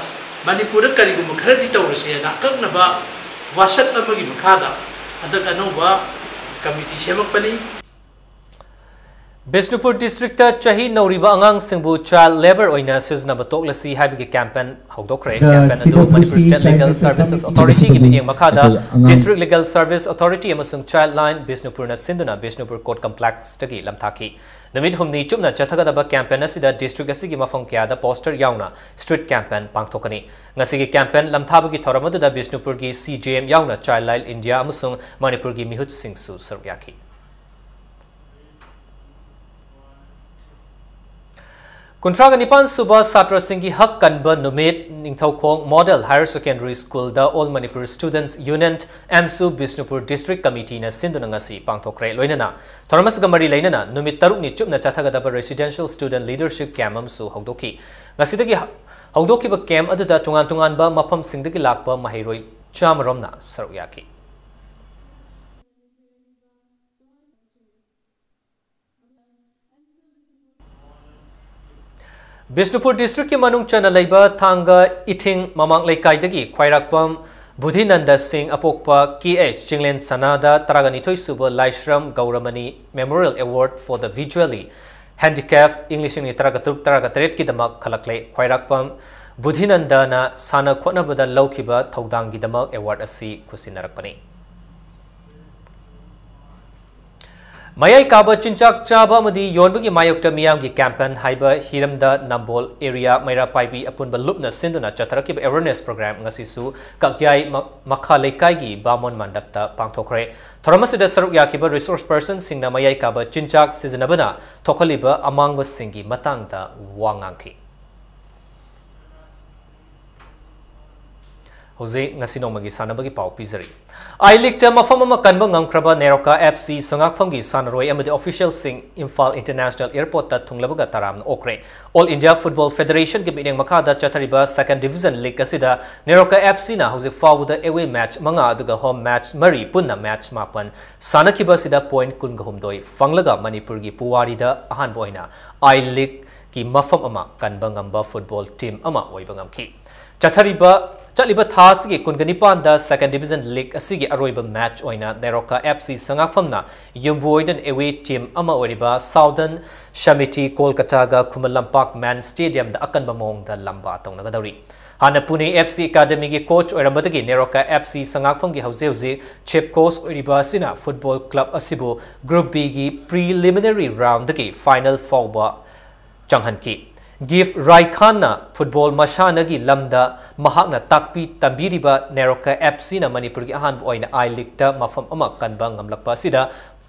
ꯃꯅꯤꯄꯨꯔꯗ ꯀꯔꯤꯒꯨꯝꯕ ꯈꯔꯗꯤ ꯇꯧꯔꯁꯦꯅ ꯑꯀꯛꯅꯕ ꯋꯥꯁꯛ ꯑꯃꯒꯤ ꯃꯈꯥꯗ ꯍꯟꯗꯛ ꯑꯅꯧꯕ ꯀꯃꯤꯇꯤ ꯁꯦꯝꯃꯛꯄꯅꯤ꯫ ꯕꯤꯁꯅꯨꯄꯨꯔ ꯗꯤꯁꯇ꯭ꯔꯤꯛꯇ ꯆꯍꯤ ꯅꯧꯔꯤꯕ ꯑꯉꯥꯡꯁꯤꯡꯕꯨ ꯆꯥꯏꯜꯗ ꯂꯦꯕꯔ ꯑꯣꯏꯅ ꯁꯤꯖꯤꯟꯅꯕ ꯇꯣꯛꯂꯁꯤ ꯍꯥꯏꯕꯒꯤ ꯀꯦꯝꯄꯦꯟ ꯍꯧꯗꯣꯛꯈ꯭ꯔꯦ꯫ ꯀꯦꯝꯄꯦꯟ ꯑꯗꯨ ꯃꯅꯤꯄꯨꯔ ꯁ꯭ꯇꯦꯠ ꯂꯤꯒꯦꯜ ꯁꯔꯚꯤꯁꯦꯁ ꯑꯣꯊꯣꯔꯤꯇꯤꯒꯤ ꯃꯤꯠꯌꯦꯡ ꯃꯈꯥꯗ ꯗꯤꯁꯇ꯭ꯔꯤꯛ ꯂꯤꯒꯦꯜ ꯁꯔꯚꯤꯁ ꯑꯣꯊꯣꯔꯤꯇꯤ ꯑꯃꯁꯨꯡ ꯆꯥꯏꯜꯗ ꯂꯥꯏꯟ ꯕꯤꯁꯅꯨꯄꯨꯔꯅ ꯁꯤꯟꯗꯨꯅ ꯕꯤꯁꯅꯨꯄꯨꯔ ꯀꯣꯔꯠ ꯀꯝꯄ꯭ꯂꯦꯛꯁꯇꯒꯤ ꯂꯝꯊꯥꯈꯤ꯫ ꯅꯨꯃꯤꯠ ꯍꯨꯝꯅꯤ ꯆꯨꯞꯅ ꯆꯠꯊꯒꯗꯕ ꯀꯦꯝꯄꯦꯟ ꯑꯁꯤꯗ ꯗꯤꯁꯇ꯭ꯔꯤꯛ ꯑꯁꯤꯒꯤ ꯃꯐꯝ ꯀꯌꯥꯗ ꯄꯣꯁꯇꯔ ꯌꯥꯎꯅ ꯁ꯭ꯇ꯭ꯔꯤꯠ ꯀꯦꯝꯄꯦꯟ ꯄꯥꯡꯊꯣꯛꯀꯅꯤ꯫ ꯉꯁꯤꯒꯤ ꯀꯦꯝꯄꯦꯟ ꯂꯝꯊꯥꯕꯒꯤ ꯊꯧꯔꯝ ꯑꯗꯨꯗ ꯕꯤꯁꯅꯨꯄꯨꯔꯒꯤ ꯁꯤ ꯖꯤ ꯑꯦꯝ ꯌꯥꯎꯅ ꯆꯥꯏꯜꯗ ꯂꯥꯏꯟ ꯏꯟꯗꯤꯌꯥ ꯑꯃꯁꯨꯡ ꯃꯅꯤꯄꯨꯔꯒꯤ ꯃꯤꯍꯨꯠꯁꯤꯡꯁꯨ ꯁꯔꯨꯛ ꯌꯥꯈꯤ꯫ ꯀꯨꯟꯊ꯭ꯔꯥꯒ ꯅꯤꯄꯥꯟ ꯁꯨꯕ ꯁꯥꯇ꯭ꯔꯁꯤꯡꯒꯤ ꯍꯛ ꯀꯟꯕ ꯅꯨꯃꯤꯠ ꯅꯤꯡꯊꯧꯈꯣꯡ ꯃꯣꯗꯦꯜ ꯍꯥꯌꯔ ꯁꯦꯀꯦꯟꯗꯔꯤ ꯁ꯭ꯀꯨꯜꯗ ꯑꯣꯜ ꯃꯅꯤꯄꯨꯔ ꯁ꯭ꯇꯨꯗꯦꯟꯠꯁ ꯌꯨꯅꯤꯌꯟ, ꯑꯦꯝꯁꯨ, ꯕꯤꯁꯅꯨꯄꯨꯔ ꯗꯤꯁꯇ꯭ꯔꯤꯛ ꯀꯃꯤꯇꯤꯅ ꯁꯤꯟꯗꯨꯅ ꯉꯁꯤ ꯄꯥꯡꯊꯣꯛꯈ꯭ꯔꯦ꯫ ꯂꯣꯏꯅꯅ ꯊꯧꯔꯝ ꯑꯁꯤꯒ ꯃꯔꯤ ꯂꯩꯅꯅ ꯅꯨꯃꯤꯠ ꯇꯔꯨꯛꯅꯤ ꯆꯨꯞꯅ ꯆꯠꯊꯒꯗꯕ ꯔꯦꯁꯤꯗꯦꯟꯁꯤꯌꯦꯜ ꯁ꯭ꯇꯨꯗꯦꯟꯠ ꯂꯤꯗꯔꯁꯤꯞ ꯀꯦꯝꯞ ꯑꯃꯁꯨ ꯍꯧꯗꯣꯛꯈꯤ꯫ ꯉꯁꯤꯗꯒꯤ ꯍ-, ꯍꯧꯗꯣꯛꯈꯤꯕ ꯀꯦꯝꯞ ꯑꯗꯨꯗ ꯇꯣꯉꯥꯟ ꯇꯣꯉꯥꯟꯕ ꯃꯐꯝꯁꯤꯡꯗꯒꯤ ꯂꯥꯛꯄ ꯃꯍꯩꯔꯣꯏ ꯆꯥꯃꯔꯣꯝꯅ ꯁꯔꯨꯛ ꯌꯥꯈꯤ꯫ ꯕꯤꯁꯅꯨꯄꯨꯔ ꯗꯤꯁꯇ꯭ꯔꯤꯛꯀꯤ ꯃꯅꯨꯡ ꯆꯟꯅ ꯂꯩꯕ ꯊꯥꯡꯒ ꯏꯊꯤꯡ ꯃꯃꯥꯡ ꯂꯩꯀꯥꯏꯗꯒꯤ ꯈ꯭ꯋꯥꯏꯔꯥꯛꯄꯝ ꯕꯨꯙꯤꯅꯟꯗ ꯁꯤꯡ ꯑꯄꯣꯛꯄ ꯀꯦ ꯑꯩꯆ ꯆꯤꯡꯂꯦꯟ ꯁꯅꯥꯗ ꯇꯔꯥꯒ ꯅꯤꯊꯣꯏ ꯁꯨꯕ ꯂꯥꯏꯁ꯭ꯔꯝ ꯒꯧꯔꯃꯅꯤ Memorial Award for the Visually Handicap ꯏꯪ ꯂꯤꯁꯤꯡ ꯑꯅꯤ ꯇꯔꯥꯒ ꯇꯔꯨꯛ ꯇꯔꯥꯒ ꯇꯔꯦꯠꯀꯤꯗꯃꯛ ꯈꯜꯂꯛꯂꯦ꯫ ꯈ꯭ꯋꯥꯏꯔꯥꯛꯄꯝ ꯕꯨꯙꯤꯅꯟꯗꯅ ꯁꯥꯟꯅ ꯈꯣꯠꯅꯕꯗ ꯂꯧꯈꯤꯕ ꯊꯧꯗꯥꯡꯒꯤꯗꯃꯛ ꯑꯦꯋꯥꯔꯗ ꯑꯁꯤ ꯈꯨꯠꯁꯤꯟꯅꯔꯛꯄꯅꯤ꯫ ꯃꯌꯥꯏ ꯀꯥꯕ ꯆꯤꯟꯖꯥꯛ ꯆꯥꯕ ꯑꯃꯗꯤ ꯌꯣꯟꯕꯒꯤ ꯃꯥꯌꯣꯛꯇ ꯃꯤꯌꯥꯝꯒꯤ ꯀꯦꯝꯄꯦꯟ ꯍꯥꯏꯕ ꯍꯤꯔꯝꯗ ꯅꯝꯕꯣꯜ ꯑꯦꯔꯤꯌꯥ ꯃꯩꯔꯥ ꯄꯥꯏꯕꯤ ꯑꯄꯨꯟꯕ ꯂꯨꯞꯅ ꯁꯤꯟꯗꯨꯅ ꯆꯠꯊꯔꯛꯈꯤꯕ ꯑꯦꯋꯦꯔꯅꯦꯁ ꯄ꯭ꯔꯣꯒ꯭ꯔꯥꯝ ꯉꯁꯤꯁꯨ ꯀꯛꯌꯥꯏ ꯃ-, ꯃꯈꯥ ꯂꯩꯀꯥꯏꯒꯤ ꯕꯥꯃꯣꯟ ꯃꯟꯗꯞꯇ ꯄꯥꯡꯊꯣꯛꯈ꯭ꯔꯦ꯫ ꯊꯧꯔꯝ ꯑꯁꯤꯗ ꯁꯔꯨꯛ ꯌꯥꯈꯤꯕ ꯔꯤꯁꯣꯔꯁ ꯄꯔꯁꯟꯁꯤꯡꯅ ꯃꯌꯥꯏ ꯀꯥꯕ ꯆꯤꯟꯖꯥꯛ ꯁꯤꯖꯤꯟꯅꯕꯅ ꯊꯣꯛꯍꯜꯂꯤꯕ ꯑꯃꯥꯡꯕꯁꯤꯡꯒꯤ ꯃꯇꯥꯡꯗ ꯋꯥ ꯉꯥꯡꯈꯤ꯫ ꯍꯧꯖꯤꯛ ꯉꯁꯤ ꯅꯣꯡꯃꯒꯤ ꯁꯥꯟꯅꯕꯒꯤ ꯄꯥꯎ ꯄꯤꯖꯔꯤ꯫ ꯑꯥꯏ ꯂꯤꯒꯇ ꯃꯐꯝ ꯑꯃ ꯀꯟꯕ ꯉꯝꯈ꯭ꯔꯕ ꯅꯦꯔꯣꯀꯥ ꯑꯦꯐ ꯁꯤ ꯁꯉꯥꯛꯐꯝꯒꯤ ꯁꯥꯟꯅꯔꯣꯏ ꯑꯃꯗꯤ ꯑꯣꯐꯤꯁꯤꯌꯦꯜꯁꯤꯡ ꯏꯝꯐꯥꯜ ꯏꯟꯇꯔꯅꯦꯁꯅꯦꯜ ꯑꯦꯌꯔꯄꯣꯔꯠꯇ ꯊꯨꯡꯂꯕꯒ ꯇꯔꯥꯝꯅ ꯑꯣꯛꯈ꯭ꯔꯦ꯫ ꯑꯣꯜ ꯏꯟꯗꯤꯌꯥ ꯐꯨꯠꯕꯣꯜ ꯐꯦꯗꯔꯦꯁꯟꯒꯤ ꯃꯤꯠꯌꯦꯡ ꯃꯈꯥꯗ ꯆꯠꯊꯔꯤꯕ ꯁꯦꯀꯦꯟ ꯗꯤꯕꯤꯖꯟ ꯂꯤꯒ ꯑꯁꯤꯗ ꯅꯦꯔꯣꯀꯥ ꯑꯦꯐ ꯁꯤꯅ ꯍꯧꯖꯤꯛ ꯐꯥꯎꯕꯗ ꯑꯦꯋꯦ ꯃꯦꯆ ꯃꯉꯥ ꯑꯗꯨꯒ ꯍꯣꯝ ꯃꯦꯆ ꯃꯔꯤ, ꯄꯨꯟꯅ ꯃꯦꯆ ꯃꯥꯄꯟ ꯁꯥꯟꯅꯈꯤꯕ ꯑꯁꯤꯗ ꯄꯣꯏꯟꯠ ꯀꯨꯟꯒ ꯍꯨꯝꯗꯣꯏ ꯐꯪꯂꯒ ꯃꯅꯤꯄꯨꯔꯒꯤ ꯄꯨꯋꯥꯔꯤꯗ ꯑꯍꯥꯟꯕ ꯑꯣꯏꯅ ꯑꯥꯏ ꯂꯤꯒꯀꯤ ꯃꯐꯝ ꯑꯃ ꯀꯟꯕ ꯉꯝꯕ ꯐꯨꯠꯕꯣꯜ ꯇꯤꯝ ꯑꯃ ꯑꯣꯏꯕ ꯉꯝꯈꯤ꯫ ꯆꯠꯊꯔꯤꯕ, ꯆꯠꯂꯤꯕ ꯊꯥ ꯑꯁꯤꯒꯤ ꯀꯨꯟꯒ ꯅꯤꯄꯥꯟꯗ ꯁꯦꯀꯦꯟ ꯗꯤꯕꯤꯖꯟ ꯂꯤꯒ ꯑꯁꯤꯒꯤ ꯑꯔꯣꯏꯕ ꯃꯦꯆ ꯑꯣꯏꯅ ꯅꯦꯔꯣꯀꯥ ꯑꯦꯐ ꯁꯤ ꯁꯉꯥꯛꯐꯝꯅ ꯌꯨꯝꯕꯨ ꯑꯣꯏꯗꯨꯅ ꯑꯦꯋꯦ ꯇꯤꯝ ꯑꯃ ꯑꯣꯏꯔꯤꯕ ꯁꯥꯎꯗꯔꯟ ꯁꯃꯤꯇꯤ ꯀꯣꯜꯀꯇꯥꯒ ꯈꯨꯃꯟ ꯂꯝꯄꯥꯛ ꯃꯦꯟ ꯁ꯭ꯇꯦꯗꯤꯌꯝꯗ ꯑꯀꯟꯕ ꯃꯑꯣꯡꯗ ꯂꯝꯕꯥ ꯇꯧꯅꯒꯗꯧꯔꯤ꯫ ꯍꯥꯟꯅ ꯄꯨꯅꯦ ꯑꯦꯐ ꯁꯤ ꯑꯦꯀꯥꯗꯃꯤꯒꯤ ꯀꯣꯆ ꯑꯣꯏꯔꯝꯕꯗꯒꯤ ꯅꯦꯔꯣꯀꯥ ꯑꯦꯐ ꯁꯤ ꯁꯉꯥꯛꯐꯝꯒꯤ ꯍꯧꯖꯤꯛ ꯍꯧꯖꯤꯛ ꯆꯤꯐ ꯀꯣꯆ ꯑꯣꯏꯔꯤꯕ ꯑꯁꯤꯅ ꯐꯨꯠꯕꯣꯜ ꯀ꯭ꯂꯕ ꯑꯁꯤꯕꯨ ꯒ꯭ꯔꯨꯞ ꯕꯤꯒꯤ ꯄ꯭ꯔꯤꯂꯤꯃꯤꯅꯔꯤ ꯔꯥꯎꯟꯗꯒꯤ ꯐꯥꯏꯅꯦꯜ ꯐꯥꯎꯕ ꯆꯪꯍꯟꯈꯤ꯫ ꯒꯤꯐ ꯔꯥꯏꯈꯥꯟꯅ ꯐꯨꯠꯕꯣꯜ ꯃꯁꯥꯟꯅꯒꯤ ꯂꯝꯗ ꯃꯍꯥꯛꯅ ꯇꯥꯛꯄꯤ ꯇꯝꯕꯤꯔꯤꯕ ꯅꯦꯔꯣꯀꯥ ꯑꯦꯐ ꯁꯤꯅ ꯃꯅꯤꯄꯨꯔꯒꯤ ꯑꯍꯥꯟꯕ ꯑꯣꯏꯅ ꯑꯥꯏ ꯂꯤꯒꯇ ꯃꯐꯝ ꯑꯃ ꯀꯟꯕ ꯉꯝꯂꯛꯄ ꯑꯁꯤꯗ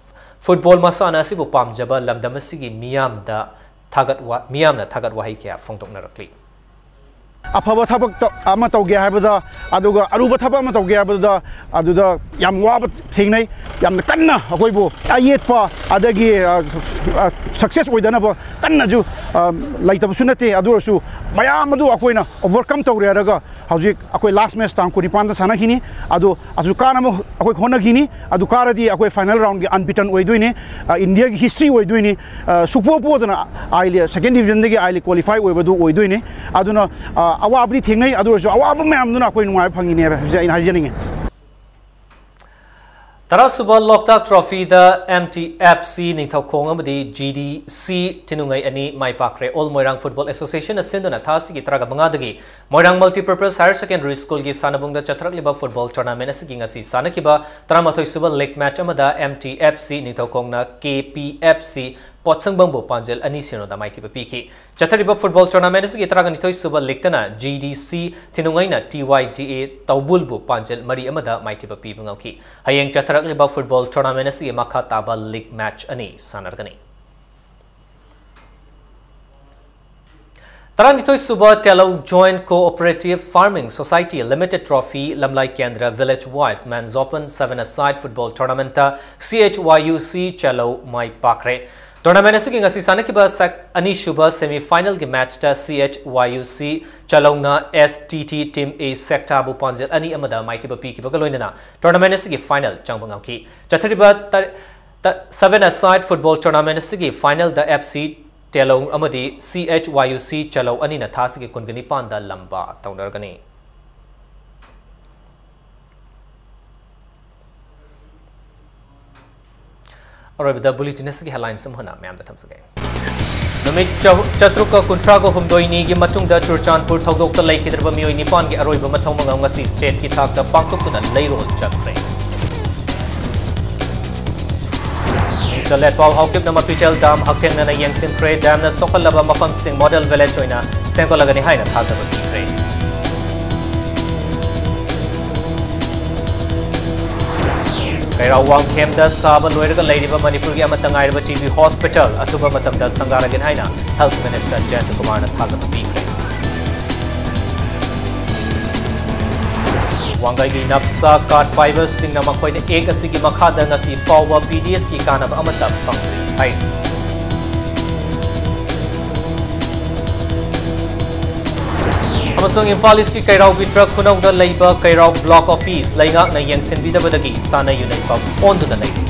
ꯐꯨꯠꯕꯣꯜ ꯃꯁꯥꯟꯅ ꯑꯁꯤꯕꯨ ꯄꯥꯝꯖꯕ ꯂꯝꯗꯝ ꯑꯁꯤꯒꯤ ꯃꯤꯌꯥꯝꯗ ꯊꯥꯒꯠ ꯋꯥ-, ꯃꯤꯌꯥꯝꯅ ꯊꯥꯒꯠ ꯋꯥꯍꯩ ꯀꯌꯥ ꯐꯣꯡꯗꯣꯛꯅꯔꯛꯂꯤ꯫ ꯑꯐꯕ ꯊꯕꯛ ꯇ-, ꯑꯃ ꯇꯧꯒꯦ ꯍꯥꯏꯕꯗ, ꯑꯗꯨꯒ ꯑꯔꯨꯕ ꯊꯕꯛ ꯑꯃ ꯇꯧꯒꯦ ꯍꯥꯏꯕꯗ, ꯑꯗꯨꯗ ꯌꯥꯝ ꯋꯥꯕ ꯊꯦꯡꯅꯩ꯫ ꯌꯥꯝꯅ ꯀꯟꯅ ꯑꯩꯈꯣꯏꯕꯨ ꯑꯌꯦꯠꯄ, ꯑꯗꯒꯤ, ꯑ, ꯑ, ꯁꯛꯁꯦꯁ ꯑꯣꯏꯗꯅꯕ ꯀꯟꯅꯁꯨ, ꯑ, ꯂꯩꯇꯕꯁꯨ ꯅꯠꯇꯦ꯫ ꯑꯗꯨ ꯑꯣꯏꯔꯁꯨ ꯃꯌꯥꯝ ꯑꯗꯨ ꯑꯩꯈꯣꯏꯅ ꯑꯣꯚꯔꯀꯝ ꯇꯧꯔꯦ ꯍꯥꯏꯔꯒ ꯍꯧꯖꯤꯛ ꯑꯩꯈꯣꯏ ꯂꯥꯁ ꯃꯦꯆ ꯇꯥꯡ ꯀꯨꯟꯅꯤꯄꯥꯟꯗ ꯁꯥꯟꯅꯈꯤꯅꯤ꯫ ꯑꯗꯨ, ꯑꯗꯨ ꯀꯥꯅꯕ ꯑꯩꯈꯣꯏ ꯍꯣꯠꯅꯈꯤꯅꯤ꯫ ꯑꯗꯨ ꯀꯥꯔꯗꯤ ꯑꯩꯈꯣꯏ ꯐꯥꯏꯅꯦꯜ ꯔꯥꯎꯟꯒꯤ ꯑꯟꯕꯤꯇꯟ ꯑꯣꯏꯗꯣꯏꯅꯤ꯫ ꯑ, ꯏꯟꯗꯤꯌꯥꯒꯤ ꯍꯤꯁꯇ꯭ꯔꯤ ꯑꯣꯏꯗꯣꯏꯅꯤ꯫ ꯑ, ꯁꯨꯛꯄꯣ ꯄꯣꯗꯅ ꯑꯥꯏ ꯂꯤ-, ꯁꯦꯀꯦꯟ ꯗꯤꯕꯤꯖꯟꯗꯒꯤ ꯑꯥꯏ ꯂꯤꯒ ꯀ꯭ꯋꯥꯂꯤꯐꯥꯏ ꯑꯣꯏꯕꯗꯨ ꯑꯣꯏꯗꯣꯏꯅꯤ꯫ ꯑꯗꯨꯅ, ꯑ, ꯑꯋꯥꯕꯗꯤ ꯊꯦꯡꯅꯩ, ꯑꯗꯨ ꯑꯣꯏꯔꯁꯨ ꯑꯋꯥꯕ ꯃꯌꯥꯝꯗꯨꯅ ꯑꯩꯈꯣꯏ ꯅꯨꯡꯉꯥꯏꯕ ꯐꯪꯉꯤꯅꯦ ꯍꯥꯏꯕꯁꯦ ꯑꯩꯅ ꯍꯥꯏꯖꯅꯤꯡꯉꯤ꯫ ꯇꯔꯥꯁꯨꯕ ꯂꯣꯛꯇꯥꯛ ꯇ꯭ꯔꯣꯐꯤꯗ M T F C Ningthoukhong ꯑꯃꯗꯤ ꯖꯤ ꯗꯤ ꯁꯤ ꯊꯤꯅꯨꯡꯉꯩ ꯑꯅꯤ ꯃꯥꯏ ꯄꯥꯛꯈ꯭ꯔꯦ꯫ ꯑꯣꯜ ꯃꯣꯏꯔꯥꯡ ꯐꯨꯠꯕꯣꯜ ꯑꯦꯁꯣꯁꯤꯌꯦꯁꯟꯅ ꯁꯤꯟꯗꯨꯅ ꯊꯥ ꯑꯁꯤꯒꯤ ꯇꯔꯥꯒ ꯃꯉꯥꯗꯒꯤ ꯃꯣꯏꯔꯥꯡ ꯃꯜꯇꯤꯄꯔꯄꯁ ꯍꯥꯌꯔ ꯁꯦꯀꯦꯟꯗꯔꯤ ꯁ꯭ꯀꯨꯜꯒꯤ ꯁꯥꯟꯅꯕꯨꯡꯗ ꯆꯠꯊꯔꯛꯂꯤꯕ ꯐꯨꯠꯕꯣꯜ ꯇꯣꯔꯅꯥꯃꯦꯟ ꯑꯁꯤꯒꯤ ꯉꯁꯤ ꯁꯥꯟꯅꯈꯤꯕ ꯇꯔꯥꯃꯥꯊꯣꯏꯁꯨꯕ ꯂꯤꯒ ꯃꯦꯆ ꯑꯃꯗ M T F C ꯅꯤꯡꯊꯧꯈꯣꯡꯅ K P F C ꯄꯣꯠꯁꯪꯕꯝꯕꯨ ꯄꯥꯟꯖꯜ ꯑꯅꯤ ꯁꯤꯅꯣꯗ ꯃꯥꯏꯊꯤꯕ ꯄꯤꯈꯤ꯫ ꯆꯠꯊꯔꯤꯕ ꯐꯨꯠꯕꯣꯜ ꯇꯣꯔꯅꯥꯃꯦꯟ ꯑꯁꯤꯒꯤ ꯇꯔꯥꯒ ꯅꯤꯊꯣꯏ ꯁꯨꯕ ꯂꯤꯒꯇꯅ ꯖꯤ ꯗꯤ ꯁꯤ ꯊꯤꯅꯨꯡꯉꯩꯅ ꯇꯤ ꯋꯥꯏ ꯗꯤ ꯑꯦ ꯇꯧꯕꯨꯜꯕꯨ ꯄꯥꯟꯖꯜ ꯃꯔꯤ ꯑꯃꯗ ꯃꯥꯏꯊꯤꯕ ꯄꯤꯕ ꯉꯝꯈꯤ꯫ ꯍꯌꯦꯡ ꯆꯠꯊꯔꯛꯂꯤꯕ ꯐꯨꯠꯕꯣꯜ ꯇꯣꯔꯅꯥꯃꯦꯟ ꯑꯁꯤꯒꯤ ꯃꯈꯥ ꯇꯥꯕ ꯂꯤꯒ ꯃꯦꯆ ꯑꯅꯤ ꯁꯥꯟꯅꯔꯒꯅꯤ꯫ ꯇꯔꯥꯅꯤꯊꯣꯏ ꯁꯨꯕ ꯇꯦꯂꯧ Joint Cooperative Farming Society Limited Trophy ꯂꯝꯂꯥꯏ ꯀꯦꯟꯗ꯭ꯔ Village Wise Men's Open Seven Aside Football Tournament ꯇ C H Y U C ꯆꯦꯂꯧ ꯃꯥꯏ ꯄꯥꯛꯈ꯭ꯔꯦ꯫ Tournament ꯑꯁꯤꯒꯤ ꯉꯁꯤ ꯁꯥꯟꯅꯈꯤꯕ ꯁꯦꯛ ꯑꯅꯤꯁꯨꯕ semi final ꯒꯤ match ꯇ C H Y U C ꯆꯦꯂꯧꯅ S T T Team A ꯁꯦꯛꯇꯥꯕꯨ ꯄꯥꯟꯖꯤꯜ ꯑꯅꯤ ꯑꯃꯗ ꯃꯥꯏꯊꯤꯕ ꯄꯤꯈꯤꯕꯒ ꯂꯣꯏꯅꯅ tournament ꯑꯁꯤꯒꯤ final ꯆꯪꯕ ꯉꯝꯈꯤ꯫ ꯆꯠꯊꯔꯤꯕ ꯇ-, ꯇ-, Seven Aside Football Tournament ꯑꯁꯤꯒꯤ final ꯗ F C ꯇꯦꯂꯧ ꯑꯃꯗꯤ C H Y U C ꯆꯦꯂꯧ ꯑꯅꯤꯅ ꯊꯥꯁꯤꯒꯤ ꯀꯨꯟꯒ ꯅꯤꯄꯥꯟꯗ ꯂꯝꯕꯥ ꯇꯧꯅꯔꯒꯅꯤ꯫ ꯑꯔꯣꯏꯕꯗ bulletin ꯑꯁꯤꯒꯤ headlines ꯑꯃꯨꯛ ꯍꯟꯅ ꯃꯌꯥꯝꯗ ꯊꯝꯖꯒꯦ꯫ ꯅꯨꯃꯤꯠ ꯆ-, ꯆꯥꯇ꯭ꯔꯨꯛꯀ ꯀꯨꯟꯊ꯭ꯔꯥꯒ ꯍꯨꯝꯗꯣꯏꯅꯤꯒꯤ ꯃꯇꯨꯡꯗ ꯆꯨꯔꯆꯥꯟꯄꯨꯔ ꯊꯧꯗꯣꯛꯇ ꯂꯩꯈꯤꯗ꯭ꯔꯕ ꯃꯤꯑꯣꯏ ꯅꯤꯄꯥꯟꯒꯤ ꯑꯔꯣꯏꯕ ꯃꯊꯧ ꯃꯉꯝ ꯉꯁꯤ state ꯀꯤ ꯊꯥꯛꯇ ꯄꯥꯡꯊꯣꯛꯇꯨꯅ ꯂꯩꯔꯣꯜ ꯆꯠꯈ꯭ꯔꯦ꯫ Minister ꯂꯦꯠꯄꯥꯎ ꯍꯥꯎꯀꯤꯞꯅ ꯃꯄꯤꯇꯦꯜ dam ꯍꯛꯊꯦꯡꯅꯅ ꯌꯦꯡꯁꯤꯟꯈ꯭ꯔꯦ꯫ Dam ꯅ ꯁꯣꯛꯍꯜꯂꯕ ꯃꯐꯝꯁꯤꯡ model village ꯑꯣꯏꯅ ꯁꯦꯝꯒꯠꯂꯒꯅꯤ ꯍꯥꯏꯅ ꯊꯥꯖꯕ ꯄꯤꯈ꯭ꯔꯦ꯫ ꯀꯩꯔꯥꯎ ꯋꯥꯡꯈꯦꯝꯗ ꯁꯥꯕ ꯂꯣꯏꯔꯒ ꯂꯩꯔꯤꯕ ꯃꯅꯤꯄꯨꯔꯒꯤ ꯑꯃꯠꯇ ꯉꯥꯏꯔꯕ T B hospital ꯑꯊꯨꯕ ꯃꯇꯝꯗ ꯁꯪꯒꯥꯔꯒꯅꯤ ꯍꯥꯏꯅ Health Minister ꯖꯌꯟꯇ ꯀꯨꯃꯥꯔꯅ ꯊꯥꯖꯕ ꯄꯤꯈ꯭ꯔꯦ꯫ ꯋꯥꯡꯒꯩꯒꯤ ꯅꯞꯁꯥ card ꯄꯥꯏꯕꯁꯤꯡꯅ ꯃꯈꯣꯏꯅ Act ꯑꯁꯤꯒꯤ ꯃꯈꯥꯗ ꯉꯁꯤ ꯐꯥꯎꯕ P D S ꯀꯤ ꯀꯥꯟꯅꯕ ꯑꯃꯠꯇ ꯐꯪꯗ꯭ꯔꯤ ꯍꯥꯏꯔꯤ꯫ ꯑꯃꯁꯨꯡ ꯏꯝꯐꯥꯜ East ꯀꯤ ꯀꯩꯔꯥꯎ ꯕꯤꯇ꯭ꯔ ꯈꯨꯅꯧꯗ ꯂꯩꯕ ꯀꯩꯔꯥꯎ block office ꯂꯩꯉꯥꯛꯅ ꯌꯦꯡꯁꯤꯟꯕꯤꯗꯕꯗꯒꯤ ꯁꯥꯟꯅ ꯌꯨꯅꯩꯐꯝ ꯑꯣꯟꯗꯨꯅ ꯂꯩꯔꯤ꯫